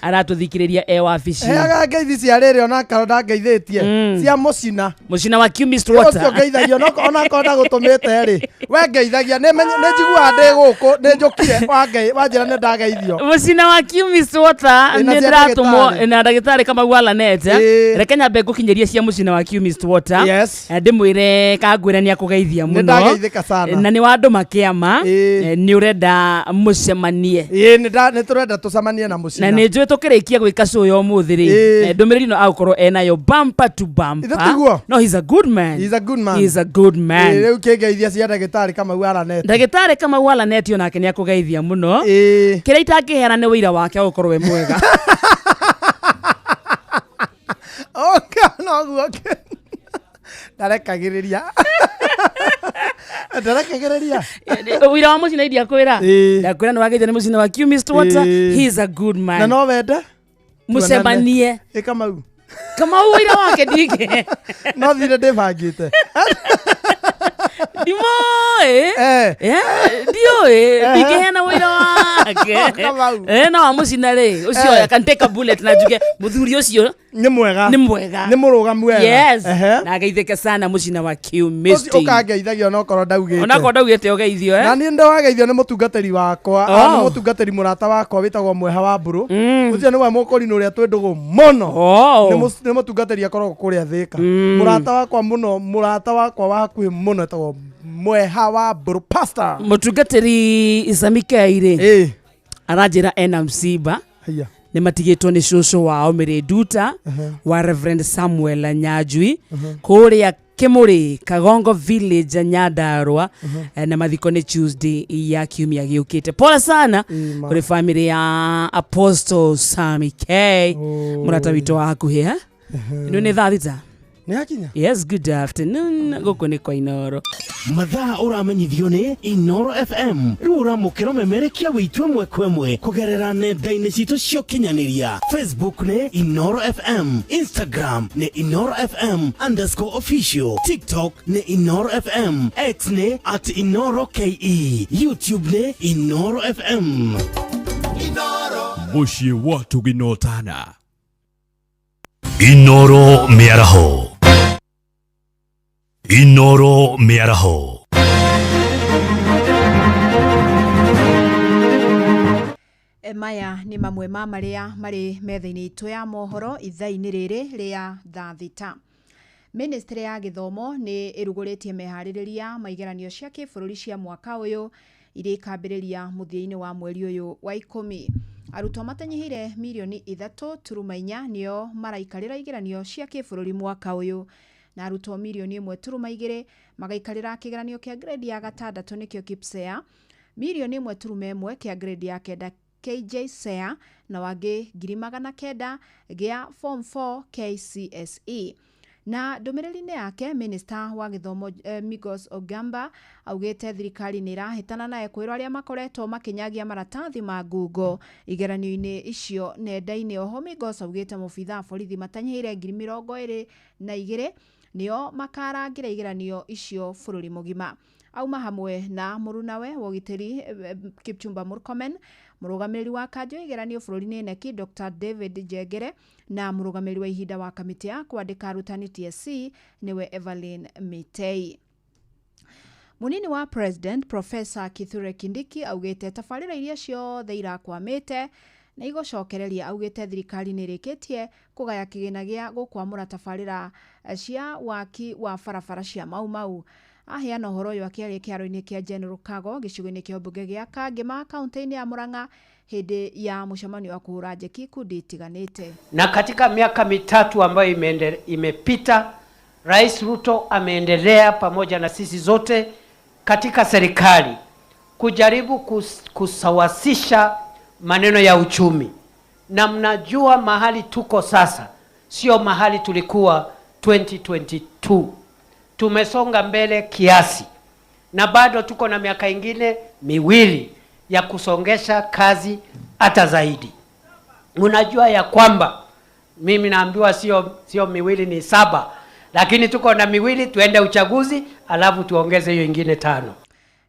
Speaker 14: Aratũthikĩrĩria e wabici.
Speaker 13: Heaga ngeithi cia rĩrĩ onakorwo ndangeithĩtie cia mũcina.
Speaker 14: Mũcina wa Chemist Water.
Speaker 13: Ũcio ngeithagia onakorwo ndagũtũmĩte rĩ, we ngeithagia nĩ njiguaga ndĩ gũkũ nĩ njũkire wanjĩra nĩ ndageithio.
Speaker 14: Mũcina wa Chemist Water
Speaker 13: Ĩ, na
Speaker 14: nĩ
Speaker 13: cia
Speaker 14: ndĩratũmwo
Speaker 13: ndagĩtarĩ.
Speaker 14: na ndagĩtarĩ Kamau Alanet.
Speaker 13: Ĩ.
Speaker 14: Reke nyambe ngũkinyĩrie cia mũcina wa Chemist Water.
Speaker 13: Yes.
Speaker 14: Ndĩmwĩre kangwĩre nĩ akũgeithia
Speaker 13: Nĩ
Speaker 14: mũno.
Speaker 13: ndageithĩka sana.
Speaker 14: Na nĩ wa andũ makĩama. Nĩ ũrenda mũcemanie.
Speaker 13: Ĩ, nĩ tũrenda tũcemanie na mũcina.
Speaker 14: Na nĩ njũĩ tũkĩrĩkia gwĩka show ya ũmũthĩ rĩ, ndũmĩrĩri ĩno agũkorwo enayo bumper to bumper.
Speaker 13: Ithe tiguo?
Speaker 14: No, he's a good man.
Speaker 13: He's a good man.
Speaker 14: He's a good man.
Speaker 13: Ĩ, rĩu kĩngeithia cia ndagĩtarĩ Kamau Alanet.
Speaker 14: Ndagĩtarĩ Kamau Alanet onake nĩ akũgeithia mũno. Kĩrĩa itangĩheana nĩ ũira wake agũkorwo e mwega.
Speaker 13: Oka noguo ndarekagĩrĩria. Ndarekagĩrĩria.
Speaker 14: Ũira wa mũcina india kwĩra. Ndakwĩra nĩ wageithio nĩ mũcina wa Chemist Water. He is a good man.
Speaker 13: Na no wende
Speaker 14: Mũcemanie.
Speaker 13: Ĩ Kamau.
Speaker 14: Kamau ũira wake ndingĩ.
Speaker 13: No thire ndĩbangĩte.
Speaker 14: Ndimoĩ. Ndiũĩ ndingĩheana ũira wake.
Speaker 13: Kamau.
Speaker 14: No wa mũcina rĩ, ũcio I can take a bullet na njuge mũthuri ũcio
Speaker 13: nĩ mwega.
Speaker 14: Nĩ mwega.
Speaker 13: Nĩ mũrũgamu wega.
Speaker 14: Yes.
Speaker 13: Ehe.
Speaker 14: Na ageithĩke sana mũcina wa Chemist.
Speaker 13: Ũcio ũkangeithagia onokorwo ndaugĩte.
Speaker 14: Onakorwo ndaugĩte ũgeithio.
Speaker 13: Na niĩ ndĩwageithio nĩ mũtungatĩri wakwa.
Speaker 14: Oh.
Speaker 13: Nĩ mũtungatĩri mũrata wakwa wĩtagwo Mweha wa Mbũrũ. Ũcio nĩwe mũkũrinũ ũrĩa twĩ ndũgũ mũno.
Speaker 14: Oh.
Speaker 13: Nĩ mũtungatĩri akoragwo kũrĩa Thĩka. Mũrata wakwa mũno, mũrata wakwa wa hakuhĩ mũno etagwo Mweha wa Mbũrũ pastor.
Speaker 14: Mũtungatĩri Isamikei rĩ, aranjĩra ena msiba.
Speaker 13: Haiya.
Speaker 14: Nĩ matigĩtwo nĩ cũcũ wao Mĩrĩ Nduta wa Reverend Samuel Nyanjui kũrĩa Kĩmũrĩ Kagongo Village Nyandarua. Na mathiko nĩ Tuesday ya kiumia gĩũkĩte. Pole sana kũrĩ family ya Apostle Sammy K, mũrata witũ wa hakuhĩ. Ĩno nĩ thaa 6.
Speaker 13: Nĩ yakinya?
Speaker 14: Yes, good afternoon. Gũkũ nĩ kwa Inoro.
Speaker 1: Mathaa ũramenyithio nĩ Inoro FM. Rĩu ũramũkĩra ũmemerekia wĩitũ ĩmwe kwa ĩmwe kũgerera nenda-inĩ citũ cia ũkinyanĩria. Facebook nĩ Inoro FM, Instagram nĩ Inoro FM underscore official, TikTok nĩ Inoro FM, X nĩ at Inoro KE, YouTube nĩ Inoro FM.
Speaker 8: Mũciĩ wa Tuginotana. Inoro mĩaraho. Inoro mĩaraho.
Speaker 17: Maya nĩ mamwe ma marĩa marĩ metha-inĩ itũ ya mohoro ithaa-inĩ rĩrĩ rĩa thaa 6. Ministry ya gĩthomo nĩ ĩrugũrĩtie meharĩrĩria ma igeranio cia kĩbũrũri cia mwaka ũyũ iria ikambĩrĩria mũthia-inĩ wa mweri ũyũ wa 10. Arutwo matanyihĩire mirioni 3.4 nĩo maraikarĩra igeranio cia kĩbũrũri mwaka ũyũ, na arutwo mirioni 1.2 magaikarĩra kĩgeranio kĩa grade ya 6 nĩkĩo KPSEA, mirioni 1.1 kĩa grade ya 9 KJSEA na wangĩ 900,000 gĩa form 4 KCSE. Na ndũmĩrĩri-inĩ yake, Minister wa gĩthomo Migos Ogamba augĩte thirikari nĩ ĩrahĩtana na ekwĩrwo arĩa makoretwo makĩnyagia maratathi ma ngungo igeranio-inĩ icio nenda-inĩ. Oho Migos augĩte maobithaa a borithi matanyihĩire 22,000 nĩo makarangĩra igeranio icio bũrũri mũgima. Auma hamwe na mũrunawe wa ũgitĩri Kipchumba Murkomen, mũrũgamĩrĩri wa kanjũ ya igeranio bũrũri-inĩ KNEC Dr David Njengere na mũrũgamĩrĩri wa ihinda wa kamĩtĩ ya kwandĩka arutani TSC nĩwe Evelyn Mitei. Mũnini wa President Professor Kithure Kindiki augĩte tabarĩra iria ciothe irakwamĩte na igũcokereria. Augĩte thirikari nĩ ĩrĩkĩtie kũgaya kĩgĩna gĩa gũkwamũra tabarĩra cia waki wa barabara cia Mau Mau. Aheana ũhoro ũyũ akĩaria kĩharo-inĩ kĩa General Kago gĩcigo-inĩ kĩa mbunge gĩa Kangema kaunti-inĩ ya Murang'a hĩndĩ ya mũcemanio wa kũhũra njeki ikundi itiganĩte.
Speaker 18: Na katika miaka 3 ambayo imepita, Rais Ruto ameendelea pamoja na sisi zote katika serikali kujaribu kusawasisha maneno ya uchumi. Na mnajua mahali tuko sasa sio mahali tulikuwa 2022. Tumesonga mbele kiasi na bado tuko na miaka ingine 2 ya kusongesha kazi hata zaidi. Mnajua ya kwamba mimi naambiwa sio miwili ni 7, lakini tuko na miwili, tuende uchaguzi alafu tuongeze hiyo ingine 5.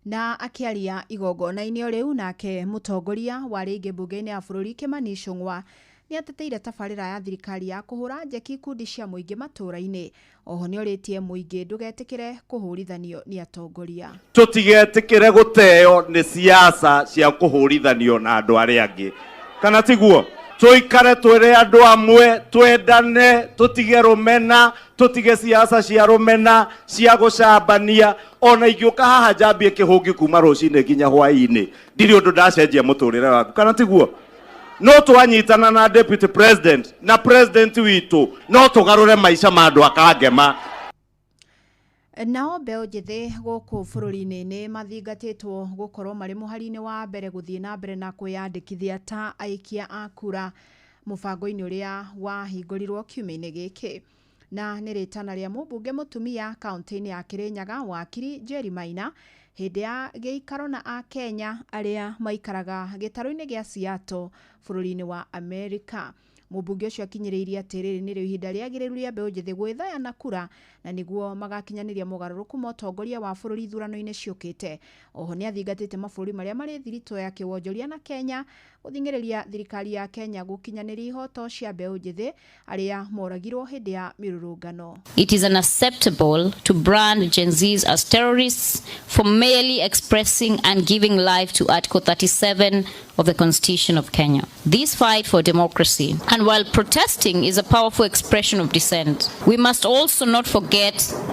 Speaker 17: Na akiaria igongona-inĩ o rĩu nake mũtongoria wa rĩngĩ mbunge-inĩ ya bũrũri Kimani Ichung'wa nĩ ateteire tabarĩra ya thirikari ya kũhũra njeki ikundi cia mũingĩ matũũra-inĩ. Oho nĩ orĩtie mũingĩ ndũgetĩkĩre kũhũrithanio nĩ atongoria.
Speaker 7: Tũtigetĩkĩre gũteo nĩ siasa cia kũhũrithanio na andũ arĩa angĩ, kana tiguo? Tũikare twĩre andũ amwe, twendane, tũtige rũmena, tũtige siasa cia rũmena cia gũcambania. Ona ingĩũka haha njambie kĩhũngi kuma rũcinĩ nginya hwaĩ-inĩ, ndirĩ ũndũ ndacenjia mũtũrĩre waku, kana tiguo? No twanyitana na deputy president na president witũ, no tũgarũre maica ma andũ a Kangema.
Speaker 17: Nao mbeũ njĩthĩ gũkũ bũrũri-inĩ nĩ mathingatĩtwo gũkorwo marĩ mũhari-inĩ wa mbere gũthiĩ na mbere na kwĩyandĩkithia ta aikia a kura mũbango-inĩ ũrĩa wahingũrirwo kiumia-inĩ gĩkĩ. Na nĩ rĩtana rĩa mũmbunge mũtumia kaunti-inĩ ya Kirinyaga wakiri Njeri Maina hĩndĩ ya gĩikaro na Akenya arĩa maikaraga gĩtarũ-inĩ gĩa Seattle bũrũri-inĩ wa Amerika. Mũmbunge ũcio akinyĩrĩirie atĩ rĩrĩ nĩrĩo ihinda rĩagĩrĩru rĩa mbeũ njĩthĩ gwĩthaya na kura na nĩguo magakinyanĩria mogarũrũku ma ũtongoria wa bũrũri ithurano-inĩ ciũkĩte. Oho nĩ athingatĩte mabũrũri marĩa marĩ thiritũ ya kĩwonjoria na Kenya gũthing'ĩrĩria thirikari ya Kenya gũkinyanĩria ihoto cia mbeũ njĩthĩ arĩa moragirwo hĩndĩ ya mĩrũrũngano.
Speaker 11: It is unacceptable to brand Gen Zs as terrorists for merely expressing and giving life to Article 37 of the Constitution of Kenya. This fight for democracy, and while protesting is a powerful expression of dissent, we must also not forget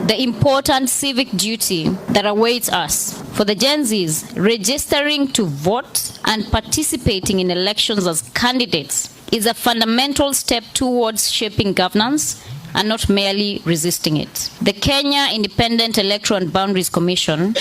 Speaker 11: the important civic duty that awaits us. For the Gen Zs, registering to vote and participating in elections as candidates is a fundamental step towards shaping governance and not merely resisting it. The Kenya Independent Electoral and Boundaries Commission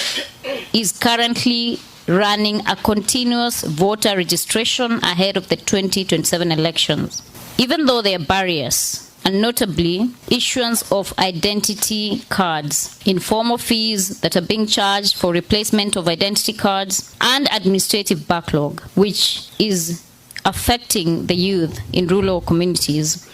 Speaker 11: is currently running a continuous voter registration ahead of the 2027 elections. Even though there are barriers, and notably issuance of identity cards, informal fees that are being charged for replacement of identity cards, and administrative backlog, which is affecting the youth in rural communities.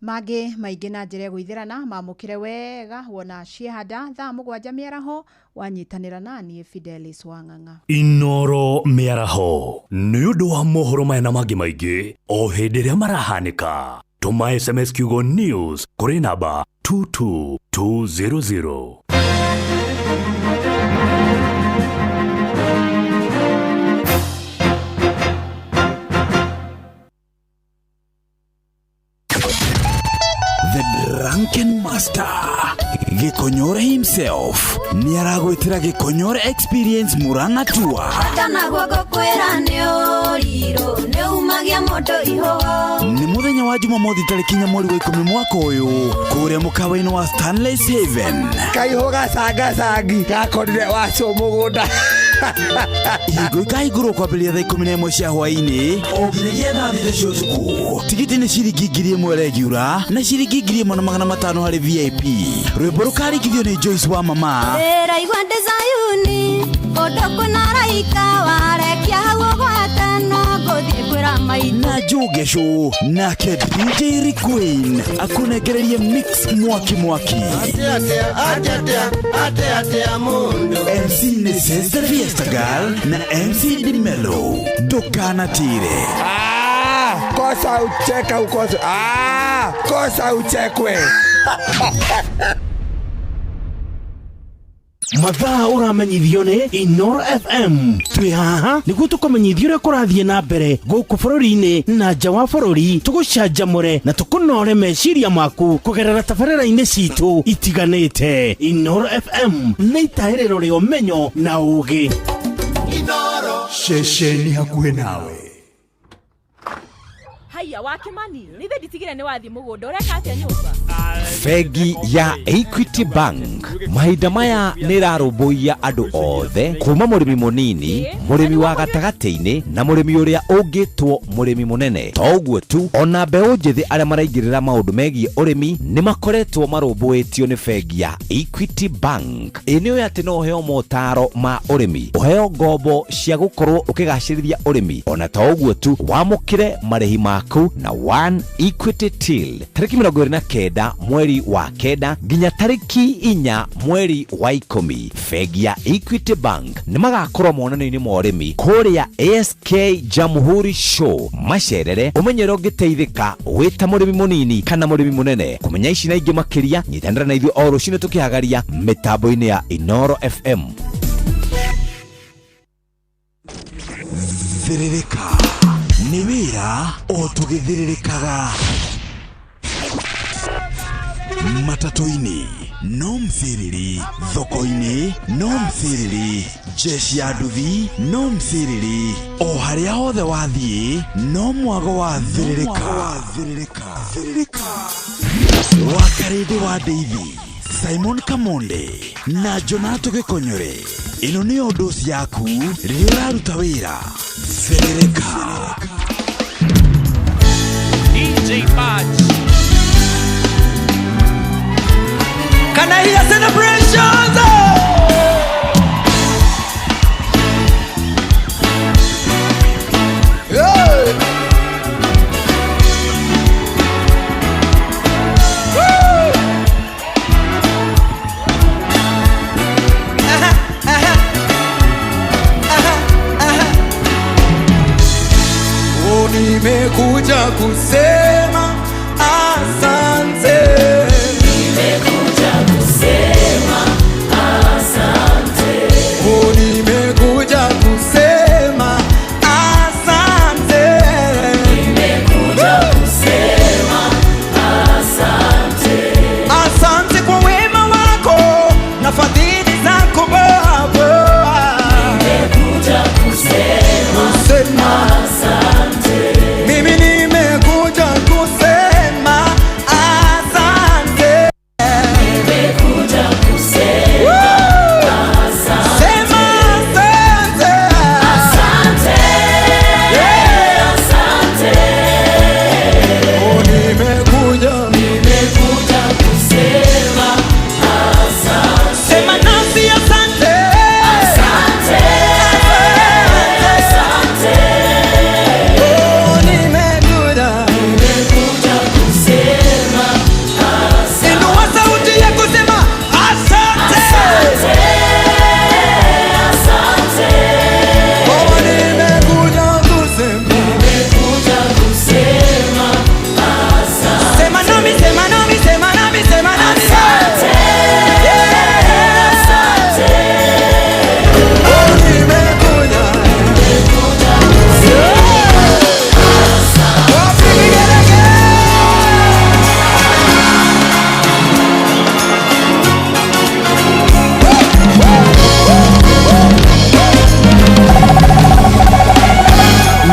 Speaker 17: Mangĩ maingĩ na njĩra ĩgũithĩrana mamũkĩre wega wona ciehanda thaa 7 mĩaraho wanyitanĩra naniĩ Fidelis Wang'ang'a.
Speaker 8: Inoro mĩaraho nĩ ũndũ wa mohoro maya na mangĩ maingĩ o hĩndĩ ĩrĩa marahanĩka. Tũma SMS kiugo news kũrĩ namba 22200.
Speaker 23: The Drunken Master Gikonyore himself nĩ aragwĩtĩra Gikonyore Experience Murang'a Tour.
Speaker 19: Kana guoko kwĩra nĩ ũrirũ, nĩ umagia mũndũ ihũa.
Speaker 23: Nĩ mũthenya wa Jumamothi tarĩki 4 mweri wa 10 mwaka ũyũ kũrĩa mũkawa-inĩ wa Stanley's Haven.
Speaker 5: Kaihũ gacangacangi gakorire wacu mũgũnda.
Speaker 23: Ihingo ikahingũrwo kwambĩrĩria thaa 11 cia hwaĩ-inĩ o nginyagia thaa 6 cia ũtukũ. Tigiti nĩ ciringi 1000 regular na ciringi 1500 harĩ VIP. Rwĩmbo rũkarigithio nĩ Joyce wa mama.
Speaker 19: Ndĩraigua ndĩ Zayuni, kũndũ kwĩna araika, warekia hau ũgwate, no ngũthiĩ kwĩra maitũ.
Speaker 23: Na Njogesho nake DJ Rick Queen akũnengererie mix mwaki mwaki. MC nĩ Sister Fiesta Girl na MC Dimelo. Ndũkanatire.
Speaker 5: Kosa ucheka ukosa. Kosa uchekwe.
Speaker 1: Mathaa ũramenyithio nĩ Inoro FM. Twĩ haha nĩguo tũkũmenyithie ũrĩa kũrathiĩ na mbere gũkũ bũrũri-inĩ na nja wa bũrũri, tũgũcanjamũre na tũkũnore meciria maku kũgerera tabarĩra-inĩ citũ itiganĩte. Inoro FM nĩ itahĩrĩro rĩa ũmenyo na ũũgĩ.
Speaker 3: Inoro ceceni hakuhĩ nawe.
Speaker 20: Haiya wa Kimani, nĩ ithe nditigire nĩ wathiĩ mũgũnda, ũreka atĩa nyũmba?
Speaker 23: Bengi ya Equity Bank mahinda maya nĩ ĩrarũmbũiya andũ othe kuma mũrĩmi mũnini, mũrĩmi wa gatagatĩ-inĩ na mũrĩmi ũrĩa ũngĩtwo mũrĩmi mũnene. To ũguo tu, ona mbeũ njĩthĩ arĩa maraingĩrĩra maũndũ megiĩ ũrĩmi nĩ makoretwo marũmbũĩtio nĩ bengi ya Equity Bank. Ĩ nĩ ũĩ atĩ no ũheo motaro ma ũrĩmi, ũheo ngombo cia gũkorwo ũkĩgacĩrithia ũrĩmi, ona to ũguo tu, wamũkĩre marĩhi maku na One Equity Till tarĩki 29 mweri wa 9 nginya tarĩki 4 mweri wa 10. Bengi ya Equity Bank nĩ magakorwo monanio-inĩ ma ũrĩmi kũrĩa ASK Jamhuri Show macerere ũmenye ũrĩa ũngĩteithĩka wĩ ta mũrĩmi mũnini kana mũrĩmi mũnene. Kũmenya ici na ingĩ makĩria, nyitanĩra na ithuĩ o rũcinĩ tũkĩhagaria mĩtambo-inĩ ya Inoro FM. Thĩrĩrĩka nĩ wĩra o tũgĩthĩrĩrĩkaga. Matatũ-inĩ no mciriri, thoko-inĩ no mciriri, jeshi ya nduthi no mciriri, o harĩa hothe wathiĩ no mwago wa thĩrĩrĩka. Wa Karĩndĩ wa Ndeithi, Simon Kamonde na Jonato Gĩkonyore. Ĩno nĩyo ndoci yaku rĩrĩa ũraruta wĩra. Thĩrĩrĩka.
Speaker 2: DJ Patch.
Speaker 4: Can I hear celebrations? Yeah. Woo! Uh-huh, uh-huh. Uh-huh, uh-huh. Oh, nimekuja kusema asante.
Speaker 20: Kusema asante.
Speaker 4: Oh, nimekuja kusema asante.
Speaker 20: Nimekuja kusema asante.
Speaker 4: Asante kwa wema wako na fadhili zako Baba.
Speaker 20: Nimekuja kusema asante.
Speaker 4: Mimi nimekuja kusema asante.
Speaker 20: Nimekuja kusema asante.
Speaker 4: Sema asante.
Speaker 20: Asante.
Speaker 4: Yeah.
Speaker 20: Asante.
Speaker 4: Oh, nimekuja.
Speaker 20: Nimekuja kusema asante.
Speaker 4: Sema nasi asante.
Speaker 20: Asante. Asante.
Speaker 4: Oh, nimekuja.
Speaker 20: Nimekuja kusema asante.
Speaker 4: Inua sauti ya kusema asante.
Speaker 20: Asante. Asante.
Speaker 4: Oh, nimekuja kusema.
Speaker 20: Nimekuja kusema asante.
Speaker 4: Sema nami, sema nami, sema nami, sema nami.
Speaker 20: Asante.
Speaker 4: Yeah.
Speaker 20: Asante.
Speaker 4: Oh, nimekuja.
Speaker 20: Nimekuja kusema asante.
Speaker 4: Wapi vigelegele?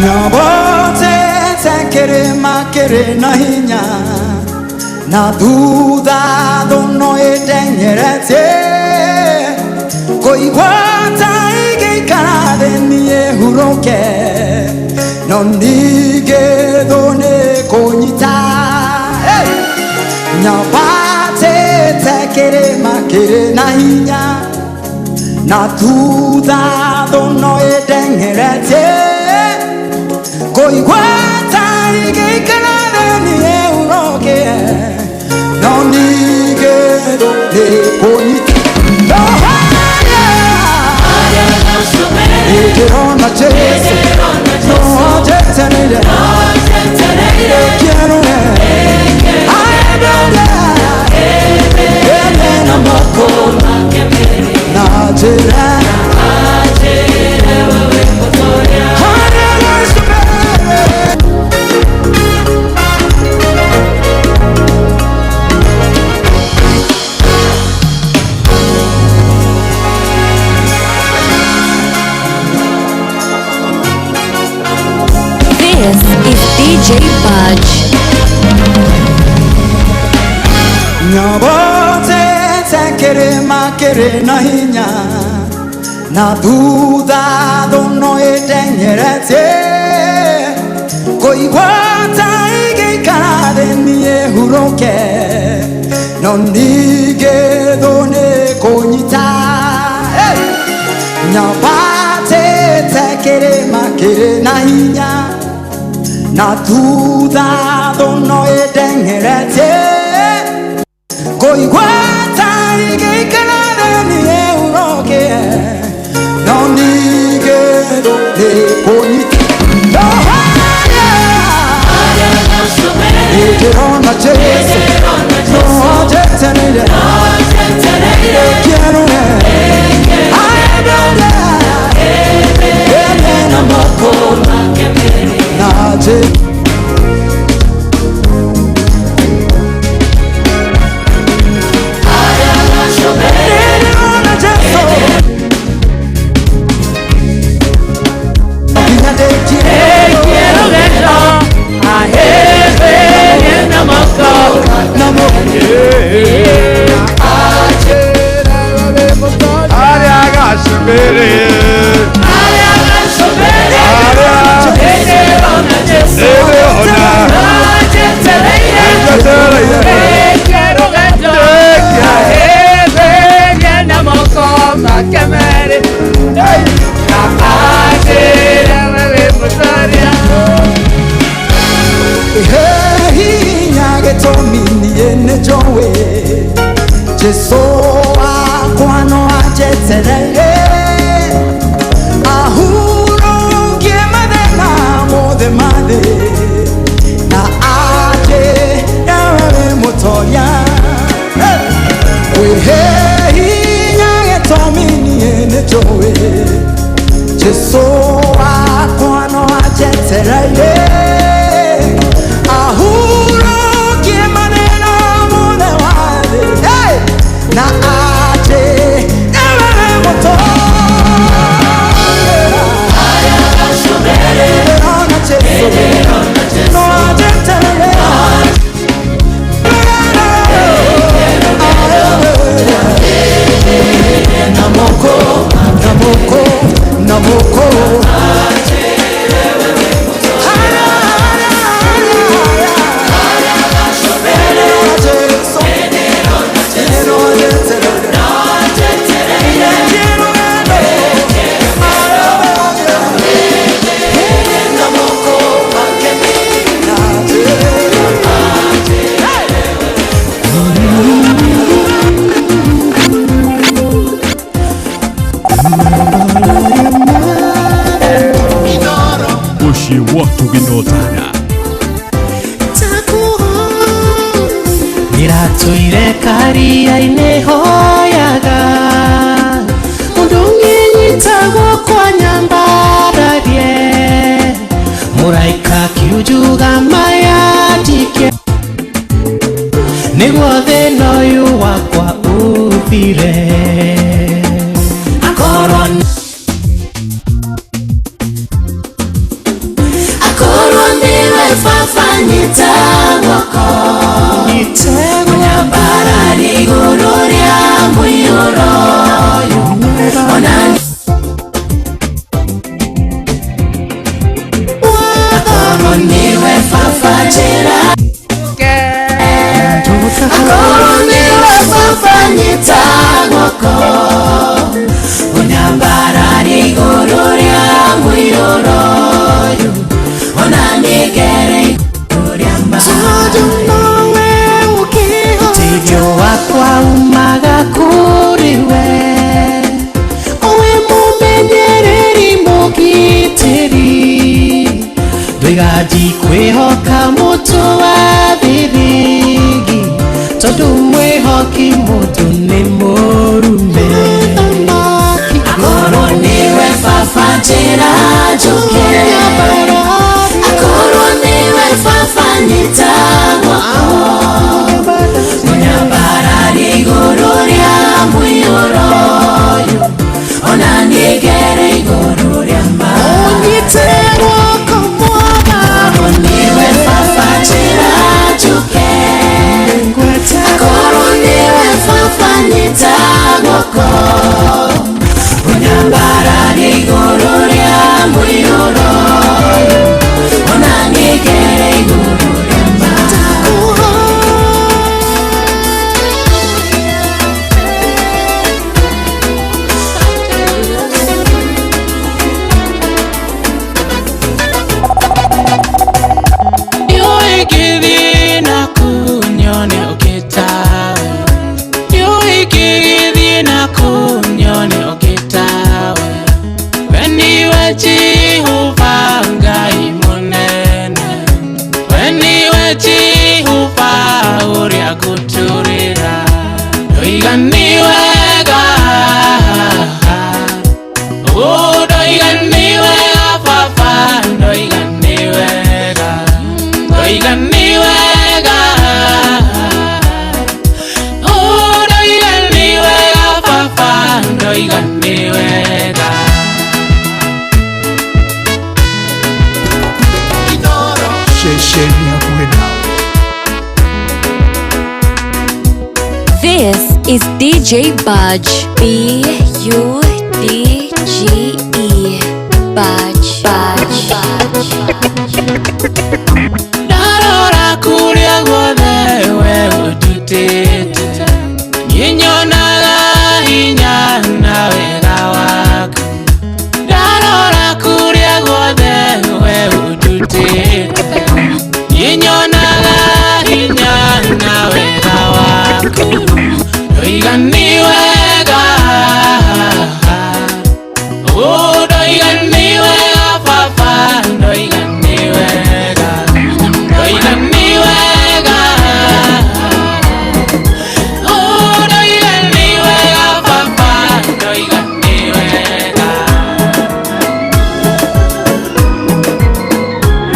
Speaker 4: Nyabote tekere makere na hinya na thutha thuno ĩteng'eretie kũigua ta ĩngĩikara thĩ niĩ hurũke no ningĩ thũ nĩ kũnyita. Hey! Nyabatĩte kĩrĩma kĩrĩ na hinya na thutha thuno ĩteng'eretie kũigua ta ingĩikara thĩ niĩ hurũke no ningĩ thũ nĩ kũnyita. No harĩa ndĩrona Jesũ no anjetereire kĩerũre aendere na moko na njĩra
Speaker 28: This is DJ Budge.
Speaker 4: Nyabotete kĩrĩma kĩrĩ na hinya na thutha thũno ĩteng'eretie kũigua ta ĩgĩikara thĩ niĩ hurũke no ningĩ thũ nĩ kũnyita. Nyabatĩte kĩrĩma kĩrĩ na hinya na thutha thũno ĩteng'eretie kũigua ta ĩgĩikara thĩ niĩ hurũke no ningĩ thũ nĩ kũnyita. No ndĩrona Jesu no anjetereire kĩerũre na moko na Jesu. Jesu akwa no anjetereire ahurũkie mathĩna mothe ma thĩ na aje ewe mũtoria wĩhe hinya gĩtũmi niĩ nĩnjũĩ Jesu akwa no anjetereire ahurũkie mathĩna mothe ma thĩ na aje ewe mũtoria. Namoko, namoko, namoko.
Speaker 8: Muciĩ watu gĩnotana
Speaker 20: Ndĩratũire karia-inĩ hoyaga mũndũ ũngĩnyitagwo kwa nyambararie mũraika kiunjuga mayandike nĩguo thĩna ũyũ wakwa ũthire akorwo akorwo nĩwe baba nyita guoko nyambarari igũrũ rĩa mũiyũro ũyũ ona akorwo nĩwe baba njĩra akorwo nĩwe baba nyita guoko nyambarari igũrũ rĩa mũiyũro ũyũ ona nĩngere igũrũ rĩa maĩ. Ũteithio wakwa umaga kũrĩ we owe mũmenyereri mũgitĩri ndoiga ndikwĩhoka mũtũ wa thĩrĩngi tondũ mwĩhoki mũndũ nĩ mũrume akorwo nĩwe baba njĩra njũke akorwo nĩwe baba nyita guoko nyambarari igũrũ rĩa mũiyũro ũyũ ona nĩngere igũrũ rĩa maĩ. Akorwo nĩwe baba njĩra njũke akorwo
Speaker 2: Ndoiga nĩ wega, oh, ndoiga nĩ wega baba, ndoiga nĩ wega, ndoiga nĩ wega, oh, ndoiga nĩ wega baba, ndoiga nĩ wega.
Speaker 3: Ceceni hakuhĩ nawe.
Speaker 28: This is DJ Budge. B U D G E. Budge. Budge.
Speaker 2: Ndarora kũrĩa guothe we ũndutĩte, niĩ nyonaga hinya na wega waku. Ndarora kũrĩa guothe we ũndutĩte, niĩ nyonaga hinya na wega waku. Ndoiga nĩ wega, oh, ndoiga nĩ wega baba, ndoiga nĩ wega, ndoiga nĩ wega, oh, ndoiga nĩ wega baba, ndoiga nĩ wega.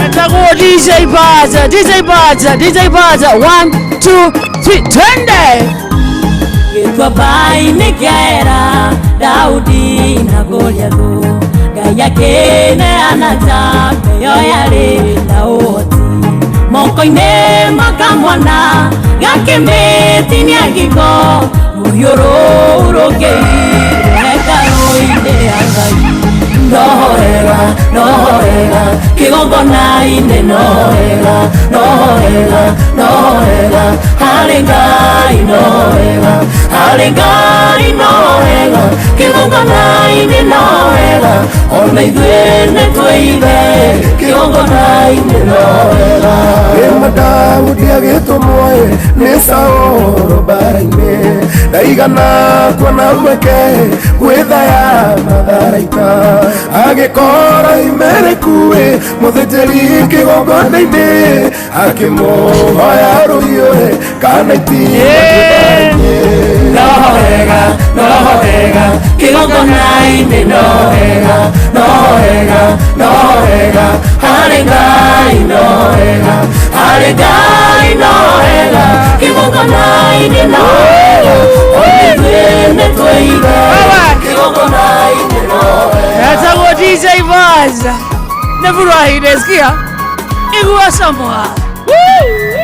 Speaker 14: Etagwo DJ Budge, DJ Budge, DJ Budge. 1 2 3, twende.
Speaker 9: Gĩtuamba-inĩ kĩa Ela, Daudi na Goliathũ, Ngai akĩneana njamba ĩyo yarĩ na ũhoti. Moko-inĩ ma kamwana gakĩmĩtinia ngingo, rũhiũ rũu rũngĩirwo hekarũ-inĩ ya Ngai. Nohorera, nohorera, kĩgongona-inĩ nohorera, nohorera, nohorera, harĩ Ngai nohorera, harĩ Ngai nohorera, kĩgongona-inĩ nohorera, ona ithuĩ nĩtwĩigue kĩgongona-inĩ nohorera.
Speaker 10: Rĩmwe Daudi agĩtũmwo ĩ nĩ Saũlũ mbara-inĩ, ndaigana kuona mweke gwĩthaya matharaita, agĩkora ime rĩkuĩ mũthĩnjĩri kĩgongona-inĩ, akĩmũhoya rũhiũ ĩ kana itimũ mbara-inĩ.
Speaker 9: Nohorera, nohorera, kĩgongona-inĩ nohorera, nohorera, nohorera, harĩ Ngai nohorera, harĩ Ngai nohorera, kĩgongona-inĩ nohorera, ona ithuĩ nĩtwĩigue kĩgongona-inĩ nohorera.
Speaker 14: Etagwo DJ Budge. Nĩfurahire, sikia. Igua samoa. Woo!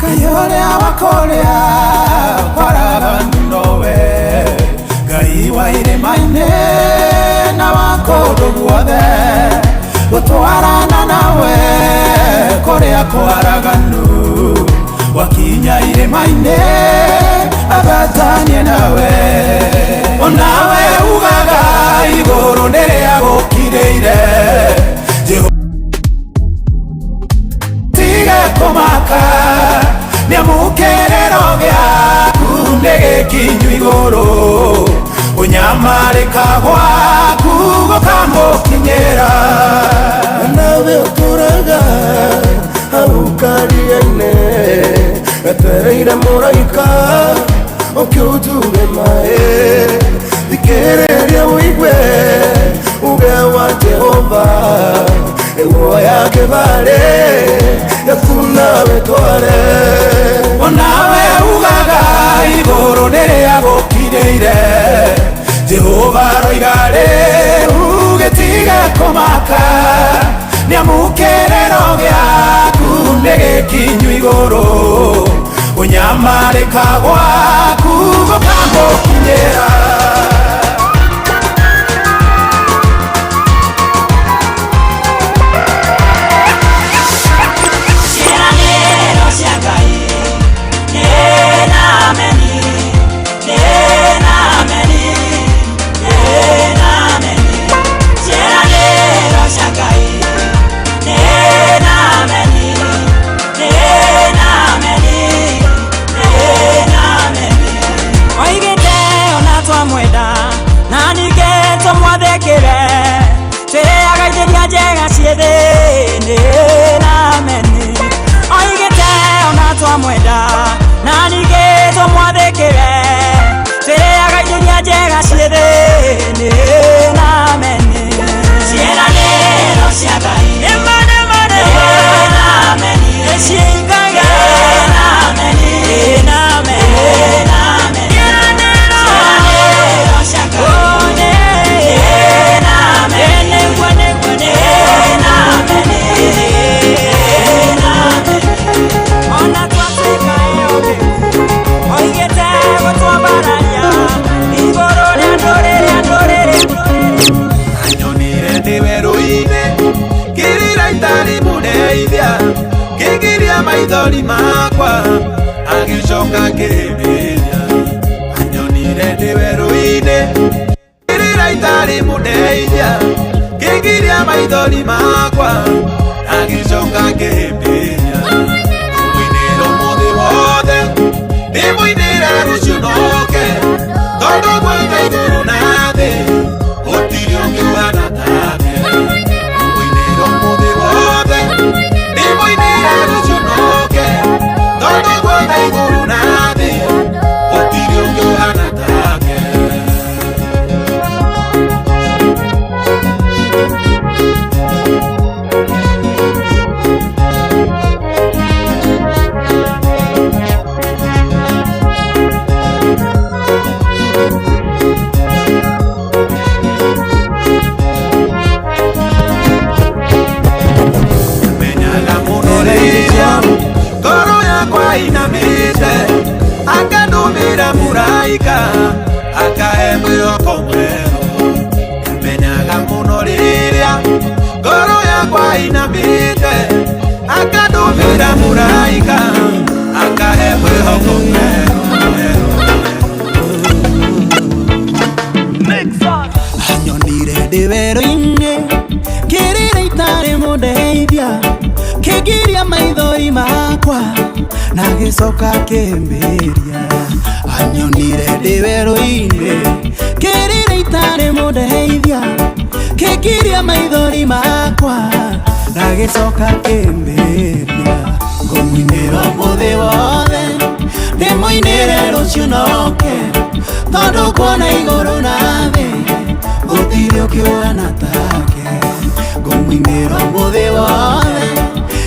Speaker 12: Ngai ũrĩa wa kũrĩa kwaraganu nowe, Ngai wa irĩma-inĩ na wa kũndũ guothe, gũtwarana nawe kũrĩa kwaraganu, wakinya irĩma-inĩ agatanie nawe. Onawe ugaga igũrũ nĩrĩa gũkirĩire, tiga kũmaka nĩamũkĩrĩro gĩaku nĩ gĩkinyu igũrũ, ũnyamarĩka gwaku gũkamũkinyĩra.
Speaker 10: Nawe ũtũraga hau karia-inĩ, etereire mũraika ũke ũnjuge maĩ, thikĩrĩria ũigue uge wa Jehova, ĩguo ya kĩbarĩ yaku nawe tware.
Speaker 12: Onawe ugaga igũrũ nĩrĩa gũkinyĩire, Jehova aroiga rĩu gĩtige kũmaka, nĩamũkĩrĩro gĩaku nĩ gĩkinyu igũrũ, ũnyamarĩka gwaku gũkamũkinyĩra.
Speaker 9: Ciĩranĩro cia Ngai nĩ na ameni, nĩ na ameni, nĩ na ameni. Ciĩranĩro cia Ngai nĩ na ameni, nĩ na ameni, nĩ na ameni. Oigĩte ona twamũ ciĩthĩ nĩ na ameni oigĩte ona twamwenda na ningĩ tũmwathĩkĩre tũrĩaga indo iria njega ciĩthĩ nĩ na ameni ciĩranĩro cia Ngai nĩma nĩma nĩma na ameni nĩcihingaga na ameni na ameni na ameni ciĩranĩro cia Ngai na ameni nĩguo nĩguo nĩ na ameni na ameni ona twatuĩka ehokeku oigĩte gũtwambararia igũrũ rĩa ndũrĩrĩ ndũrĩrĩ
Speaker 10: Anyonire ndĩ werũ-inĩ kĩrĩra itarĩ mũndeithia kĩgiria maithori makwa agĩcoka akĩhĩmbĩria anyonire ndĩ werũ-inĩ kĩrĩra itarĩ mũndeithia kĩgiria maithori makwa agĩcoka akĩhĩmbĩria mũinĩra ũmũthĩ wothe ndĩmũinĩra rũciũ noke tondũ gwothe igũrũ na thĩ gũtirĩ ũngĩ ũhana take mũinĩra ũmũthĩ wothe ndĩmũinĩra rũciũ noke tondũ gwothe igũrũ na thĩ gũtirĩ ũngĩ ũhana take. Menyaga mũno rĩrĩa ngoro yakwa inamĩte akandũmĩra mũraika akahe mwĩhoko mwerũ. Menyaga mũno rĩrĩa ngoro yakwa inamĩte akandũmĩra mũraika akahe mwĩhoko mwerũ.
Speaker 20: Anyonire ndĩ werũ-inĩ kĩrĩra itarĩ mũndeithia kĩgiria maithori makwa na gĩcoka kĩhĩmbĩria anyonire ndĩ werũ-inĩ kĩrĩra itarĩ mũndeithia kĩgiria maithori makwa na gĩcoka kĩhĩmbĩria ngũmũinĩra ũmũthĩ wothe ndĩmũinĩre rũciũ noke tondũ kuona igũrũ na thĩ gũtirĩ ũngĩ ũhana take ngũmũinĩra ũmũthĩ wothe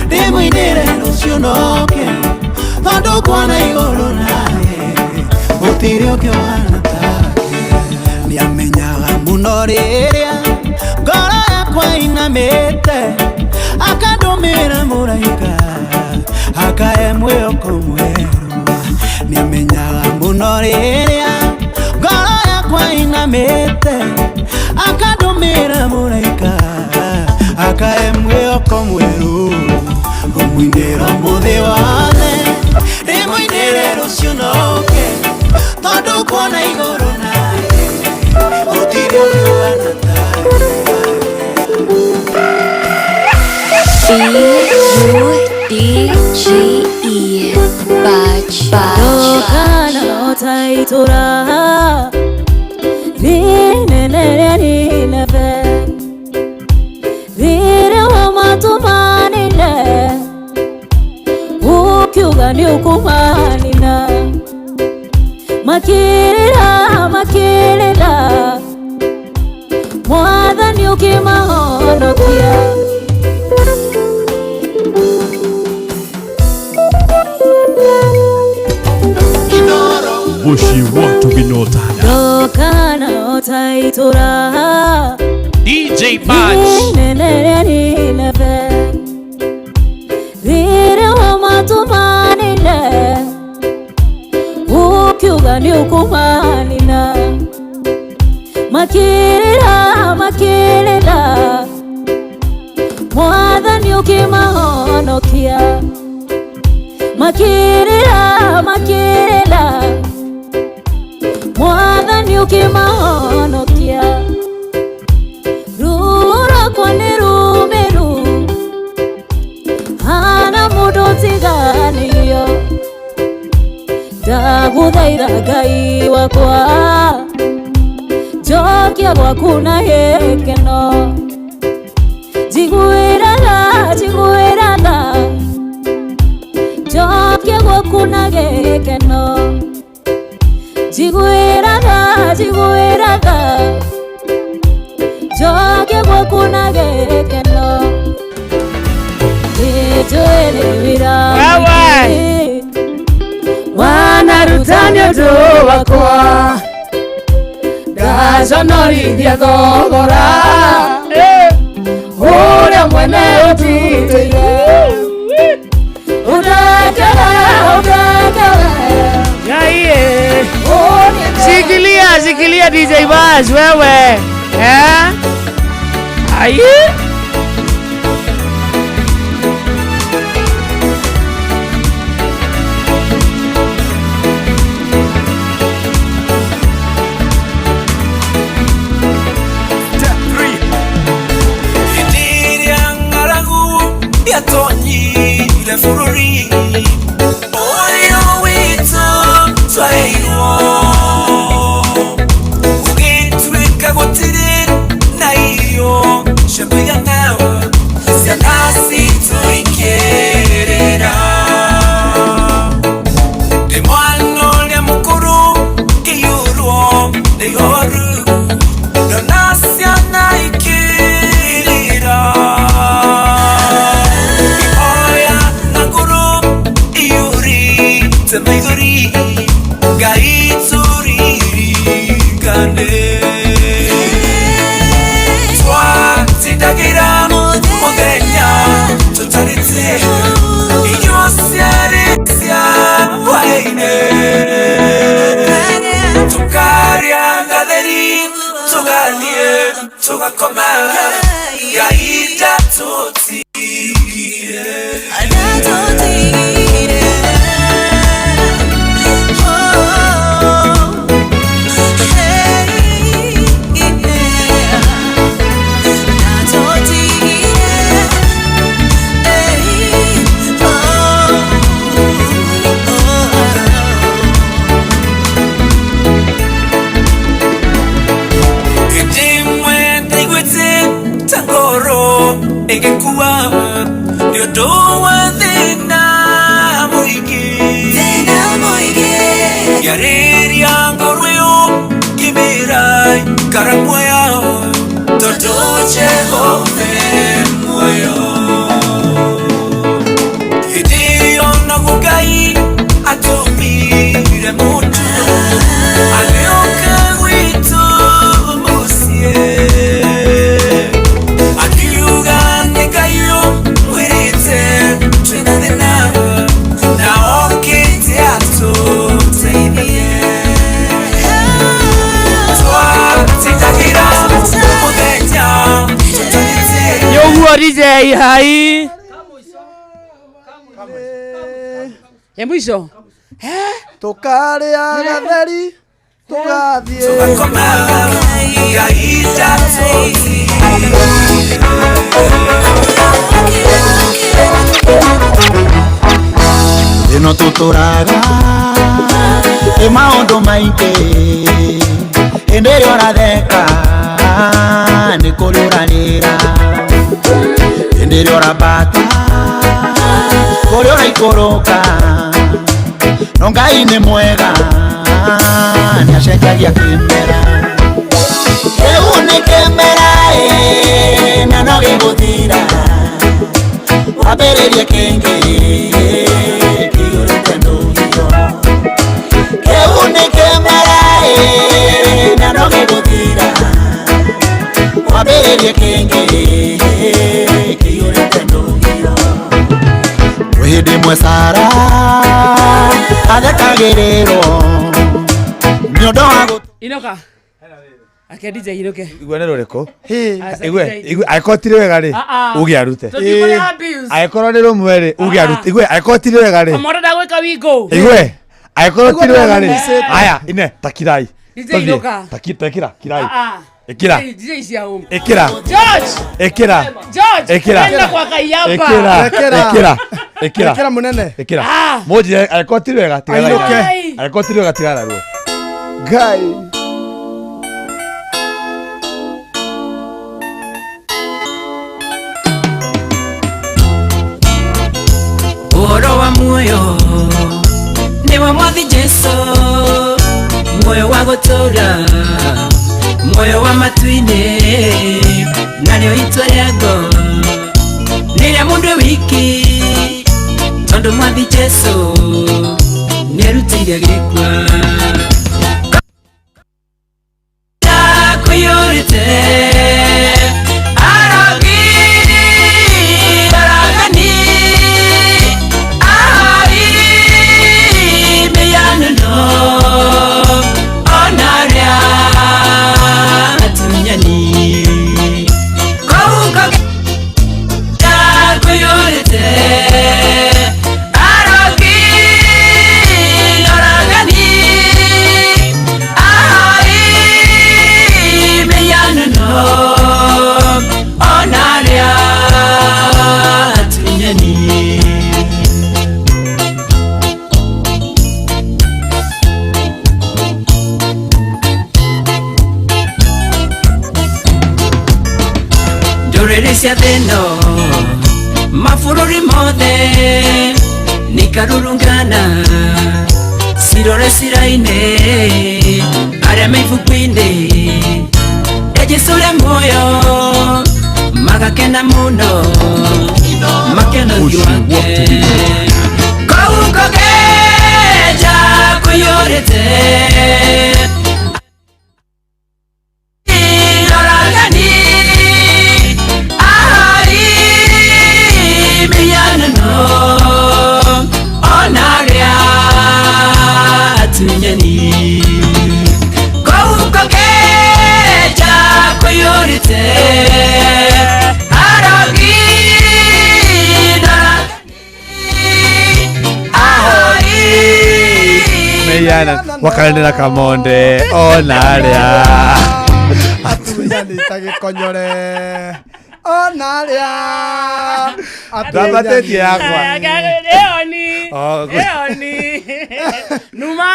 Speaker 20: ndĩmũinĩre rũciũ noke tondũ kuona igũrũ na thĩ gũtirĩ ũngĩ ũhana take nĩamenyaga mũno rĩrĩa ngoro yakwa inamĩte akandũmĩra mũraika akahe mwĩhoko mwerũ nĩamenyaga mũno rĩrĩa ngoro yakwa inamĩte akandũmĩra mũraika akahe mwĩhoko mwerũ ngũmũinĩra ũmũthĩ wothe ndĩmũinĩre rũciũ noke tondũ kuona igũrũ na thĩ gũtirĩ ũngĩ ũhana
Speaker 28: B-U-D-G-E Budge
Speaker 6: Ndokana otaitura rinene rĩa rinebe rĩrĩa wamatũmanire ukiuga nĩ ũkũmanina makĩrĩra makĩrĩra mwathani ũkĩmahonokia.
Speaker 8: Bushi watu binotana
Speaker 6: Ndokana otaitura
Speaker 2: DJ Budge
Speaker 6: rinene rĩa rinebe rĩrĩa wamatũmanire ukiuga nĩ ũkũmanina makĩrĩra makĩrĩra mwathani ũkĩmahonokia makĩrĩra makĩrĩra mwathani ũkĩmahonokia ruo rwakwa nĩ rũmĩru hana mũndũ ũtiganĩirio ndagũthaitha Ngai wakwa njokia gwaku na gĩkeno njiguĩra mwene wĩra
Speaker 14: Wewe. Wanaruta nĩ ũndũ wakwa ndaconorithia thogora ũrĩa mwene ũtutĩire ũndekere ũndekere. Ngai. Shikilia, shikilia DJ Bash wewe. Eh? Ai.
Speaker 10: Step 3.
Speaker 4: Hĩndĩ ng'aragu yatonyire bũrũri ũyũ witũ twaheirwo gũgĩtuĩka gũtirĩ na irio cia kũigana ciana citũ ikĩrĩra ndĩ mwana ũrĩa mũkũrũ ngĩiyũrwo nĩ ihoru ndona ciana ikĩrĩra ngĩhoya na ngoro iyũrĩte maithori Ngai tũririkane twatindagĩra mũthenya tũtarĩte irio ciarĩ cia hwaĩ-inĩ tũkarĩa gatheri tũgathiĩ tũgakoma Ngai ndatũtigire. Hĩndĩ ĩmwe ndaiguĩte ta ngoro ĩgĩkua nĩ ũndũ wa thĩna mũingĩ ngĩarĩria ngoro ĩyo ngĩmĩra ikara muoyo tondũ Jehova e muoyo hĩndĩ ĩyo noguo Ngai atũmire mũndũ agĩũka gwitũ mũciĩ akiuga nĩ Ngai ũmwĩrĩte twĩna thĩna na okĩte atũteithie twatindagĩra mũthenya tũtarĩte.
Speaker 14: Yoguo DJ hai. Ya mwisho.
Speaker 13: Tũkarĩa gatheri tũgathiĩ
Speaker 4: tũgakoma Ngai ndatũtigire.
Speaker 15: Ĩno tũtũraga ĩ maũndũ maingĩ hĩndĩ ĩrĩa ũratheka nĩ kũrĩ ũrarĩra hĩndĩ ĩrĩa ũrambata kũrĩ ũraikũrũka no Ngai nĩ mwega nĩacenjagia kĩmera kĩu nĩ kĩmera ĩ na no gĩgũthira wambĩrĩrie kĩngĩ kĩiyũrĩte ndũhio kĩu nĩ kĩmera ĩ na no gĩgũthira wambĩrĩrie kĩngĩ kĩiyũrĩte ndũhio kwĩ hĩndĩ ĩmwe Sara athekagĩrĩrwo nĩ ũndũ wa gũ
Speaker 14: Inoka. Ake DJ inuke.
Speaker 16: Igwe nĩ rũrĩkũ?
Speaker 14: Aca,
Speaker 16: Igwe,
Speaker 14: DJ.
Speaker 16: igwe angĩkorwo ti rwega rĩ,
Speaker 14: Ah, ah.
Speaker 16: uge arute.
Speaker 14: Tũtikũrĩha bills.
Speaker 16: Angĩkorwo nĩ rũmwe rĩ, uge arute. Igwe angĩkorwo ti rwega rĩ,
Speaker 14: Kamwana ndagwĩka wingo.
Speaker 16: igwe angĩkorwo ti rwega rĩ,
Speaker 14: Igwe
Speaker 16: aya ine ta kirai.
Speaker 14: DJ
Speaker 16: Tũthiĩ.
Speaker 14: Inoka.
Speaker 16: Ta ekĩra kirai.
Speaker 14: Ah, ah.
Speaker 16: Ĩkĩra.
Speaker 14: DJ cia home.
Speaker 16: Ĩkĩra.
Speaker 14: George.
Speaker 16: Ĩkĩra.
Speaker 14: George.
Speaker 16: Ĩkĩra.
Speaker 14: Enda kwa Kayamba.
Speaker 16: Ĩkĩra.
Speaker 13: Ĩkĩra.
Speaker 16: Ĩkĩra. Ĩkĩra.
Speaker 13: Ĩkĩra mũnene.
Speaker 16: Ĩkĩra.
Speaker 14: Ah.
Speaker 16: Mũnjĩre angĩkorwo ti rwega tigana
Speaker 13: Ainũke.
Speaker 16: naruo. Angĩkorwo ti rwega tigana naruo.
Speaker 13: Ngai.
Speaker 9: Ũhoro wa muoyo nĩ wa mwathi Jesu muoyo wa gũtũũra muoyo wa matu-inĩ na nĩo itua rĩa ngoro nĩ rĩa mũndũ wiki Tondu mwathi Jesu nĩerutĩire gĩkua Kuyurite arogi aragani ahai meyanono onaria atunyani kouko kuyurite arogi aragani ahai meyanono onaria atunyani. Ndũrĩrĩ cia thĩ-ĩno mabũrũri mothe nĩikarurungana cirore ciraine arĩa me ibuku-inĩ rĩa Jesũ rĩa muoyo magakena mũno makena ũthiũ wake kũu kũgeja kũiyũrĩte iroragani ahai mĩhianano onaria atunyani kũu kũgeja kũiyũrĩte arogi noragani ahai
Speaker 16: Meyana wakalendera kamonde onaria
Speaker 13: atunyani ta gĩkonyore onaria
Speaker 16: Ndambatĩtie yakwa.
Speaker 14: Eoni.
Speaker 16: Oh,
Speaker 14: Eoni. Numa.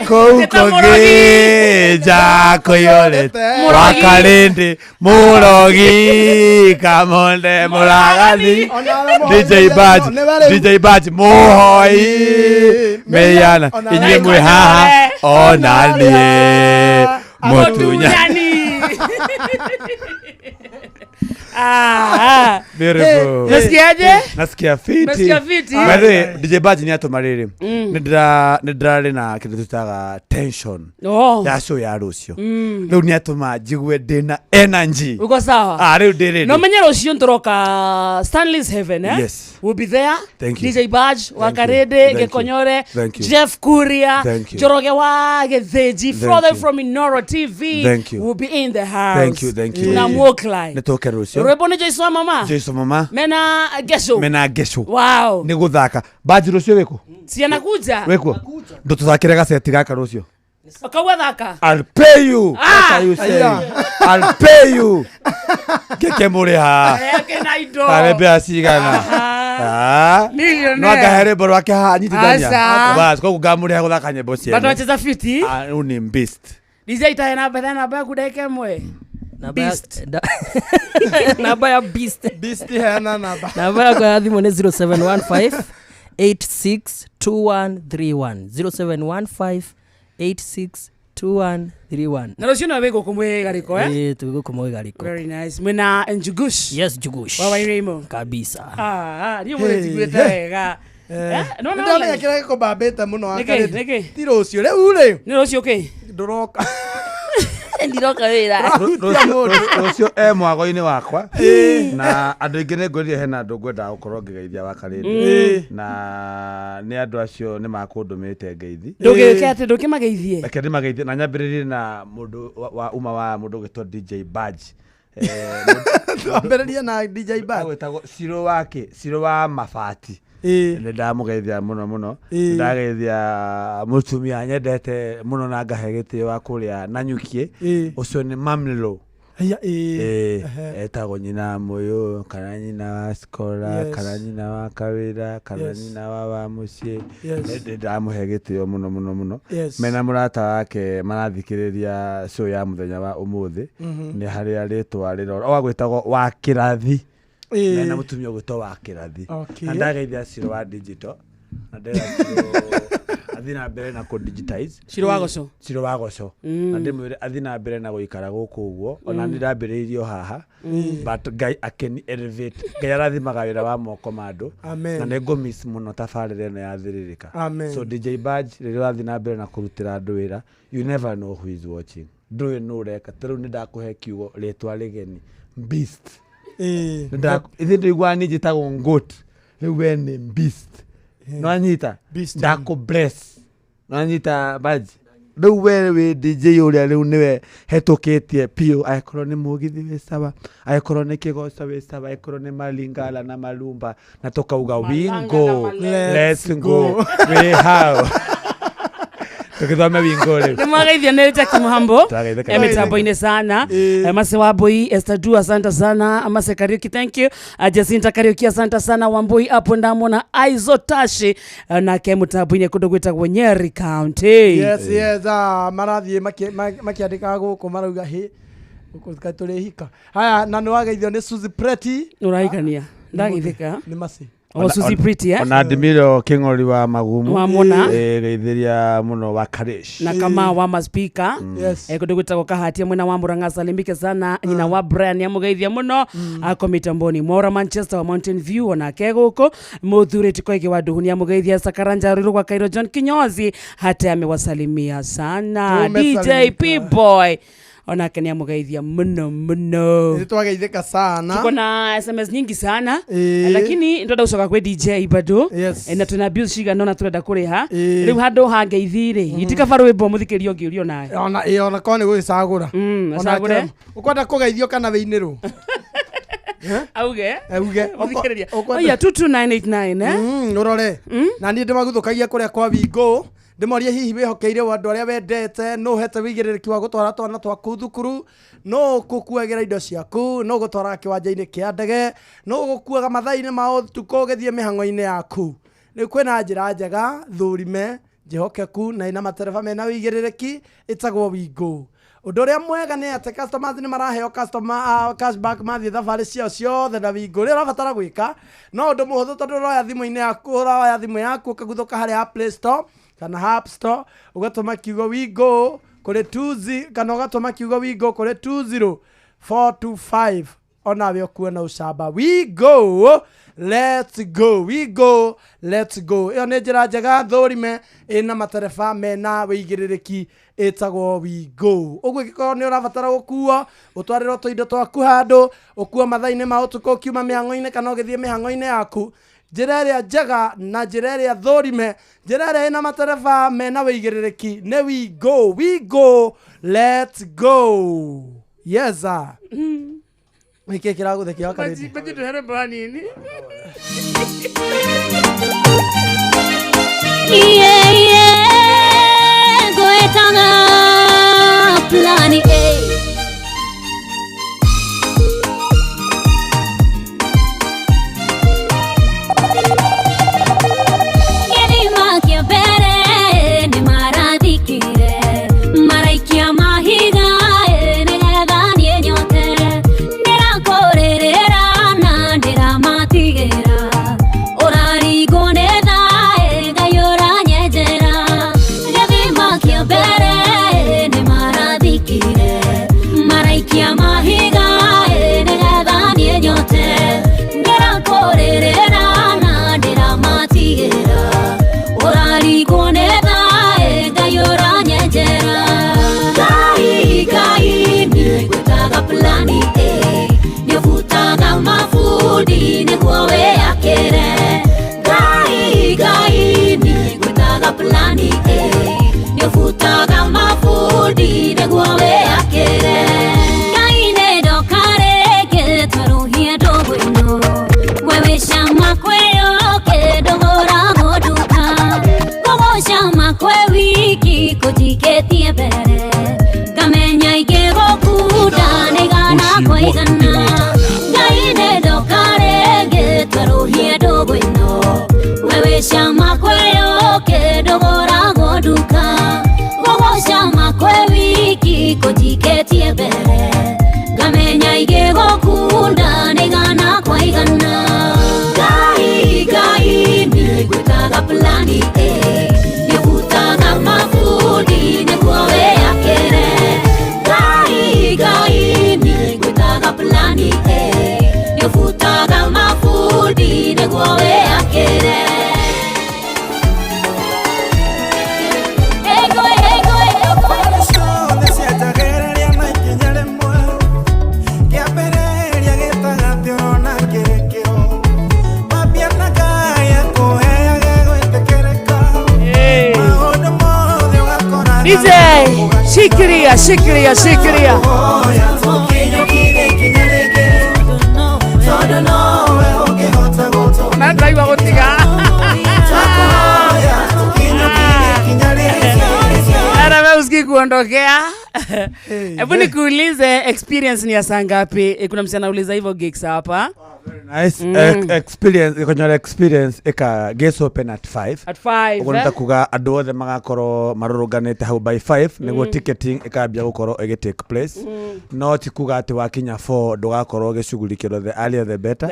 Speaker 16: Kũu kũngĩnja kũiyũrĩte wakarĩndĩ mũrogi kamonde mũragani DJ Badge mũhoi meyana inyuĩ mwĩ haha ona niĩ mũtunyani. Beautiful.
Speaker 14: Nasikiaje?
Speaker 16: Nasikia fiti.
Speaker 14: Nasikia fiti.
Speaker 16: By the way, DJ Badge ni atũma rĩrĩ. Nĩndĩrarĩ na kĩndũ tũtaga tension. Ya show ya rũciũ. Rĩu nĩ atũma njigue ndĩna energy.
Speaker 14: Uko sawa?
Speaker 16: Ah, rĩu ndĩ ready.
Speaker 14: No menye rũciũ nĩtũroka Stanley's Heaven, eh?
Speaker 16: Yes.
Speaker 14: We'll be there.
Speaker 16: Thank you.
Speaker 14: DJ Badge, Wakarede, Gekonyore, Jeff Kuria, Njoroge wa Gĩthĩnji, Further from Inoro TV.
Speaker 16: Thank you.
Speaker 14: We'll be in the house.
Speaker 16: Thank you, thank you.
Speaker 14: Tunamwoklai.
Speaker 16: Nĩtũke rũciũ.
Speaker 14: Rwĩmbo nĩ Joyce wa mama.
Speaker 16: Joyce wa mama.
Speaker 14: Mena Gesho.
Speaker 16: Mena Gesho.
Speaker 14: Wow.
Speaker 16: Nĩ gũthaka. Badge rũciũ wĩkũ?
Speaker 14: Cianakuja.
Speaker 16: Wĩkuo? Ndũtũthakĩre gaceti gaka rũciũ.
Speaker 14: Okaua thaka.
Speaker 16: I'll pay you. What are you saying? I'll pay you. Keke mũrĩha.
Speaker 14: Kena indo.
Speaker 16: Tarĩ mbia cigana.
Speaker 14: Millionaire.
Speaker 16: No angahe rwĩmbo rwake haha nyitithania.
Speaker 14: Aca.
Speaker 16: Bas, koguo ngamũrĩha gũthaka nyĩmbo ciene.
Speaker 14: Bado wacheza fiti.
Speaker 16: Ah, rĩu nĩ beast.
Speaker 14: DJ itahe namba namba yaku ndagĩka ĩmwe. Beast.
Speaker 7: Namba ya Beast.
Speaker 13: Beast hena namba.
Speaker 7: Namba yakwa ya thimũ nĩ 0715 862131. 0715 862131.
Speaker 14: Na rũciũ no wĩ gũkũ mwĩ Gariko, eh?
Speaker 7: Ĩĩ, twĩ gũkũ mwĩ Gariko.
Speaker 14: Very nice. Mwĩna Njugush.
Speaker 7: Yes, Njugush.
Speaker 14: Wa Wairĩmo.
Speaker 7: Kabisa.
Speaker 14: Ah, niĩ mũrĩ njiguĩte wega. No, no,
Speaker 13: Nĩndamenya kĩrĩa gĩkũmbambĩte mũno
Speaker 14: Nĩkĩ, nĩkĩ?
Speaker 13: Ti rũciũ rĩu rĩ.
Speaker 14: Nĩ rũciũ kĩ?
Speaker 13: Ndũroka.
Speaker 7: Ndiroka wĩra.
Speaker 16: Rũciũ e mwago-inĩ wakwa na andũ aingĩ nĩ ngwĩrire hena andũ ngwendaga gũkorwo ngĩgeithia Wakarĩndĩ na nĩ andũ acio nĩ makũndũmĩte ngeithi.
Speaker 14: Ndũgĩke atĩ ndũkĩmageithie.
Speaker 16: Reke ndĩmageithie na nyambĩrĩrie na mũndũ wa uma wa mũndũ ũgwĩtwo DJ Badge.
Speaker 13: Twambĩrĩrie na DJ Badge.
Speaker 16: Agwĩtagwo Ciro wake, Ciro wa mabati. Nĩ ndamũgeithia mũno mũno. Nĩ ndageithia mũtumia nyendete mũno na ngahe gĩtĩo wa kũrĩa Nanyukie. Ũcio nĩ Mamlo. Etagwo nyina Mũyũ kana nyina wa Skora kana nyina wa Kawĩra kana nyina wa Mũciĩ. Nĩ ndamũhe gĩtĩo mũno mũno mũno. Mena mũrata wake marathikĩrĩria show ya mũthenya wa ũmũthĩ. Nĩ harĩa rĩtwa rĩrora. O agwĩtagwo wa Kĩrathi. Mena mũtumia ũgwĩtwo wa Kĩrathi. Na ndageithia Ciro wa digital. Na ndera Ciro Athi na mbere na kũ digitize.
Speaker 14: Ciro wa Goco.
Speaker 16: Ciro wa Goco. Na ndĩmwĩre athi na mbere na gũikara gũkũ ũguo ona nĩ ndambĩrĩirio haha but Ngai akeni elevate. Ngai arathimaga wĩra wa moko ma andũ na nĩ ngũmiss mũno tabarĩra ĩno ya Thĩrĩrĩka. So DJ Badge rĩrĩa ũrathiĩ na mbere na kũrutĩra andũ wĩra, you never know who is watching. Ndũĩ nũ ũreka. Ta rĩu nĩ ndakũhe kiugo rĩtwa rĩgeni beast. Ithuĩ ndũiguaga niĩ njĩtagwo goat, rĩu we nĩ beast. Nĩwanyita? Ndakũ bless. Nĩwanyita Badge? Rĩu we wĩ DJ ũrĩa rĩu nĩwe hetũkĩtie piũ, angĩkorwo nĩ mũgithi wĩ sawa, angĩkorwo nĩ kĩgoco wĩ sawa, angĩkorwo nĩ malingala na malumba, na tũkauga we go, let's go, wĩ hau. Tukithome wingo rĩu.
Speaker 14: Nĩmwageithio nĩ Jackie Muhambo mĩtambo-inĩ sana. Mase Wambui Esther Du asante sana. Mase Kariuki thank you. Jacinta Kariuki asante sana. Wambui hapo ndamona Aizo Tashi nake mũtambo-inĩ kũndũ gwĩtagwo Nyeri County.
Speaker 13: Yes yes, marathiĩ makĩandĩkaga gũkũ marauga hĩ gũkũ tũrĩhika. Haya, na nĩwageithio nĩ Suzy Pretty.
Speaker 14: Ũrahikania ndageithĩka
Speaker 13: nĩ Masi.
Speaker 14: O Suzy Pretty eh?
Speaker 16: Ona Ndimiro King'ori wa Magumu.
Speaker 14: Wamona.
Speaker 16: Geithiria muno wa Karish.
Speaker 14: Na kama wa maspika.
Speaker 13: Yes.
Speaker 14: Kundu gwitagwo Kahatia mwena wa Murang'a salimike sana. Nyina wa Brian amugeithia muno. Ako mitamboni Mora Manchester wa Mountain View onake guku. Muthuri Koigi wa Nduhu amugeithia Sakaranja Ruru kwa Kairo John Kinyozi hata amewasalimia sana. DJ P Boy onake ni amugeithia muno muno.
Speaker 13: Nitwageithika sana.
Speaker 14: Tuko na SMS nyingi sana. Lakini ndwenda gucoka kwi DJ bado.
Speaker 13: Yes.
Speaker 14: Na twina bills cigana ona turenda kuriha. Riu handu hangeithi ri itikaba rwimbo muthikirio ngiurio nawe.
Speaker 13: Ona ona ko ni gwicagura.
Speaker 14: Ona
Speaker 13: ukwenda kugeithio kana wiinirwo.
Speaker 14: Auge.
Speaker 13: Auge.
Speaker 14: Muthikiriria. Oya 22989 eh.
Speaker 13: Urore. Na nie ndimaguthukagia kuria kwa wingo. Ndimorie hihi wihokeire andũ arĩa wendete, no hete wĩigĩrĩrĩki wa gũtwara twana twaku thukuru, no gũkuagĩra indo ciaku, no gũtwaraga kĩwanja-inĩ kĩa ndege, no gũkuaga mathaa-inĩ ma ũtukũ ũgĩthiĩ mĩhang'o-inĩ yaku. Rĩu kwĩna njĩra njega thũrime njĩhokeku na ĩna matereba mena wĩigĩrĩrĩki ĩtagwo Wingo. Ũndũ ũrĩa mwega nĩ atĩ customers nĩ maraheo customer cashback mathiĩ thabarĩ ciao ciothe na Wingo. Ũrĩa ũrabatara gwĩka no ũndũ mũhũthũ tondũ ũroya thimũ-inĩ yaku, ũroya thimũ yaku ũkaguthũka harĩa Play Store kana App Store ugatuma kiugo Wingo kuri 20 kana ugatuma kiugo Wingo kuri 20425 onawe ukuona ucamba. We go, let's go, we go, let's go. Iyo nĩ njĩra njega thũrime ĩna matereba mena wĩigĩrĩrĩki ĩtagwo Wingo. Ũguo ĩngĩkorwo nĩ ũrabatara gũkuo ũtwarĩrwo tũindo twaku handũ, ũkuo mathaa-inĩ ma ũtukũ ũkiuma mĩhang'o-inĩ kana ũgĩthiĩ mĩhang'o-inĩ yaku, njĩra ĩrĩa njega na njĩra ĩrĩa thũrime, njĩra ĩrĩa ĩna matereba mena wĩigĩrĩrĩki nĩ Wingo. We go, let's go. Yes sir. Nĩkĩ kĩragũthekia wakarĩndi?
Speaker 14: Baji tuhere banini.
Speaker 19: Yeah yeah, goetanga plani A. Plani A,
Speaker 6: Wakuo wĩakĩre. Ego, ego, ego.
Speaker 4: Ciothe cianjagĩrĩria na ikinya rĩmwe kĩambĩrĩria gĩtagatĩ ũrona kĩrĩkĩro wambia na Ngai akũheage gwĩtĩkĩrĩka maũndũ mothe ũgakora
Speaker 14: DJ, shikilia, shikilia, shikilia.
Speaker 4: tũkinyũkithie ikinya rĩngĩ tondũ nowe ũngĩhota gũtũma
Speaker 14: Na ndĩraigua gũtiga.
Speaker 4: Twakũhoya tũkinyũkithie ikinya rĩngĩ
Speaker 14: Hata wewe usikii kuondokea. Hebu nikuulize experience ni ya saa ngapi? Kuna msichana anauliza hivyo gigs hapa.
Speaker 16: Nice. Experience ikonyora experience ika gates open at 5.
Speaker 14: At 5.
Speaker 16: Ũguo nĩ ta kuga andũ othe magakorwo marũrũnganĩte hau by 5 nĩguo ticketing ĩkambia gũkorwo ĩgĩ take place. No ti kuga atĩ wakinya 4 ndũgakorwo ũgĩcugurikĩrwo, the earlier the better.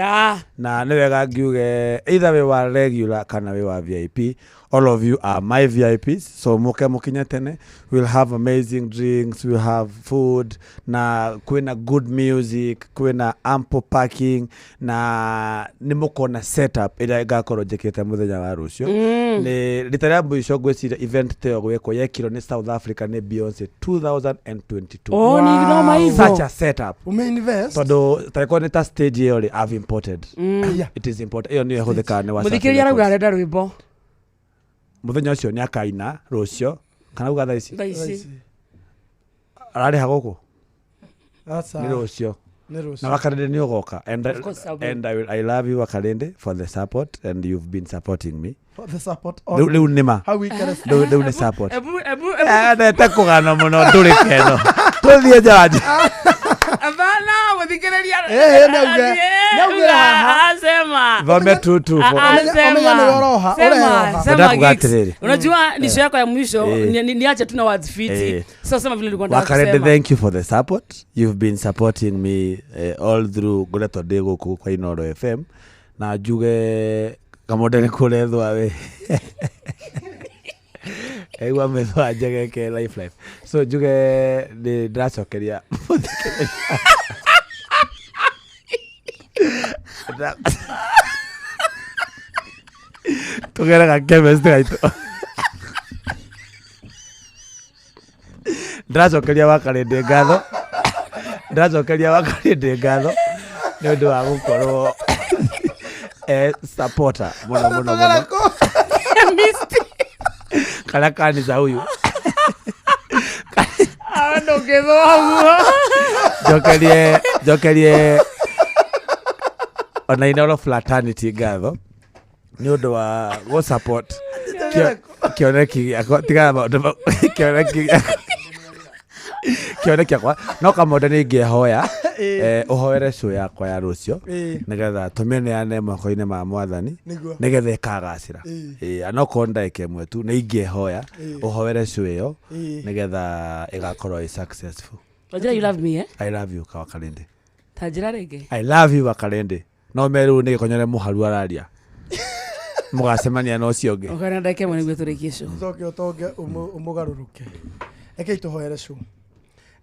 Speaker 16: Na nĩ wega ngiuge either wĩ wa regular kana wĩ wa VIP, all of you are my VIPs, so muke mukinye tene. We'll have amazing drinks, we'll have food, na kwĩna good music, kwĩna ample parking, na nĩ mũkona setup ĩrĩa ngakorwo njĩkĩte mũthenya wa rũciũ. Nĩ rita rĩa mũico ngwĩciria event ta ĩyo gwĩkwo yekirwo nĩ South Africa nĩ Beyonce 2022.
Speaker 14: Oh, ni noma hivyo.
Speaker 16: Such a setup.
Speaker 13: Umeinvest.
Speaker 16: Tondũ tarĩkorwo nĩ ta stage ĩyo rĩ, I've imported. It is imported. Ĩyo nĩyo ĩhũthĩkaga nĩ Wasafi
Speaker 14: Mũthikĩrĩria arauga
Speaker 16: Records.
Speaker 14: arenda rwĩmbo.
Speaker 16: Mũthenya ũcio nĩ akaina rũcio kana uga thaa ici?
Speaker 14: Thaa ici.
Speaker 16: Ararĩha gũkũ?
Speaker 13: Aca.
Speaker 16: Nĩ rũcio.
Speaker 13: Nĩ rũciũ.
Speaker 16: Na Wakarende nĩ ũgoka. And,
Speaker 14: Of course I will.
Speaker 16: and I love you, Wakarende, for the support, and you've been supporting me.
Speaker 13: For the support.
Speaker 16: Rĩu rĩu nĩ ma.
Speaker 13: How we can
Speaker 16: Rĩu rĩu nĩ support.
Speaker 14: Ebu ebu ebu.
Speaker 16: Endete kũgana mũno ndũrĩ keno. Tũthiĩ nja.
Speaker 14: Hapana, mũthikĩrĩria.
Speaker 13: Nĩ auge haha.
Speaker 14: Sema.
Speaker 16: Thome tu tu.
Speaker 14: Sema.
Speaker 13: Omenya nĩwe ũroha,
Speaker 14: Sema,
Speaker 13: ũreroha.
Speaker 14: sema
Speaker 16: Nataka kuga
Speaker 14: gigs.
Speaker 16: atĩrĩrĩ.
Speaker 14: Unajua ni show yako ya mwisho, niache tu na words fiti. Sasa sema vile ulikuwa unataka
Speaker 16: Wakarende,
Speaker 14: kusema.
Speaker 16: thank you for the support. You've been supporting me all through ngoretwo ndĩ gũkũ kwa Inoro FM, na njuge kamonde nĩ kũrethwa we aigua mĩthwa njegeke life life, so njuge nĩ ndĩracokeria mũthikĩrĩria. Tũgerega chemist gaitũ. Ndĩracokeria Wakarĩndĩ ngatho, ndĩracokeria Wakarĩndĩ ngatho nĩ ũndũ wa gũkorwo supporter mũno mũno mũno. Kana kanitha huyu.
Speaker 14: Ah, ndũngĩthũa guo.
Speaker 16: Njokerie njokerie ona Inoro fraternity ngatho nĩ ũndũ wa gũ support kĩoneki gĩakwa. Tigana maũndũ mau. Kĩoneki gĩakwa, kĩoneki gĩakwa no kamonde nĩ ingĩhoya ũhoere show yakwa ya rũciũ nĩgetha tũmĩneane moko-inĩ ma Mwathani nĩgetha ĩkagacĩra. Anokorwo nĩ ndagĩka ĩmwe tu nĩ ingĩhoya ũhoere show ĩyo nĩgetha ĩgakorwo ĩ successful.
Speaker 14: Wajira you love me, eh?
Speaker 16: I love you, Kawakarende.
Speaker 14: Ta njĩra rĩngĩ.
Speaker 16: I love you, Wakarende. No meru nĩ gĩkonyore mũharu araria mũgacemania na ũcio ũngĩ.
Speaker 14: Ũkona ndagĩka ĩmwe nĩguo tũrĩkie show.
Speaker 13: Ũcoke ũtonge ũmũgarũrũke. Rekei tũhoere cu.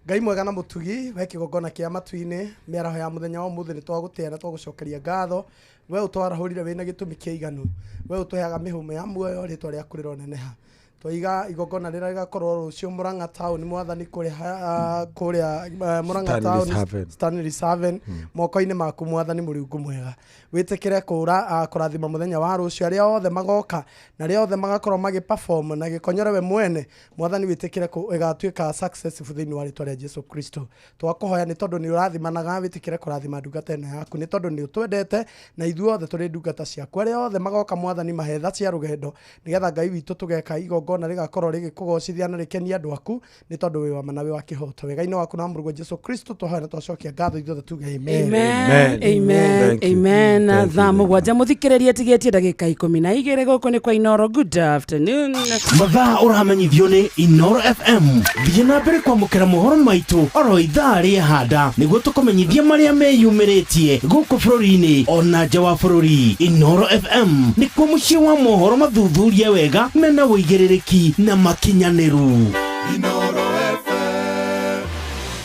Speaker 13: Ngai mwega na mũtugi, we kĩgongona kĩa matu-inĩ, mĩaraho ya mũthenya wa ũmũthĩ nĩ twagũtĩa na twagũcokeria ngatho. We ũtwarahũrire wĩna gĩtũmi kĩiganu, we ũtũheaga mĩhũmũ ya muoyo, rĩtwa rĩaku rĩroneneha. Twaiga igongona rĩrĩa rĩgakorwo rũciũ Murang'a town, Mwathani, kũrĩa kũrĩa Murang'a
Speaker 16: Stanley's
Speaker 13: town,
Speaker 16: Haven.
Speaker 13: Stanley's Haven, moko-inĩ maku Mwathani Mũrungu mwega, wĩtĩkĩre kũra kũrathima mũthenya wa rũciũ, arĩa othe magoka na arĩa othe magakorwo magĩ perform na gĩkonyore we mwene Mwathani, wĩtĩkĩre ĩgatuĩka successful thĩinĩ wa rĩtwa rĩa Jesu Kristo. Twakũhoya nĩ tondũ nĩ ũrathimanaga, wĩtĩkĩre kũrathima ndungata ĩno yaku nĩ tondũ nĩ ũtwendete na ithuothe tũrĩ ndungata ciaku. Arĩa othe magoka Mwathani, mahetha cia rũgendo nĩgetha Ngai witũ tũgeka igongona rĩgakorwo rĩgĩkũgocithia na rĩkenia andũ aku nĩ tondũ wĩ wa ma na wĩ wa kĩhoto. Wega-inĩ waku na Mũrũguo Jesu Kristo twahoya na twacokia ngatho, ithuothe tuge amen.
Speaker 14: Amen. Amen.
Speaker 16: Thank you.
Speaker 14: Amen.
Speaker 16: Thank you.
Speaker 14: Thaa 7 mũthikĩrĩria tigĩtie ndagĩka 12. Gũkũ nĩ kwa Inoro. Good afternoon.
Speaker 1: Mathaa ũramenyithio nĩ Inoro FM. Thiĩ na mbere kwamũkĩra mohoro maitũ oro ithaa rĩa handa nĩguo tũkũmenyithia marĩa meyumĩrĩtie gũkũ bũrũri-inĩ ona nja wa bũrũri. Inoro FM nĩkuo mũciĩ wa mohoro mathuthurie wega mena ũigĩrĩrĩki na makinyanĩru.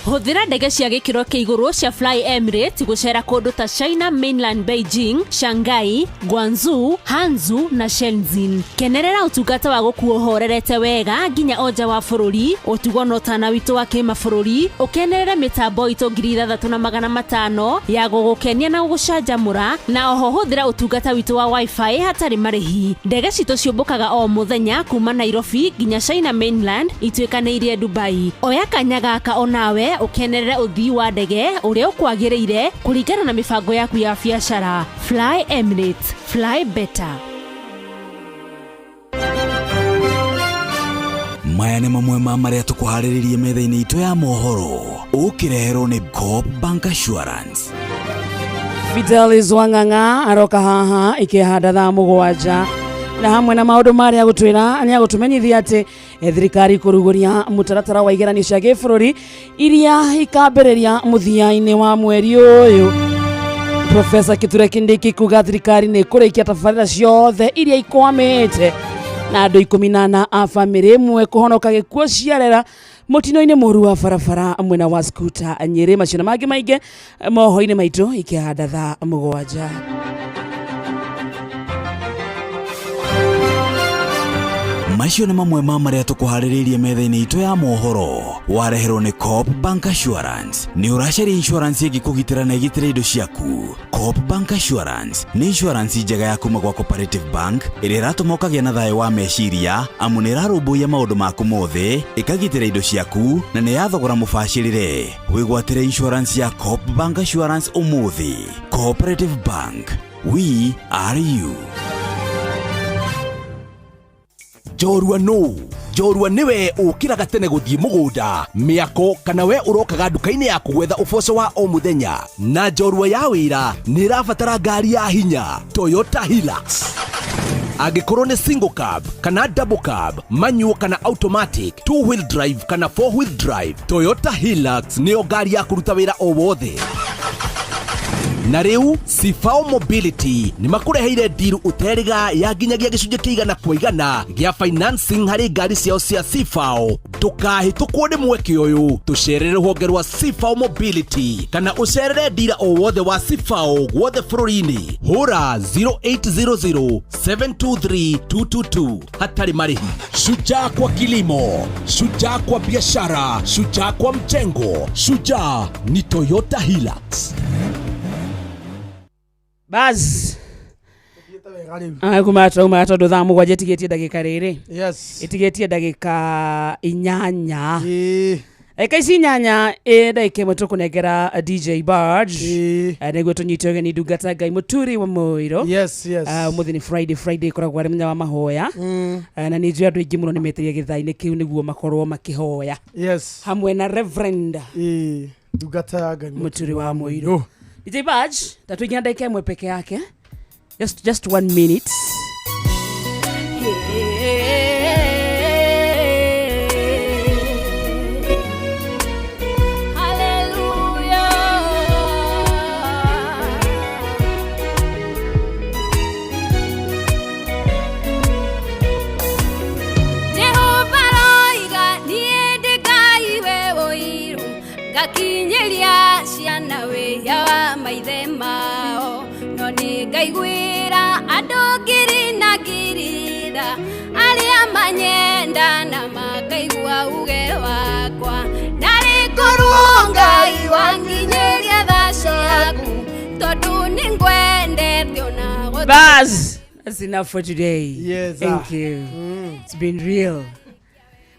Speaker 6: Hũthĩra Hũthĩra ndege cia gĩkĩro kĩa igũrũ cia Fly Emirates gũcera kũndũ ta China Mainland Beijing, Shanghai, Guangzhou, Hangzhou na Shenzhen. Kenerera ũtungata wa gũkuo ũhorerete wega nginya o nja wa bũrũri, ũtugo na ũtana witũ wa kĩmabũrũri, ũkenerere mĩtambo itũ 6500 ya gũgũkenia na gũgũcanjamũra, na oho hũthĩra ũtungata witũ wa wifi hatarĩ marĩhi. Ndege citũ ciũmbũkaga o mũthenya kuma Nairobi nginya China Mainland ituĩkanĩirie Dubai. Oya kanya gaka onawe ũkenerere ũthii wa ndege ũrĩa ũkwagĩrĩire kũringana na mĩbango yaku ya biacara. Fly Emirates, fly better.
Speaker 23: Maya nĩ mamwe ma marĩa tũkũharĩrĩrie metha-inĩ itũ ya mohoro ũkĩreherwo nĩ Coop Bank Assurance.
Speaker 14: Fidelis Wang'ang'a aroka haha ikĩhanda thaa 7 na hamwe na maũndũ marĩa agũtwĩra nĩ agũtũmenyithia atĩ thirikari kũrugũria mũtaratara wa igeranio cia gĩbũrũri iria ikambĩrĩria mũthia-inĩ wa mweri ũyũ. Profesa Kithure Kindiki kuga thirikari nĩ kũrĩkia tabarĩra ciothe iria ikwamĩte na andũ 14 a bamĩrĩ ĩmwe kũhonoka gĩkuũ ciarera mũtino-inĩ mũru wa barabara mwena wa Skuta Nyĩrĩ. Macio na mangĩ maingĩ mohoro-inĩ maitũ ikĩhanda thaa 7.
Speaker 23: Macio nĩ mamwe ma marĩa tũkũharĩrĩirie metha-inĩ itũ ya mohoro wareherwo nĩ Coop Bank Assurance. Nĩ ũracaria insurance ĩngĩkũgitĩra na ĩgitĩre indo ciaku. Coop Bank Assurance nĩ insurance njega ya kuma gwa Cooperative Bank ĩrĩa ĩratũma ũkagĩa na thayũ wa meciria amu nĩ ĩrarũmbũiya maũndũ maku mothe, ĩkagitĩra indo ciaku na nĩ ya thogora mũbacĩrĩre. Wĩgwatĩre insurance ya Coop Bank Assurance ũmũthĩ. Cooperative Bank, we are you.
Speaker 11: Njorua nũ? Njorua nĩwe ũkĩraga tene gũthiĩ mũgũnda, mĩako kana we ũrokaga nduka-inĩ yaku gwetha ũboco wa o mũthenya. Na njorua ya wĩra nĩ ĩrabatara ngari ya hinya, Toyota Hilux. Angĩkorwo nĩ single cab kana double cab, manual kana automatic, two wheel drive kana four wheel drive, Toyota Hilux nĩyo ngari ya kũruta wĩra o wothe. Na rĩu Sifao Mobility nĩ makũreheire ndiru ũterĩga ya nginyagia gĩcunjĩ kĩa 100% gĩa financing harĩ ngari ciao cia Sifao. Ndũkahĩtũkwo nĩ mweke ũyũ, tũcerere rũhonge rwa Sifao Mobility kana ũcerere ndira o wothe wa Sifao guothe bũrũri-inĩ. Hũra 0800 723 222 hatarĩ marĩhi. Shujaa kwa kilimo, shujaa kwa biashara, shujaa kwa mjengo, shujaa ni Toyota Hilux.
Speaker 14: Baz kuma trauma tondu thaa 7 ĩtigĩtie ndagĩka rĩrĩ.
Speaker 13: Yes.
Speaker 14: Ĩtigĩtie ndagĩka 8. Ndagĩka ici 8 ndagĩka ĩmwe tũkũnengera DJ Barge nĩguo tũnyite ũgeni ndungata Ngai Mũturi wa Mũirũ.
Speaker 13: Yes, yes.
Speaker 14: Ũmũthĩ nĩ Friday, Friday ĩkoragwo arĩ mũthenya wa mahoya. Na nĩ njũĩ andũ aingĩ mũno nĩ metereire gĩthaa-inĩ kĩu nĩguo makorwo makĩhoya.
Speaker 13: Yes.
Speaker 14: Hamwe na Reverend
Speaker 13: ndungata ya Ngai
Speaker 14: Mũturi wa Mũirũ. DJ Barge, tatuingia ndagĩka ĩmwe peke yake. Just 1 minute.
Speaker 19: Jehova roiga niĩ ndĩ Ngai we ũiru ngakinyĩria ciana wĩhia wa maithe mao no nĩ ngaiguĩra andũ ngiri na ngiri tha arĩa manyenda na makaigua uge wakwa narĩ korwo Ngai wanginyĩria tha ciaku tondũ nĩ ngwendete ona gũtirĩ.
Speaker 14: Baz, that's enough for today.
Speaker 13: Yes,
Speaker 14: thank you. It's been real.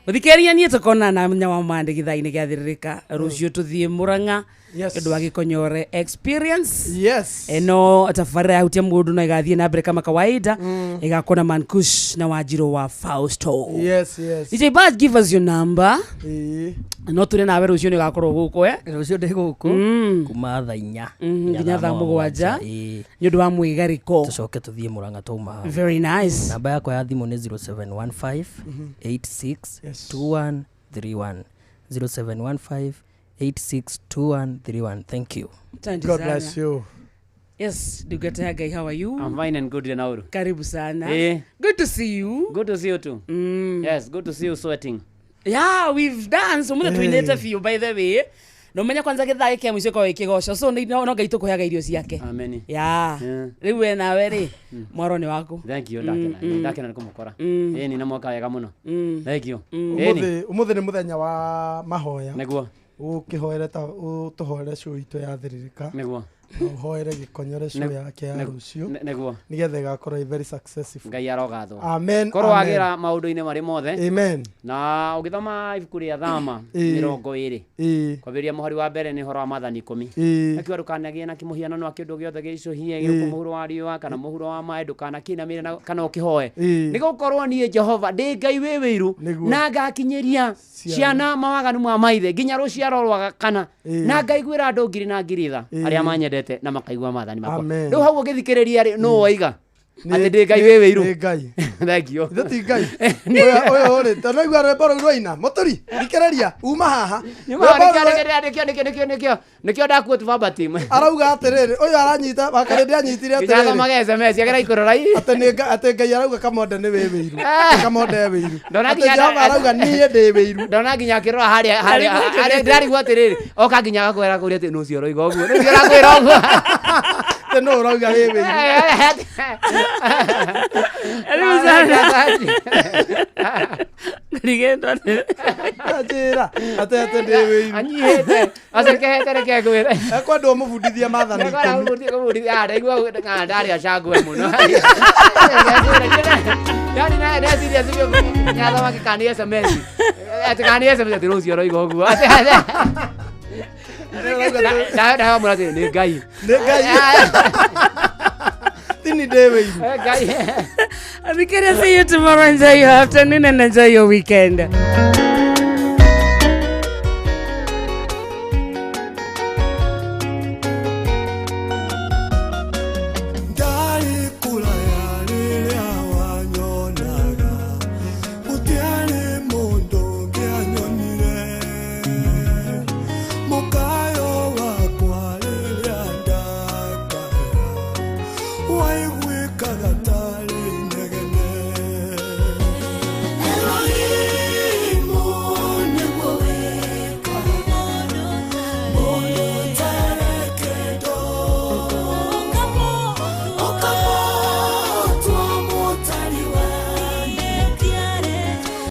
Speaker 14: Muthikeria niĩ tũkonana mũthenya wa Monday gĩthaa-inĩ gĩa thĩrĩrĩka rũciũ tũthiĩ Mũrang'a ũndũ wa Gĩkonyore experience.
Speaker 13: Yes.
Speaker 14: Ĩno tabarĩra yahutia mũndũ no ĩgathiĩ na mbere kama kawaida ĩgakorwo na Mankush na Wanjirũ wa Fausto.
Speaker 13: Yes, yes.
Speaker 14: DJ Baz, give us your number. No tũrĩ nawe rũciũ nĩ ũgakorwo gũkũ
Speaker 7: Rũciũ ndĩ gũkũ kuma thaa 4
Speaker 14: nginya thaa 7 nĩ ũndũ wa mwĩgarĩko.
Speaker 7: Tũcoke tũthiĩ Mũrang'a twauma hau.
Speaker 14: Very nice.
Speaker 7: Namba yakwa ya thimũ nĩ 0715 86 2131 0715 862131. Thank you.
Speaker 14: Asante
Speaker 13: God
Speaker 14: sana.
Speaker 13: bless you.
Speaker 14: Yes, Ndungata ya Ngai, how are you?
Speaker 18: I'm fine and good, Nauru.
Speaker 14: Karibu sana.
Speaker 18: Eh.
Speaker 14: Good to see you.
Speaker 18: Good to see you too. Yes, good to see you sweating.
Speaker 14: Yeah, we've danced. Umuthi tuinete biũ by the way. Na ũmenye kwanza gĩthaa gĩkĩ kĩa mũico gĩkoragwo gĩ kĩgoco, so no Ngai tũkũheaga irio ciake.
Speaker 17: Amen.
Speaker 14: Ya.
Speaker 17: Yeah.
Speaker 14: Rĩu we nawe rĩ, mwaro nĩ waku.
Speaker 17: Thank you, ndakena. Ndakena nĩ kũmũkora. Ĩni, na mwaka wega mũno. Thank you. Ĩni.
Speaker 13: Ũmũthĩ nĩ mũthenya wa mahoya.
Speaker 17: Nĩguo.
Speaker 13: Ũkĩhoere ta ũtũhoere show itũ ya Thiririka.
Speaker 17: Nĩguo.
Speaker 13: Na ũhoere Gĩkonyore show yake ya rũciũ.
Speaker 17: Nĩguo.
Speaker 13: Nĩgetha ĩgakorwo ĩ very successful.
Speaker 17: Ngai arogathwo.
Speaker 13: Amen.
Speaker 17: Korwo
Speaker 13: amen.
Speaker 17: wagĩra maũndũ-inĩ marĩ mothe.
Speaker 13: Amen.
Speaker 17: Na ũgĩthoma ibuku rĩa Thama 20 kwambĩrĩria mũhari wa mbere nĩ ũhoro wa maathani 10. Akiuga ndũkanagĩe na kĩmũhianano wa kĩndũ gĩothe gĩicũhie gĩũkũ mũhuro wa riũa kana mũhuro wa maĩ, ndũkanakĩinamĩrĩre kana ũkĩhoe, nĩ gũkorwo niĩ Jehova ndĩ Ngai wĩ wĩiru, na ngakinyĩria ciana mawaganu ma maithe nginya rũciaro rwa kana, na ngaiguĩra andũ ngiri na ngiri tha arĩa manyendete na makaigua maathani makwa.
Speaker 13: Amen.
Speaker 17: Rĩu hau ũgĩthikĩrĩria rĩ, nũ woiga atĩ ndĩ Ngai wĩ wĩiru?
Speaker 13: Nĩ Ngai.
Speaker 17: Thank you.
Speaker 13: Ithe ti Ngai. Ũyũ rĩ, tondũ naigua rwĩmbo rũu rwaina. Mũturi, thikĩrĩria, uma haha.
Speaker 17: Nĩma,
Speaker 13: Rwĩmbo
Speaker 17: nĩkĩo
Speaker 13: rũu
Speaker 17: nĩkĩo nĩkĩo nĩkĩo nĩkĩo nĩkĩo ndakuo tu verbatim.
Speaker 13: Arauga atĩrĩrĩ, ũyũ aranyita, wakarĩ ndĩanyitire
Speaker 17: Nginya
Speaker 13: atĩrĩrĩ.
Speaker 17: athomage SMS agera ikũrora i.
Speaker 13: Atĩ nĩ atĩ Ngai arauga Kamonde nĩ wĩ wĩiru. Atĩ Kamonde e wĩiru.
Speaker 17: Ndona
Speaker 13: Atĩ
Speaker 17: nginya
Speaker 13: Jehova arauga niĩ ndĩ wĩiru.
Speaker 17: Ndona nginya akĩrora harĩa harĩa harĩa ndĩrarigwo atĩrĩrĩ, oka nginya agakwĩra kũrĩa atĩ nũ ũcio ũroiga ũguo, nũ ũcio ũrakwĩra ũguo.
Speaker 13: Atĩ nũ ũrauga wĩ wĩiru.
Speaker 14: Ngarigĩtwo nĩ-
Speaker 13: Anjĩra atĩ ndĩ wĩiru.
Speaker 17: Anyihĩte, acekehete reke ngwĩre.
Speaker 13: Ekwenda ũmũbundithie maathani 10.
Speaker 17: Kũbundithia, ndaigua ndarĩa cangwe mũno. Yani ndeciria sivyo nyathamaki kana nĩ SMS. Atĩ kana nĩ SMS atĩ rũciũ ũroiga ũguo. Ndamwĩra atĩ nĩ Ngai.
Speaker 13: Nĩ Ngai. Tini ndĩ wĩiru.
Speaker 17: Ngai.
Speaker 14: Abikira, see you tomorrow. Enjoy your afternoon and enjoy your weekend.